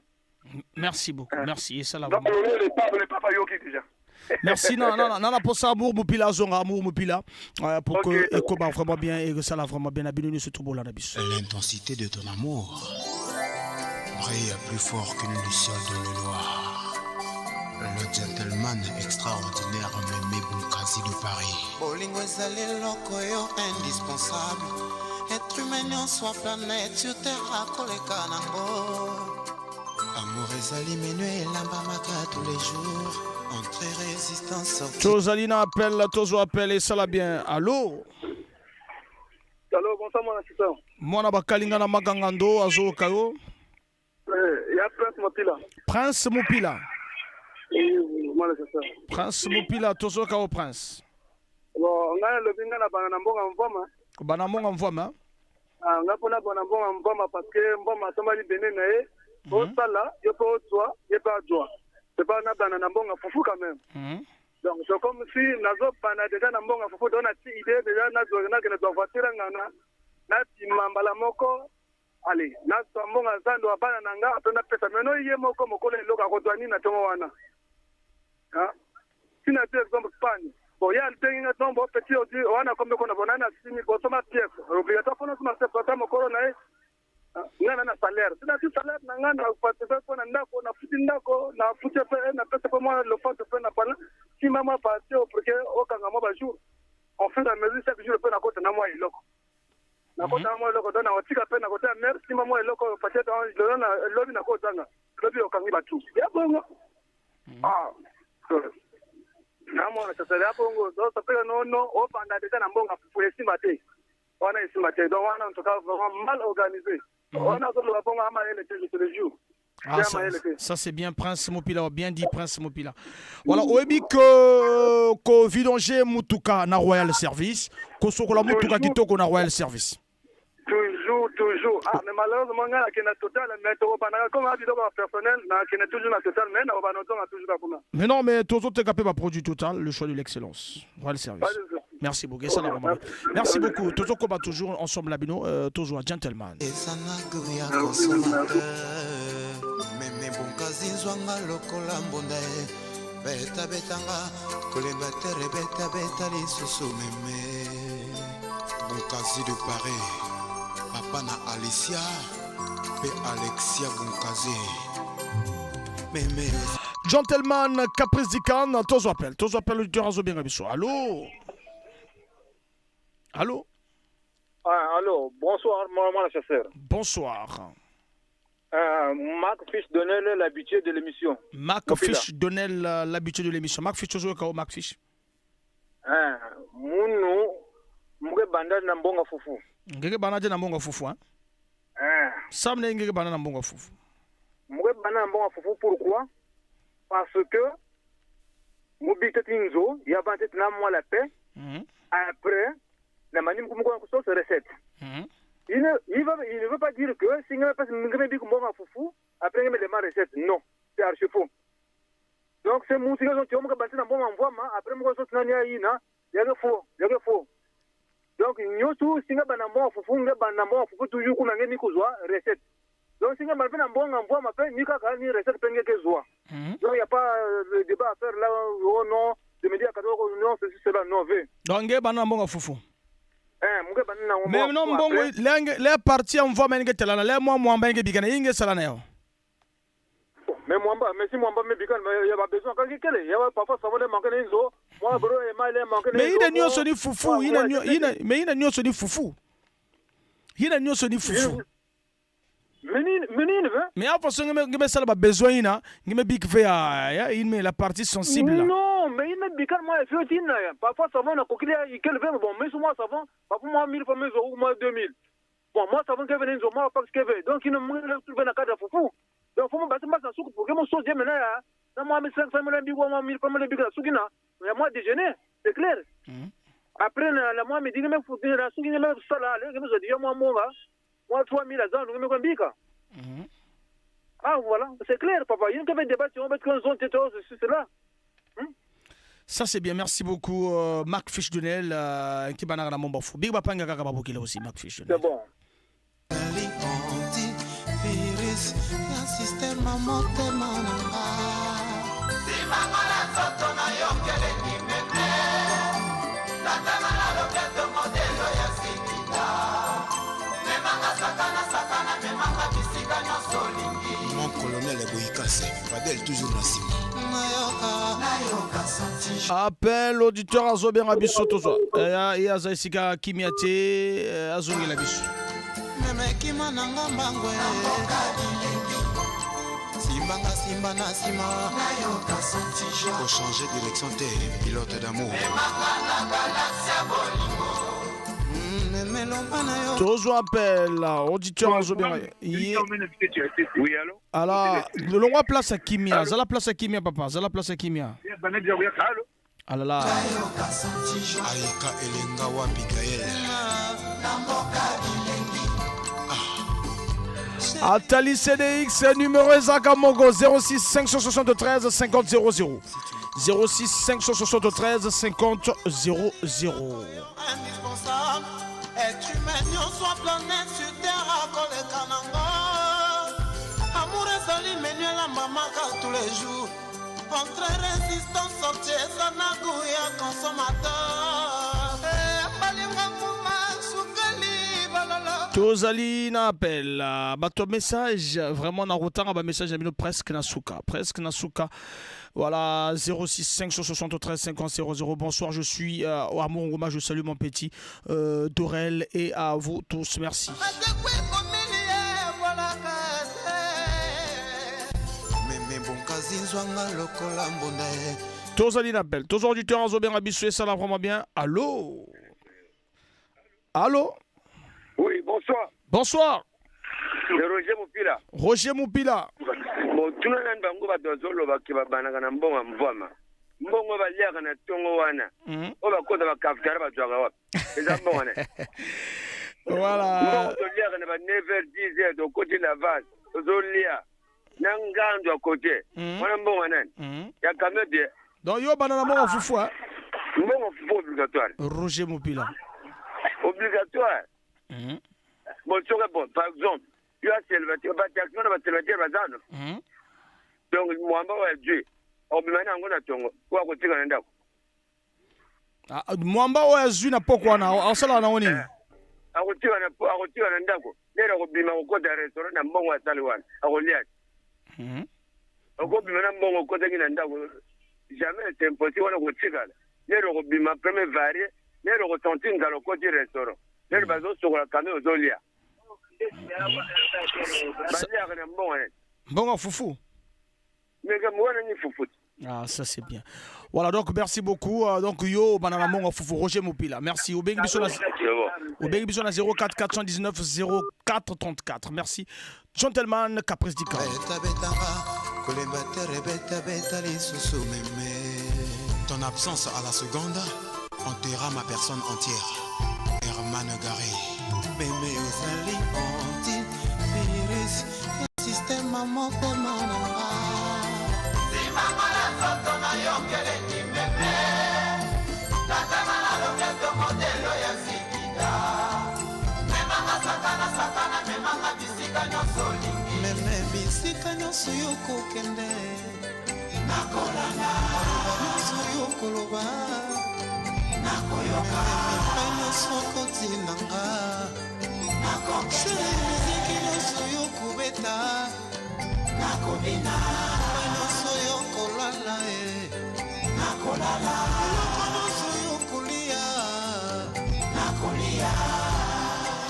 Merci beaucoup, merci. Et ça là. Donc le pape ayoki déjà. Merci. Non, non, non, non, pour ça, amour mopila, zonga, amour mopila, pour que ekoma vraiment bien et que ça l'a vraiment bien abino surtout bola na biso. L'intensité de ton amour brille plus fort qu'une luciole dans le noir. Le gentleman extraordinaire Mémé Boukasi de Paris. Bolingo ezali eloko oyo indispensable. Être humain nyonso ya planète sur terre akoleka nango. Amour ezali menu elambamaka tous les jours. Entrée, résistance, sortie. Tozali na appel, tozo appel et ça la bien. Allô? Allô, bonsoir mon assistant. Mwana bakalinga na magangando azoyoka yo. Eh, ya Prince Mopila. Prince Mopila. Oui, moi l'assistant. Prince Mopila, tozoyoka yo, Prince. Bon, ngai nalobi, ngai na bana na mbongo mvoma. Bana mbongo mvwama. Ah, ngai mpona bana mbongo mvoma, parce que mboma asombali bene na ye. Osala yo mpe ozwa, ye mpe azwa. C'est pas na bana na mbongo fufu quand même. Donc c'est comme si nazobana déjà na mbongo fufu. Donc nati idée déjà, nazwa, nakende zwa voiture ngana, nabima mbala moko. Ale, nazwa mbongo ya zando ya bana na nga, ape napesa meno ye moko mokolo eloko akozwa nini na ntongo wana. Ah, si na ti exemple pani, bon, ye abengi nga, non, bon, petit odi wana kombe kona bona na simi bosoma pièce obligatoire mpona osoma pièce ata mokolo na ye. Nga na salaire, si nati salaire na nga na participe mpo na ndako, nafuti ndako, nafuti mpe, napesa mpe mwa lopanto mpe na pana nsima mwa parti oyo pour que okanga mwa bajour en fur et à mesure. Chaque jour mpe nakota na mwa eloko, nakota na mwa eloko. Donc nakotika mpe nakota ya mare nsima mwa eloko oyo, peut-être lelo na lobi nakozanga, lobi okangi batu ya bongo. Ah, namona sasala ya bongo. Donc sasala nono obanda déjà na mbongo fufu, esimba te wana, esimba te. Donc wana, en tout cas, vraiment mal organisé wana. Azoloba bongo amayele te, je te le jure. Ah, ça c'est bien, Prince Mopila, bien dit, Prince Mopila. Voilà, oyebi que ko vidanger mutuka na Royal Service, ko sokola mutuka kitoko na Royal Service. Toujours, toujours. Ah, mais malheureusement ngai nakende na Total, mais tokobandaka comme biloko ya personnel, nakende toujours na Total, mais nakobanda ozonga toujours kaka kuna. Mais non, mais tozoteka pe ba produit Total, le choix de l'excellence. Royal Service. Merci beaucoup. Ça, merci beaucoup. Tozokoba toujours ensemble la bino, toujours gentleman. Eza na goût ya consommateur. Meme bonkazi, zwanga lokola mbonda ye, betabetanga kolemba tere, betabeta lisusu meme. Bonkazi de Paris, papa na Alicia mpe Alexia Bonkazi, meme. Gentleman Caprice Dikan, tozo appel, tozo appel, auditeur azo benga biso. Allô? Allô? Ah, allô, bonsoir, moi, le chasseur. Bonsoir. Marc Fish donnait l'habitude de l'émission. Marc Fish donnait l'habitude de l'émission. Marc Fish, toujours kao Marc Fish. Ah, munu muke banda na mbonga fufu. Ngeke bana na mbonga fufu, hein? Ah. Sam ne ngeke bana na mbonga fufu. Muke banda na mbonga fufu, pourquoi? Parce que mubite tinzo, ya bante na moi la paix. Après, la mani mko sauce recette. Il ne veut pas dire que si nga passe nga bi mbonga fufu, après nga demande recette. Non, c'est archi faux. Donc c'est mutu nga zo muka bantina mbonga mvwama, après muka so tunani ya ina, ya faux, ya faux. Donc nyonso singa bana mbonga fufu, nga bana mbonga fufu toujours kuna nge nikozwa recette. Donc singa bana na mbonga mvwama pe ni kaka ni recette pe ngeke zwa. Donc il y a pas de débat à faire là, oh non, de me dire non, ceci cela, non, ve. Donc nge bana mbonga fufu. Eh, muke bana na Mais non, mbongo lenge le parti ya mvwama nge telana le mwa mwamba nge bikana inge sala na yo. Mais mwamba, mais si mwamba me bikana, il y a pas besoin quand quel, il y a parfois ça va manquer nzo, moi bro et mal manquer. Mais ina nyonso ni fufu, ina ina, mais ina nyonso ni fufu. Ina nyonso ni fufu. Menine, hein? Mais avant ça, nge sala ba besoin ina, nge bik ve ya ya la partie sensible là. Non, mais il me bikana moi fiotina. Parfois ça va na kokili quel veut bon, mais moi ça va, parfois moi 1000 fois mais ou moi 2000. Bon, moi ça va que venir moi parce que veut. Donc il ne me trouve na cadre fufu. Donc faut me battre mbasa suku pour que mon sauce maintenant ya. Na moi 500 mille biko moi 1000 fois mille biko suki na. Ya moi déjeuner, c'est clair. Après na la moi me dit mais faut la suki mais ça là, le me dit moi moi moi 3000 azan me kombika. Ah voilà, c'est clair papa. Il y a un débat sur cela. Ça c'est bien, merci beaucoup Marc Fiche-Dunel qui banaka na momba fu. Big bapanga kaka babokila aussi Marc Fiche-Dunel. C'est bon. Antivirus ya système ya motema na nga. Simanga na nzoto na yo keleki meme natanga na loketo modelo ya sikita memanga sakana sakana memanga bisika nyonso olingi. Mon colonel Boyikase, Fadel toujours na nsima. Nayoka nayoka senti. Appel auditeur azobenga biso tozwa. Ye aza esika kimia te, azongela biso. Memekima nanga mbangwe simbanga simba na nsima. Nayoka senti joie. Kochange direction te, pilote d'amour. Memanga na galaxie ya bolingo. Memelomba na yo. Tozwa appel auditeur azobenga ye. Oui, allô. Ala lolongwa place ya kimia, zala place ya kimia papa, zala place ya kimia. Allô. Alala. Nayoka senti joie. Ayeka elenga wapi Gael. Na mboka bilengi. Atali CDX numéro ezaka moko 06 573 50 00 06 573 50 00. Indispensable être humain nyonso ya planète sur terre akoleka nango. Amour ezali menu elambamaka tous les jours. Entre résistance sortie eza na goût ya consommateur. Eh, balinga nguma sukali balala. Tozali na appel, bato ya message vraiment na kotanga bamessage na bino presque na suka, presque na suka. Voilà, 06 573 50 00. Bonsoir, je suis à Morungoma, je salue mon petit Dorel et à vous tous, merci. Meme bonkazi nzwanga lokola mbonda ye. Tozali na appel, tozwa auditeur azobenga biso, esala vraiment bien. Allô. Allô. Oui, bonsoir. Bonsoir. C'est Roger Mupila. Roger Mupila. Bon, tuna nani bango bato bazolobaki babanaka na mbongo ya mvwama. Mbongo baliaka na ntongo wana. Oyo bakota bacafetara bazwaka wapi? Eza mbongo ne. Voilà. Mbongo toliaka na ba 9h 10h tokoti na vase tozolia na ngandu ya kote. Wana mbongo nani? Ya camion te. Donc yo bana na mbongo fufu hein? Mbongo fufu obligatoire. Roger Mupila. Obligatoire. Bon, soki bon, par exemple, yo ya célibataire, ba taxi na ba célibataire bazano. Donc mwamba oyo azwi obima na yango na tongo oyo akotika na ndako. Ah, mwamba oyo azwi na poko wana asalaka nango nini? Akotika na akotika na ndako lero akobima kokota restaurant na mbongo asali wana akolia te. Okobima na mbongo okotaki na ndako jamais, c'est impossible wana kotikala. Lero okobima premier varie, lero okosentir nzala okoti restaurant, lero bazosokola camion ozolia. Baliaka na mbongo nani? Mbongo ya fufu. Meke wana ni fufu. Ah, ça c'est bien. Voilà, donc merci beaucoup. Donc yo, banana mongo fufu, Roger Mupila. Merci. Obengi biso na Obengi biso na 04 419 04 34. Merci. Gentleman Caprice Dika. Beta betanga kolemba tere beta beta lisusu meme. Ton absence à la seconde enterra ma personne entière. Herman Garé. Meme ozali antivirus ya système ya motema na nga. Simanga na nzoto na yo keleki meme natanga na loketo modelo ya sikita memanga sakana sakana memanga bisika nyonso olingi. Meme bisika nyonso yo kokende nakolanda maloba nyonso yo koloba nakoyoka epai nyonso okotinda nga nakokende chéri miziki nyonso yo kobeta nakobina epai nyonso yo kolala e nakolala eloko nyonso yo kolia nakolia.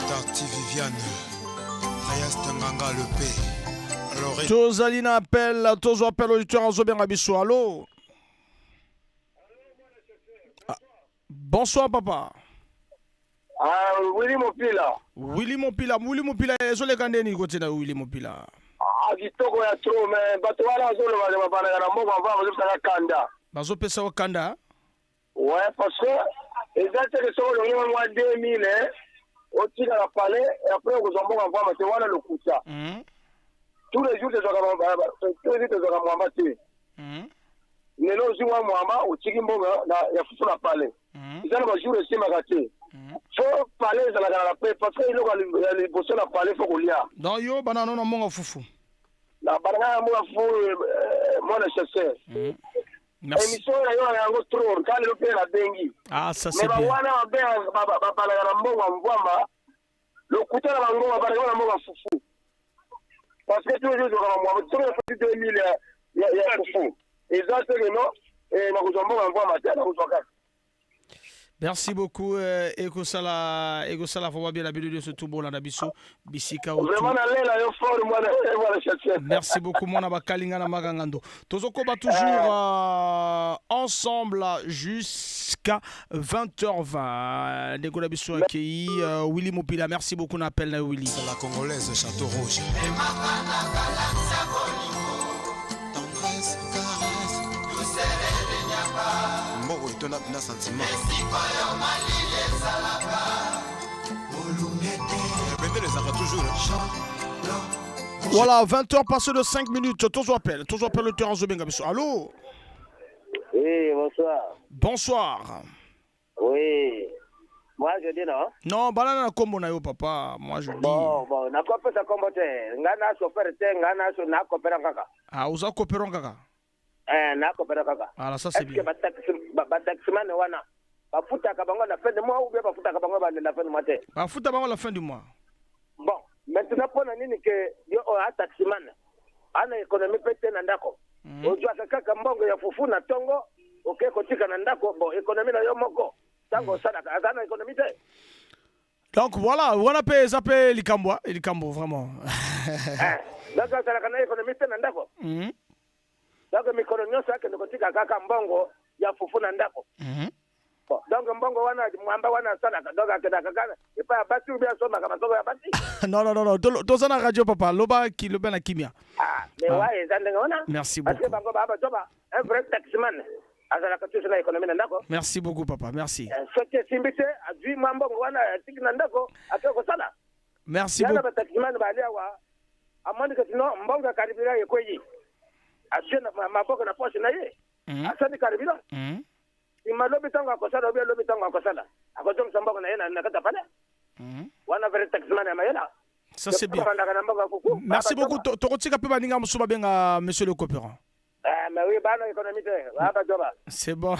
Tati Viviane, Reyes Tanganga le P. Loré. Tozali na appel, tozwa appel auditeur azobenga biso. Allô. Ah, bonsoir papa. Ah, Willy Mopila. Willy Mopila, Willy Mopila ezoleka ndeni kote na Willy Mopila. Ah, kitoko ya trop mais bato wana azoloba babanaka na mbongo avant bazopesaka kanda. Bazopesa yo kanda. Ouais, parce que eza te ke soki olongi mwa 2000 eh, otikala palais et après okozwa mbongo mvama te wana lokuta. Tous les jours tozwaka tous les jours tozwaka mwamba te. Lelo ozwi mwa mwamba, otiki mbongo ya fufu na palais. Eza na bajour esimaka te. Faut palais ezalaka na la paix, parce que eloko ya liboso na palais, faut kolia. Donc yo bana no na mbongo fufu. Na bananga ya mbongo fufu, mwana chasseur. Merci. Émission na yo na yango trop, ka lelo mpe nabengi. Ah, ça Mais c'est bien. bawana babalaka na mbongo ya mvwamba, lokuta na bango, babalaka na mbongo ya fufu. Parce que toujours ezwaka bamwamba, soki napesi 2000 ya fufu, eza seke no nakozwa mbongo ya mvwamba te, nakozwa kaka. Merci beaucoup, ekosala ekosala vraiment bien la bino surtout bolanda biso bisika. Vraiment nalela yo fort, mwana mwana chasseur. Merci beaucoup, mwana bakalinga na magangando. Tozokoba toujours ensemble jusqu'à 20h20. Ndeko na biso akei, Willy Mopila, merci beaucoup na appel na Willy. La congolaise Château Rouge. Tendresse, caresse, mboko etonda na sentiment. Bendele ezalaka toujours. Voilà, 20h passé de 5 minutes. Toujours appel. Toujours appel le terrain Zobenga biso. Allô? Oui, bonsoir. Bonsoir. Oui. Moi, je dis non. Non, banana na kombo na yo papa. Moi je dis. Bon, nakopesa kombo te. Nga na chauffeur te, nga na na coopérant kaka. Ah, oza coopérant kaka. Eh, na coopérant kaka. Ah, ça c'est Est-ce que bien. ba taxi ba taximan wana bafutaka bango na fin de mois ou bien bafutaka bango ba na fin de mois te? Bafuta bango la fin du mois. Bon, maintenant mpona nini ke yo oyo a taximan ana économie mpe te na ndako, ozwaka kaka mbongo ya fufu na ntongo, oke kotika na ndako? Bon, économie na yo moko ntango osalaka, aza na économie te. Donc voilà, wana pe eza pe likambo, ah, likambo vraiment. Eh, donc azalaka na économie te na ndako. Donc mikolo nyonso akende kotika kaka mbongo ya fufu na ndako. Bon, donc mbongo wana, mwamba wana asalaka, donc akendaka kaka epai ya basi ou bien asombaka masoko ya basi? Non non non non, toza na radio papa, loba ki loba na kimia. Ah, mais Ah. wa eza ndenge wana. Merci Parce que beaucoup. bango baa bazoba. Un vrai taximan azalaka toujours na économie na ndako. Merci beaucoup papa, merci. Eh, soki esimbi te, azwi mwa mbongo wana, atiki na ndako, ake kosala. Merci Yana beaucoup. bataximan bali awa, amoni kati no mbongo ya carburant ekweyi, atie na maboko na poche na ye, asali carburant. Nsima lobi ntango akosala, obi lobi ntango akosala, akozongisa mbongo na ye na kati ya palais wana. Vrai taximan ya mayela. Ça c'est bien. Bandaka na mbongo ya fufu. Merci beaucoup. Tokotika pe baninga mosusu babenga, monsieur le coopérant. Eh, mais oui, bana économie te, baa bazoba. C'est bon.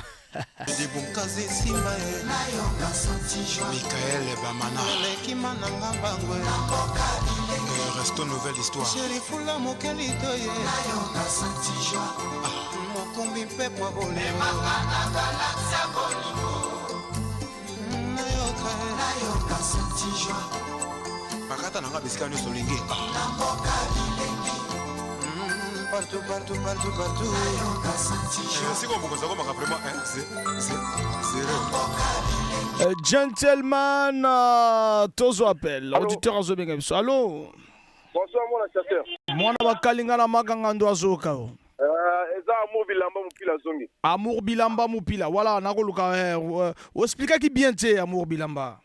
Dibunkazi simba ye Michael Bamana Elekima nanga bango. Resto nouvelle histoire. Sherifula mokeli to ye mokumbi mpepo bolingo nayoka. Bakata nanga bisika nyonso olingi. Partout, partout, partout, partout. Siko mokonzi akomaka vraiment 1 0. Gentleman, tozo appel. Auditeur azobenga biso. Allô? Bonsoir, mwana chasseur. Mwana bakalinga na maganga ndo azoka o. Eza Amour Bilamba Mopila zongi. Amour Bilamba Mopila. Voilà, nakoluka oexpliquaki bien te, Amour Bilamba.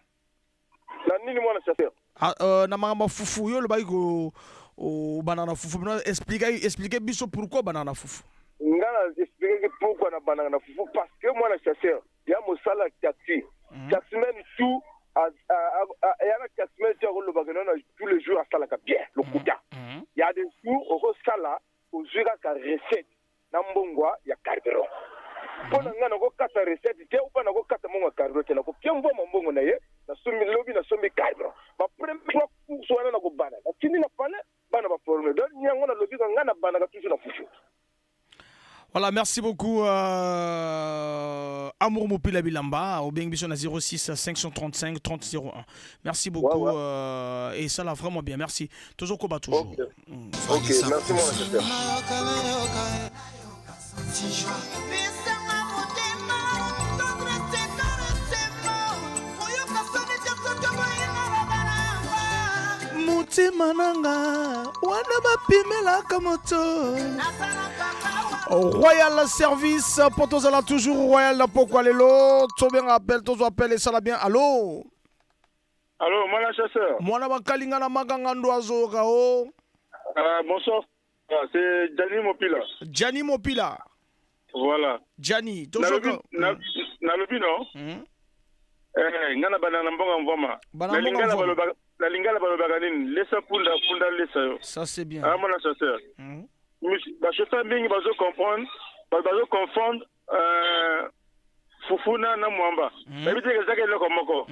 Na nini, mwana chasseur? Ah, na makambo ya fufu, yo olobaki ko obanda na fufu. Bino explique explique biso pourquoi obanda na fufu. Nga na expliqueki pourquoi na bandaka na fufu, parce que mwana chasseur ya mosala ya taxi, taximan tout ya na taximan ti akolobaka nano tous les jours asalaka bien, lokuta. Ya des jours okosala, ozwi kaka recette na mbongwa ya carburant. Mpo na ngai nakokata recette te, mpo nakokata mbongo ya carburant te, nakopia mbongo mbongo na ye, nasombi lobi, nasombi carburant. Bapremier trois course wana nakobanda, natindi na palais, bana baforme. Donc yango nalobi ka ngai nabandaka toujours na fufu. Voilà, merci beaucoup. Amour Mopila Bilamba, au bien na 06 535 30 01. Merci beaucoup. Ouais. Et ça l'a vraiment bien. Merci. Toujours combat, toujours. Ok, ok, merci mon chasseur. Lisanga motema, tendresse, caressement, oyoka soni te soki boyinga babalanga. Motema nanga wana bapimelaka moto. Royal Service po tozala toujours royal na pokwa lelo. Tobenga appel, tozwa appel, esala bien. Allo? Allo, mwana chasseur. Mwana bakalinga na maganga ndo azoyoka o. Ah, bonsoir. Ah, c'est Gianni Mopila. Gianni Mopila. Voilà. Gianni, nalobi nalobi no. Eh, nga na banda na mbongo mvoma. Na lingala balobaka na lingala balobaka nini? Lesa punda punda lesa yo. Ça c'est bien. Ah mon chasseur. Ba chauffeur mingi bazo comprendre, bazo confondre euh, fufu na na mwamba. Bayebi te ezaka eloko moko.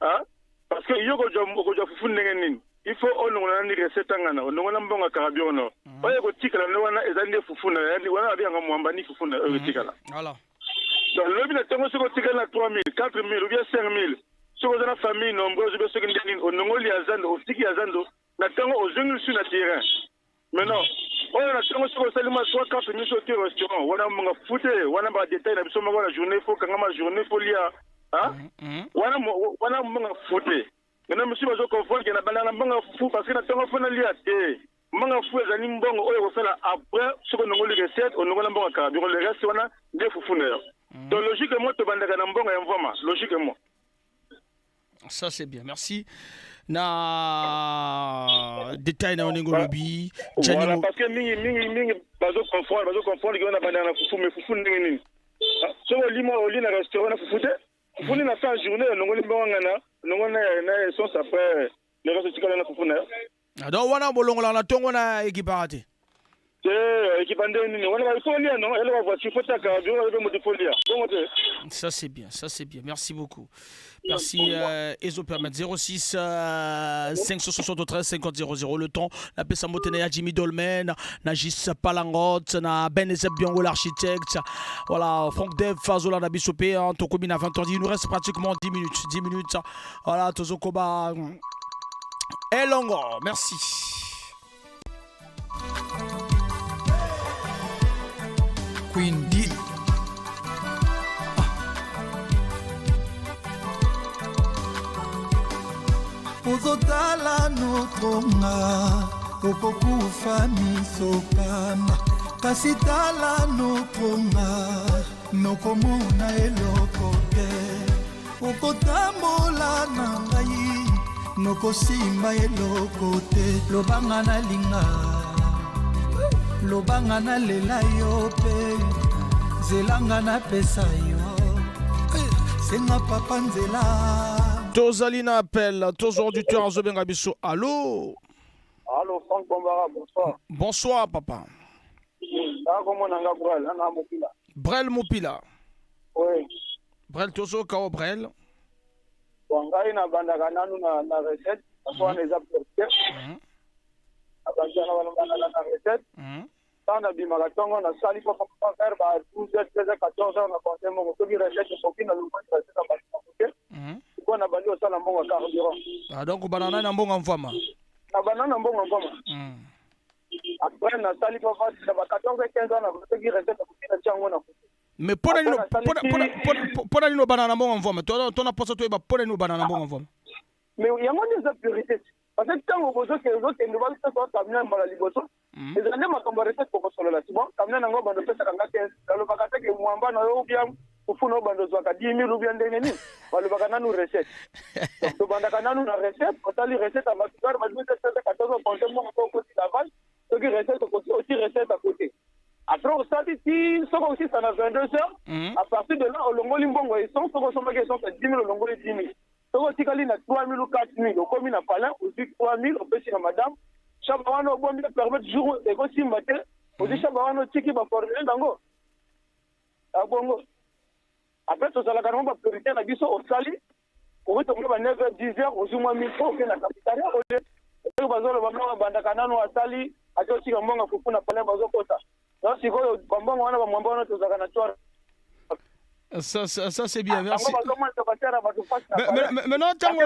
Ah? Parce que yo okozwa fufu ndenge nini? Il faut olongola nani recette angana, olongola mbongo ya carburant no. Oyo ekotikala nde wana eza nde fufu na yo, wana babengaka mwamba ni fufu na oyo ekotikala. Voilà. Donc lobi na ntongo soki otikali na 3000, 4000 ou bien 5000, soki oza na famille nombreuse ou bien soki nde nini, onongoli ya zando, otiki ya zando, na ntongo ozongi lisusu na terrain. Maintenant, oyo na ntongo soki osali mwa 3 4 miso oke restaurant, wana mbongo fufu te, wana ba détail na biso moko na journée faut kangama journée faut lia. Hein? Wana wana mbongo fufu te. Maintenant mosusu bazo confondre ke na banda na mbongo ya fufu parce que na ntongo faut nalia te. Mbongo ya fufu ezali mbongo oyo okosala après soki onongoli recette, onongola mbongo ya carburant, le reste wana nde fufu na yo. Donc logiquement tobandaka na mbongo ya mvwama, logiquement. Ça c'est bien, merci. Na détail na ndenge olobi. Gianni Voilà, parce que mingi mingi mingi bazo confondre, bazo confondre ke wana banda na fufu, mais fufu ndenge nini? Ah, soki oli mwa oli na restaurant na fufu te, fufu nde na fin ya journée onongoli mbongo ngana, onongoli na na essence après le reste otikala na fufu na yo. Ah, donc wana bolongolaka na ntongo na ekipaka te. Te, ekipa ndenge nini? Wana il faut lia non, eloko ya voiture faut tia carburant oyo moto faut lia. Bongo te. Ça c'est bien, ça c'est bien. Merci beaucoup. Merci euh, Ezo permettre 06 euh, 573 50 00 le temps. La pesa mbote na ya Jimmy Dolmen, na Gis Palangot, na Ben Ezeb Biongo l'architecte. Voilà, Franck Dev Fazola na biso pe hein, tokomi na 20h. Il nous reste pratiquement 10 minutes, 10 minutes. Voilà, tozokoba Elongo. Merci. Queen D. Ozotala notonga okokufa miso pamba kasi tala nokonga nokomona eloko te okotambola na ngai nokosimba eloko te lobanga nalinga lobanga nalela yo mpe zelanga napesa yo senga papa nzela. Tozali na appel, tozwa auditeur azobenga biso. Allo? Allo, Franck Bombara, bonsoir. Bonsoir papa. Nakomona nga Brel, ana Mopila. Brel Mopila. Oui. Brel tozoka o Brel. Bon, ngai nabandaka nanu na, na recette, parce wana eza priorité. Nabandaka nabandaka na recette. Ntango nabimaka ntongo nasali mpo papa vers ba 12 heures, 13 heures, 14 heures na compte moko. Soki recette ekoki nalongoli recette ya bato na kote. Sikoyo nabandi kosala mbongo ya carburant. Ah, donc obanda nani na mbongo mvwama? Nabanda na mbongo mvwama. Après nasali mpo na ba 14 heures, 15 heures na soki recette ekoki natia yango na kote. Mais pona nini pona nini obanda na mbongo mvwama? Tona posa toyeba pona nini obanda na mbongo mvwama? Mais yango nde eza priorité. Parce que ntango bozokende bazosala camion mbala liboso, ezala nde makambo ya recette bokosolola. Si bon camion nango bando opesaka nga 15, nalobaka te ke mwamba na yo ou bien fufu na yo bando ozwaka 10 000 ou bien ndenge nini, balobaka nanu recette. Donc tobandaka nanu na recette, otali recette ya bato kar ba 12 13 14 compte moko po okoti lavage, soki recette okoki oti recette à côté. Après osali ti soki osisa na 22 heures, à partir de là olongoli mbongo ya essence, soki osombaki essence ya 10 000 olongoli 10 000. Soki otikali na 3 000 ou 4 000 okomi na palin ozwi 3 000 opesi na madame shaba wana obombi permettre jour ekosimba te ozwi shaba wana otiki ba formule nango abongo. Après tozalaka nango ba priorité na biso osali okoki tomona ba 9 heures 10 heures ozwi mwa 1000 francs okende na cafetaria olie. Soki bazoloba mwa babandaka nanu asali ake otika mbongo fufu na palin bazokota. Donc sikoyo bambongo wana bamwamba wana tozalaka na twara. Ça, ça, ça c'est bien, merci. Maintenant, tango,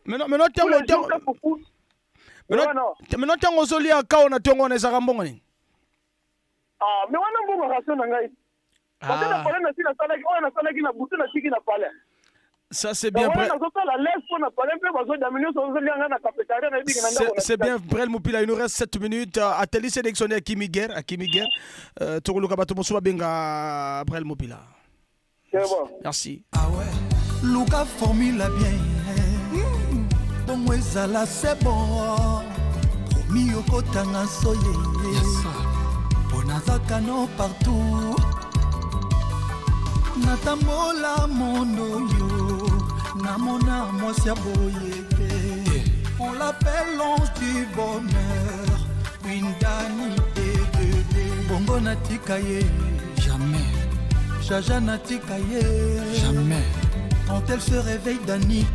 maintenant, maintenant, tango, tango, maintenant, maintenant, tango ozolia kao na tongo wana ezalaka mbongo nini? Ah, mais wana mbongo ration na ngai. Parce que na palais nasi nasalaki oyo nasalaki na butu natiki na palais. Ça c'est bien. Brel. C'est bien Brel Mupila, il nous reste 7 minutes. Ateli sélectionné Akimi Guerre, Akimi Guerre. Euh, Tokoluka bato mosusu benga Brel Mupila. C'est bon. Merci. Ah ouais. Luka formule bien. Bongo ezala c'est bon. Miyokotanga soye mpo nazaka no partout. Natambola mondo oyo, namona mwasi ya boye te. On l'appelle l'ange du bonheur, une Dani D2D. Bongo natika ye jamais, jaja natika ye jamais. Quand elle se réveille, Dani.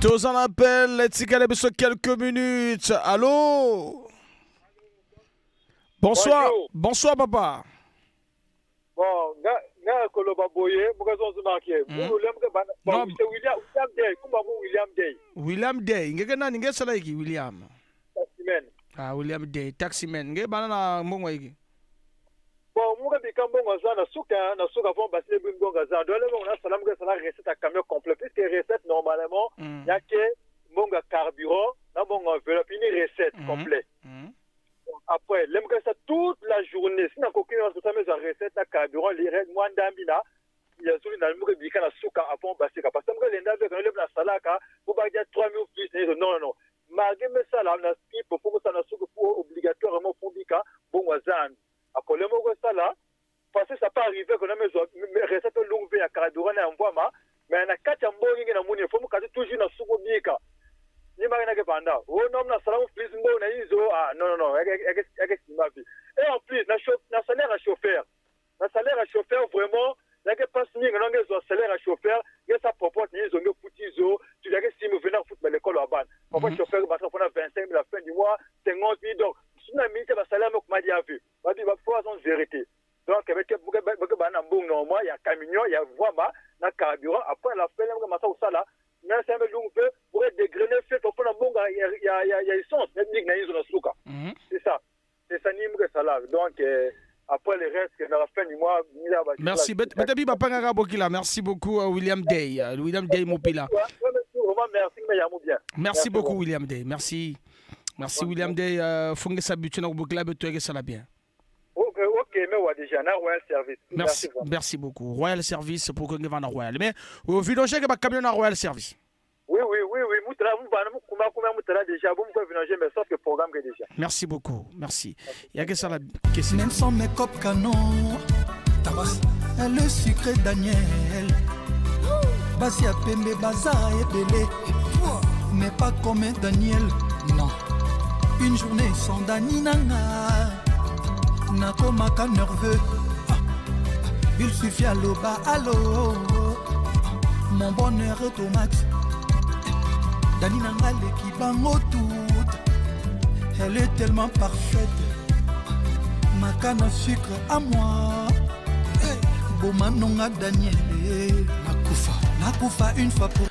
Tous en appel, tikala biso quelques minutes. Allô? Bonsoir. Bonjour. Bonsoir papa. Bon, nga nga koloba boye, muka zonzo marqué. William Non. Bon, c'est William William Day, kumba mu William Day. William Day, ngeke nani ngesala iki William? Taximan. Ah, William Day, taximan. Nge bana na mbongo iki. Bon, muka bika mbongo za na suka bon basile mbongo za. Do le mbongo na salam que sala recette à camion complet, puisque recette normalement, y a que mbongo carburant, na mbongo enveloppe, une recette complète. Après, l'aime que ça toute la journée. Si na koki na ça mes recette na carburant, les règles moi ndambi na ya zuli na muka bika na suka avant basika, parce que muka lenda avec na na salaka pour ba dire 3000 plus. Non, non, non, malgré me sala na skip pour ça na suka pour obligatoirement pour bika bon zan. Après le moko sala, parce que ça peut arriver qu'on a mes recette longue ya carburant na mvwama, mais na kati ya mbongo ngi na muni faut muka toujours na suko bika ni maki nake panda o non na salamu plus mbongo na izo. Ah non, non, non, eke eke sima vi. Et en plus na salaire à chauffeur, na salaire à chauffeur, vraiment nake passe mingi nange zo salaire à chauffeur nge sa proporte ni izo nge futi izo tu yake simi venant foutre l'école à ban. Parfois chauffeur va prendre 25 000 à la fin du mois, 50 000. Donc suna minute ba salaire moko madi avu babi ba faut son vérité. Donc avec que ba na mbongo normalement ya camion ya voima na carburant, après la fin même masa osala mais c'est un peu long peu pour dégrainer fait pour na mbongo ya essence net na izo na suka. C'est ça, c'est ça ni que ça là. Donc après le reste, dans la fin du mois. Merci. Betabi Bapangara Bokila. Merci beaucoup, William Day. William Day Mopila. Vraiment merci, mais bien. Merci beaucoup, William Day. Merci. Merci, William Day. Funge sabutu na Bokila beto ça la bien. Ok, mais ouais, déjà, na Royal Service. Merci, merci beaucoup. Royal Service pour que nous Royal. Mais au vidanger que camion na Royal Service. Oui. Moutala, mou kuma kuma moutala déjà, bon, mou vidanger, mais sauf que programme que déjà. Merci beaucoup. Merci. Il y a que ça la question. Même sans make-up canon, Tabas, le sucré Daniel. Basi ya pembe baza ebele, mais pas comme Daniel, non. Une journée sans Dani nanga, nakomaka nerveux. Il suffit aloba allo, mon bonheur est au max. Dani nanga leki bango toute, elle est tellement parfaite. Ma canne à sucre à moi. Boma nonga Daniel. Nakufa, nakufa une fois pour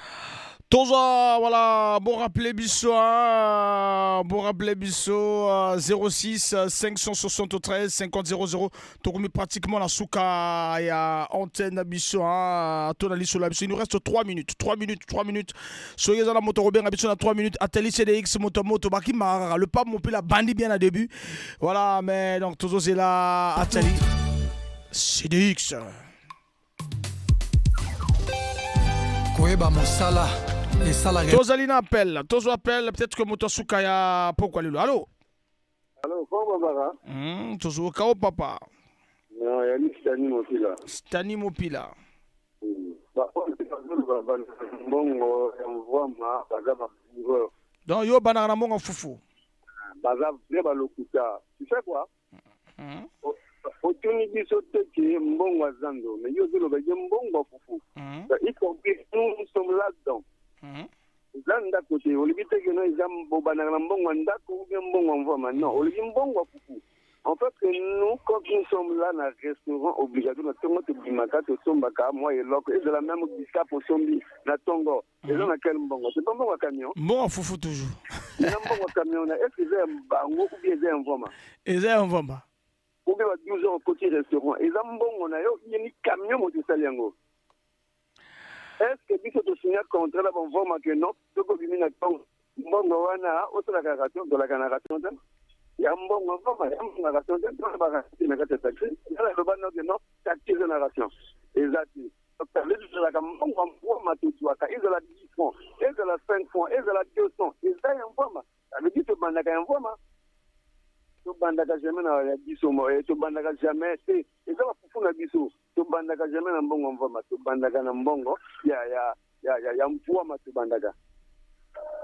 Toza, voilà, bon rappelé biso, hein, bon rappelé biso, 06 573 50 00. Tokomi pratiquement la souka ya antenne biso, hein, tonali sur la biso. Il nous reste 3 minutes, 3 minutes, 3 minutes. Soyez dans la moto Robert biso na 3 minutes. Ateli CDX moto moto baki marara. Le pape mon la bandi bien à début. Voilà, mais donc Tozo c'est là Ateli CDX. Koyeba mosala esalaka. Tozali na appel, tozo appel, peut-être que moto suka ya pokwa lelo. Allo? Allo, comment va? Tozo kao papa. Non, yali Stani Mopila. Stani Mopila. Mbongo ya mvwama baza baviveur. Donc yo banaka na mbongo fufu. Baza vrai balokuta. Tu sais quoi? Otuni biso te ke mbongo ya zando, mais yo ozoloba ye mbongo ya fufu, y compris nous, nous sommes là-dedans. Eza ndako te, olobi te ke no eza bobandaka na mbongo ya ndako ou bien mbongo ya mvwama. Non, olobi mbongo ya fufu. En fait que nous, quand nous sommes là na restaurant obligatoire na ntongo, tobimaka, tosombaka mwa eloko, ezala même bisap osombi na ntongo, eza na quel mbongo? C'est pas mbongo ya camion? Mbongo ya fufu toujours. Eza mbongo ya camion na, est ce que eza ya bango ou bien eza ya mvwama? Eza ya mvwama. Ou bien ba 12 heures okoti restaurant, eza mbongo na yo yeni camion moto esali yango? Est ce que biso tosinya contrat na bamvwama ke non, soki obimi na ntongo, mbongo wana osalaka ration? Tolaka na ration te ya mbongo mvwama, ya mbongo ya ration te. Tona baration na kati ya taxi. Yala eloba noke non, taxi eza na ration, eza te. Ezalaka mbongo ya mvwama tozwaka, ezala 10 francs, ezala 5 francs, ezala 200, eza ya mvwama. Ça veut dire tobandaka ya mvwama, tobandaka jamais na ya biso, tobandaka jamais te. Eza bafufu na biso, tobandaka jamais na mbongo ya mvwama, tobandaka na mbongo ya mvwama. Tobandaka,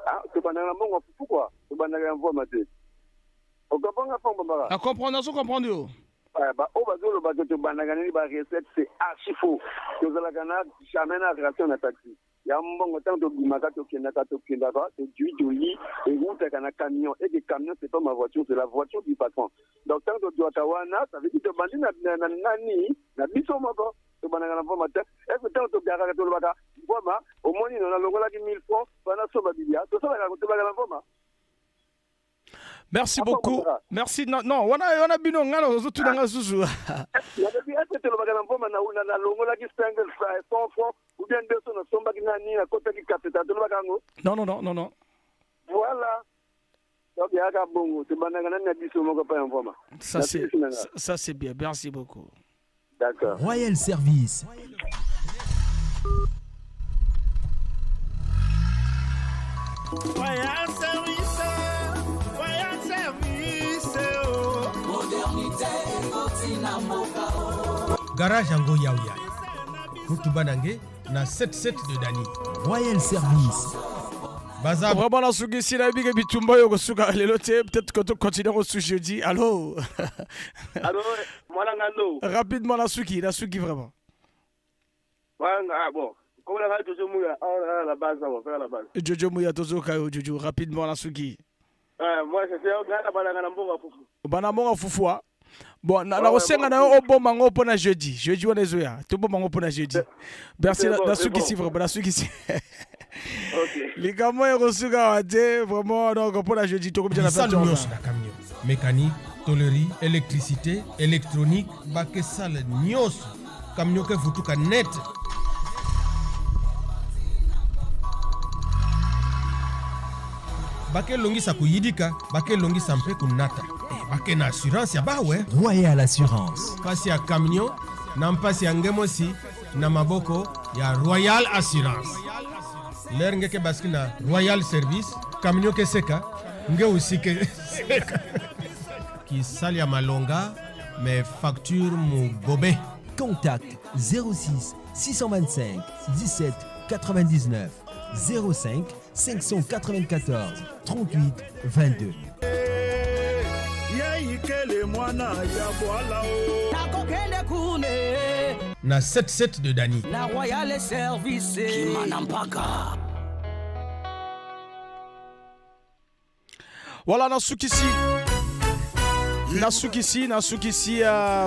ah, tobandaka na mbongo ya fufu quoi, tobandaka ya mvwama te. Ocomprendre, Franck Bambara? Na comprendre, nazo comprendre yo. Oyo bazoloba ke tobandaka nini barecette, c'est archi faux. Tozalaka na jamais na ration na taxi ya mbongo. Ntango tobimaka, tokendaka, tokendaka, todui toli, ewutaka na camion, et que camion, c'est pas ma voiture, c'est la voiture du patron. Donc ntango todwaka wana, ça veut dire tobandi na nani na biso moko. Tobandaka na mvwama te. Est ce ntango togaraka, tolobaka mvwama omoni no nalongolaki 1000 francs wana somba bibia? Tosalaka, tobandaka na mvwama. Merci beaucoup. Merci. Non, non, wana wana bino nga ozotuna nga susu. Nalobi, est ce tolobaka na mvwama nalongolaki 5 100 francs ou bien 200, nasombaki nani, nakotaki kapeta? Tolobaka yango? Non, non, non, non, non. Voilà, donc yaka bongo, tobandaka nani na biso moko pa ya mvwama. Ça c'est bien. Merci beaucoup. D'accord. Royal Service. Royal Service, Royal Service, oh. Modernité ekoti na mboka oh. Garage yango yauya kutuba na nge na 77 de Dani. Royal Service. Baza Vraiment, nasukisi, nayebi ke bitumba oyo kosuka lelo te. Peut-être que tocontinue kosu jeudi. Allo? Allo, mwana ngando. Rapidement, nasuki, nasuki vraiment. Mwana, ah bon. Comment la Jojo Mouya, ah la base, on faire la base. Jojo Mouya, tozoka yo Jojo, rapidement, nasuki. Ah, moi c'est ça, ngana bana ngana mbongo fufu. Bana mbongo fufu, ah. Bon, nakosenga na yo obomba yango mpona jeudi. Jeudi wana ezoya, tobomba yango mpona jeudi. Merci, nasukisi vraiment, nasukisi. Likambo ekosuka wa te vraiment. Donc mpona jeudi tokomi na bisalo nyonso na camion: mécanique, tôlerie, électricité, électronique, bakesala nyonso, camion ke vutuka net. Bakelongisa kuyidika, bakelongisa mpe kunata. Eh, bake na assurance ya bawe. Royal Assurance. Mpasi ya camion na mpasi ya ngemosi na maboko ya Royal Assurance. Lere ngeke basiki na Royal Service, camion ke seka, nge osi ke seka. Kisali ya malonga mais facture mubobe. Contact 06 625 17 99, 05 594 38 22. Yeikele mwana ya bwala o. Nakokende kune. Na 77 de Dani. Na Royal Service kimana mpaka. Voilà, nasukisi, nasukisi, nasukisi.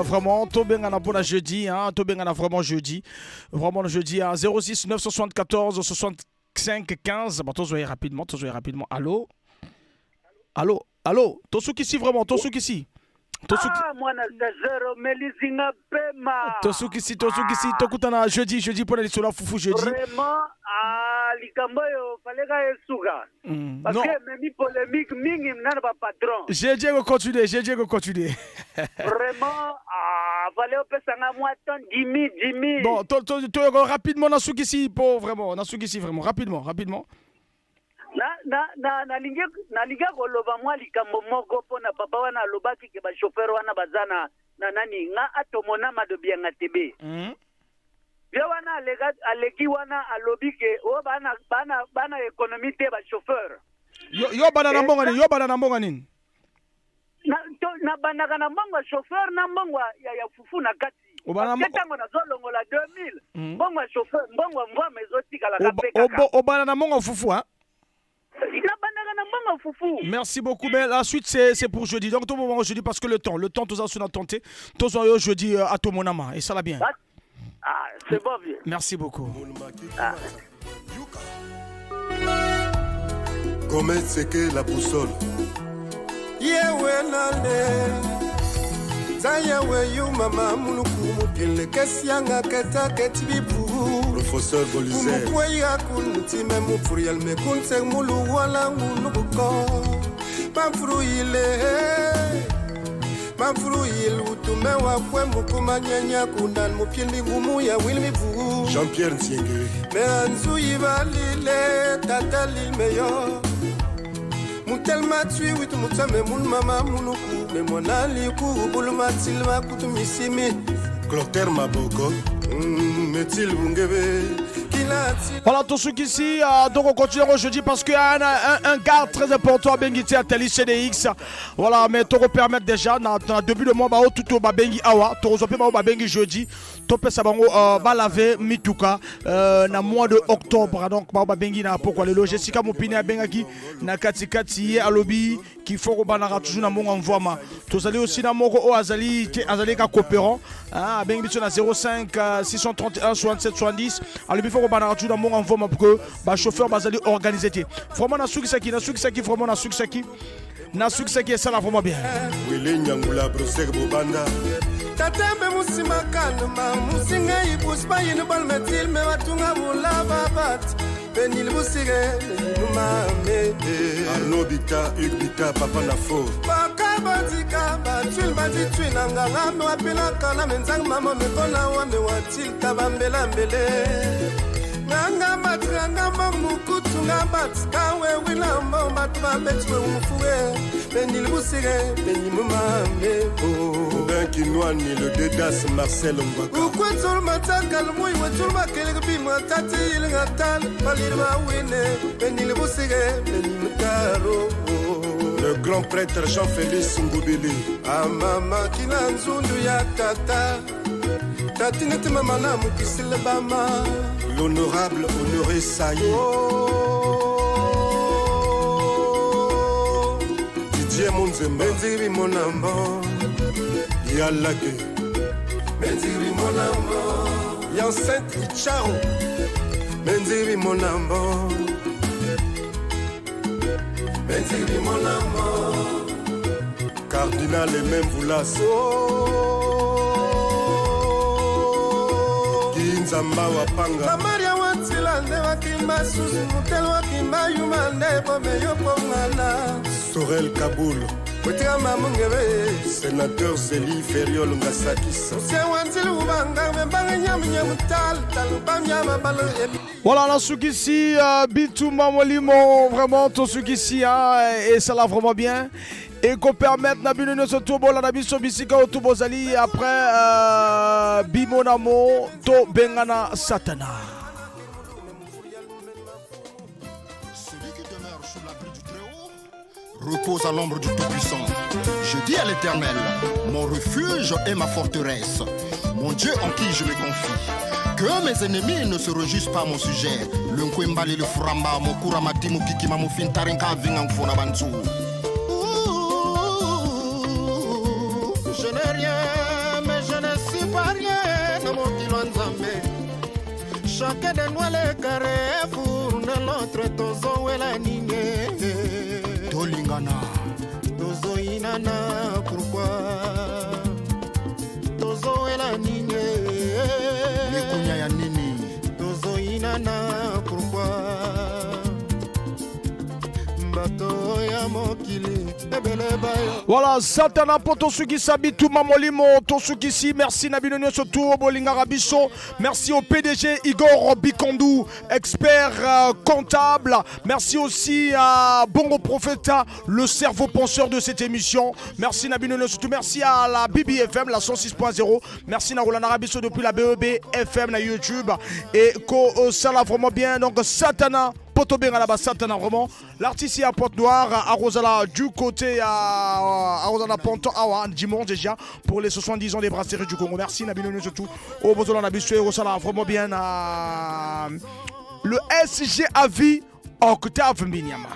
Vraiment, tobengana mpona jeudi, hein, tobengana vraiment jeudi, vraiment jeudi à 06 974 65 15. Bon, tozoye rapidement, tozoye rapidement. Allo, allo, allo? Tosukisi vraiment, tosukisi. Tosuki. Ah, mwana César, omelisinga pema. Tosukisi, tosukisi. Tokutana jeudi, jeudi mpona lisolo ya fufu jeudi. Vraiment, ah, likambo oyo faleka esuka. Parce Non. que ememi polémique mingi nana bapatron. Jeudi ekocontinue, jeudi ekocontinue. Vraiment, ah, fallait opesanga mwa temps dimi dimi. Bon, to rapidement, nasukisi po vraiment, nasukisi vraiment, rapidement, rapidement. Na nalingi koloba mwa likambo moko mpona papa wana alobaki ke bachauffeur wana baza na nani nga atomona madobianga tebe. Ye wana aleki wana, alobi ke oyo bana économie te, bachauffeur. Yo bana na mbongo nini? Yo bana na mbongo nini? Nabandaka na mbongo ya chauffeur na mbongo ya fufu na kati. Obana Parce que ntango nazolongola 2000, mbongo ya chauffeur, mbongo ya mvwama ezotikalaka mpe kaka. Obana na mbongo fufu, hein? Nabandaka na mbongo ya fufu. Merci beaucoup. Mais la suite, c'est pour jeudi. Donc, tout le monde jeudi parce que le temps, tout ça, sur tenté. Tout ça, jeudi à Tomonama. Et ça l'a bien. Ah, c'est bon, vieux. Merci beaucoup. Ah. Gomez Seke la boussole. Yewe nane zayewe yu mama muluku mupile kesianga keta ketibipu. Professeur Bolizer. Kumukweya kunutime mufuriel mekunse mulu wala ngulubuko mafuruyile mafuruyile utume wakwe mukumanyenya kunan mupili ngumu ya wilmivu. Jean-Pierre Ntiengere. Me anzuyi balile tata lilmeyo mutelma tui witu mutame mun mama munuku. Me mwana liku buluma tilma kutu misimi. Clotaire Maboko. Metil Bungebe. Voilà, tous ceux qui ici, donc on continue jeudi parce qu'il y a un gars très important à Benguiti à Tali CDX. Voilà, mais tu permettre déjà, dans le début de mois, bah, tout au Bengi Awa, tu bah, Bengi jeudi, tu peux savoir, bah, laver Mituka, dans mois de octobre. Donc, bah, Bengi na pourquoi le Jessica Mopine à Bengaki, na Kati Kati, à lobby, qui faut qu'on toujours dans mon envoi. Tu allez aussi dans mon Azali, Azali coopérant, hein, Bengi na 05 631 67 70. À lobby, faut qu'on toujours dans mon envoi pour que bah chauffeur bazali organisé. Vraiment na sukisaki, na sukisaki, vraiment na sukisaki. Na sukisaki ça la vraiment bien. Wile Nyangula Brosek Bobanda. Tatembe musima kanuma musinga ibusba yini balmetil me batunga bulaba bat benil busige beniluma me. Arnaud Bita, Hugues Bita, Papa Nafo. Baka bandika batwil banditwi nanga ngame wapilaka na menzanga mama mekona wame watilka bambelambele. Nganga batranga mukutu nga batika we wilambo bato babetwe umufuwe benil busige benimuma me. Aubin Kinwani, le Dedas Marcel Ngwaka. Ukwetul matakal muy wetul makeleg bima tati ilngatal balirma wine benil busige benimutaro. Le grand prêtre Jean-Félix Ngoubili. Amama kina nzundu ya tata. Tati neti mama na mukisile bama. L'honorable Honoré Saï. Oh. Didier Monzemba. Benziri Monambo. Yalake. Benziri Monambo. Yancent Icharo. Benziri Monambo. Benziri Monambo. Cardinal et même Voulas. Oh. Nzamba wapanga. Bamaria watila nde wakimba susu mutelo wakimba yuma nde bome yo pongana. Sorel Kaboul. Wetika mamungebe. Sénateur Zélie Feriol Ngasakis. Voilà, la Soukissi, Bitumba Molimo, vraiment, ton Soukissi, hein, et ça l'a vraiment bien. Et qu'on permette na bino nyonso to bolanda biso bisika oyo to bozali après Bimonamo to bengana Satana. Celui qui demeure sous l'abri du Très-Haut repose à l'ombre du Tout-Puissant. Je dis à l'Éternel, mon refuge et ma forteresse, mon Dieu en qui je me confie. Que mes ennemis ne se réjouissent pas à mon sujet. Le Nkwembali, le Furamba, Mokuramati, Mokikima, Mofintarenka, Vingang, Banzu. Je n'ai rien, mais je ne suis pas rien dans mon kilo nzambe. Chacun de nous le carrefour, ne l'autre tozo wela ninye. Tolingana, tozo inana, pourquoi? Tozo wela ninye. Likunya ya nini? Tozo inana, pourquoi? Bato ya mokili. Voilà, Satana pour Tosukisa Bituma Molimo, Tosukisi, merci na bino nyonso tout bolinga Rabiso, merci au PDG Igor Bikondou, expert comptable, merci aussi à Bongo Profeta, le cerveau penseur de cette émission, merci na bino nyonso tout, merci à la BBFM, la 106.0, merci na Roland Rabiso depuis la BEB FM, na YouTube, et ko ça l'a vraiment bien, donc Satana. Poto Bengalaba Satana vraiment. L'artiste est à Pointe-Noire, à Rosala du côté à Rosala Ponto Awa dimanche déjà pour les 70 ans des brasseries du Congo. Merci na bino surtout. Au Bozola Nabiso Rosala vraiment bien à le SG Avi Octave Minyama.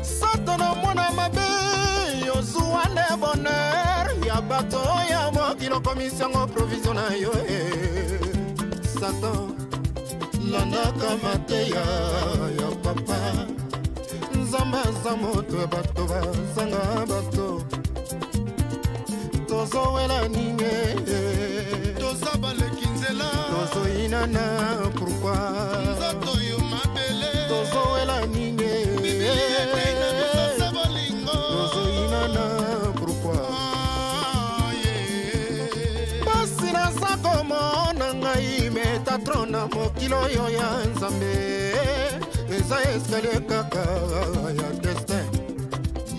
Satana mwana mabe yozuwa nde bonheur ya bato ya mokili okomisi yango provision na yo eh. Satan landaka mateya ya papa nzambe aza moto ya bato bazanga bato tozowela nini toza baleki nzela tozoyinana pourquoi nzoto yo mabele tozowela nini Biblia etei na biso se bolingo tozoyinana pourquoi Mokili oyo ya Nzambe eza escalier kaka ya destin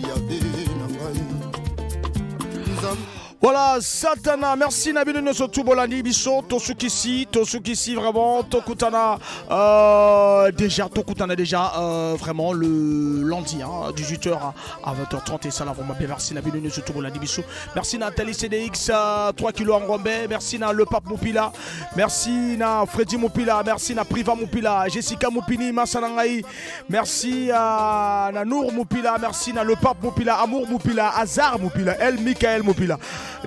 ya vie na ngai. Nzambe. Voilà, Satana, merci Nabino nyonso bolandi biso, tosukisi, tosukisi vraiment, tokutana déjà, tokutana déjà vraiment le lundi, hein, 18h à 20h30 et ça là vraiment bien. Merci Nabino nyonso bolandi biso. Merci Nathalie CDX, 3 kilos en Gombe, merci na le pape Moupila, merci na Freddy Moupila, merci na Priva Moupila, Jessica Moupini, Massanangaï, merci à na Nour Moupila, merci na le pape Moupila, Amour Moupila, Azar Moupila, El Michael Moupila,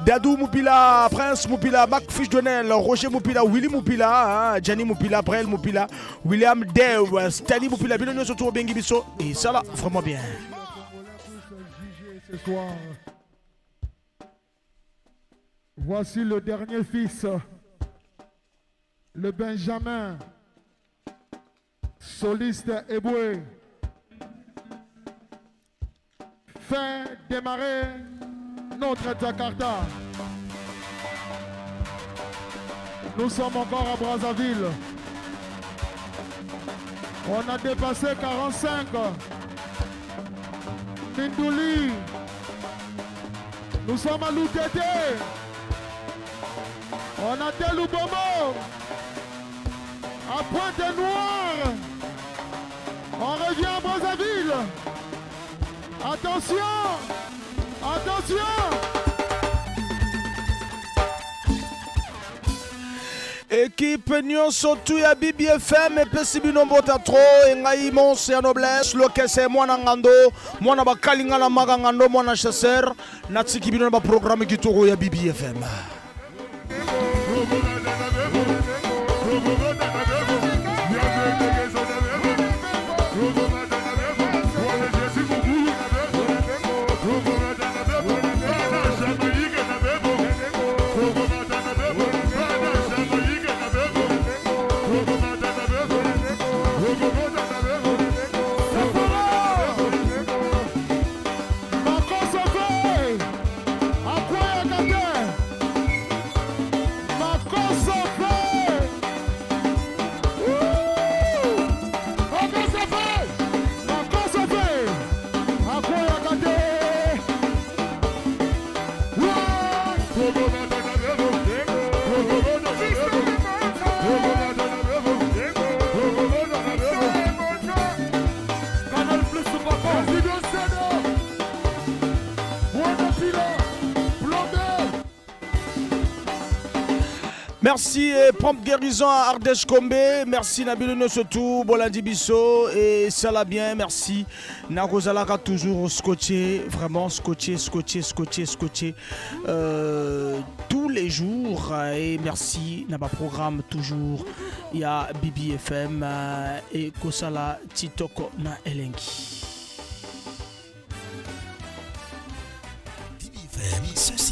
Dadou Moupila, Prince Moupila, Mac Fish Donel, Roger Moupila, Willy Moupila, hein, Gianni Moupila, Brel Moupila, William Dev, Stanley Moupila, bino nyonso tout bengi biso et ça là vraiment bien. Ce soir, voici le dernier fils, le Benjamin, soliste Eboué. Fait démarrer notre Jakarta. Nous sommes encore à Brazzaville. On a dépassé 45. Mindouli. Nous sommes à Loutété. On a Teloubomo. À Pointe-Noire. On revient à Brazzaville. Attention! Attention! Équipe nyonso tu ya BBFM epesi bino mbota trop engai immense ya noblesse lokese mwana ngando mwana bakalinga na maka ngando mwana chasseur natiki bino na baprogramme kitoko ya BBFM. Merci et prompt guérison à Ardèche Kombe. Merci Nabilo surtout Bolandi Bisso et ça l'a bien. Merci. Narozalaka toujours scotché, vraiment scotché, scotché, scotché, scotché tous les jours. Et merci Naba programme toujours. Il y a BBFM et Kosala Titoko na Elengi. BBFM 106.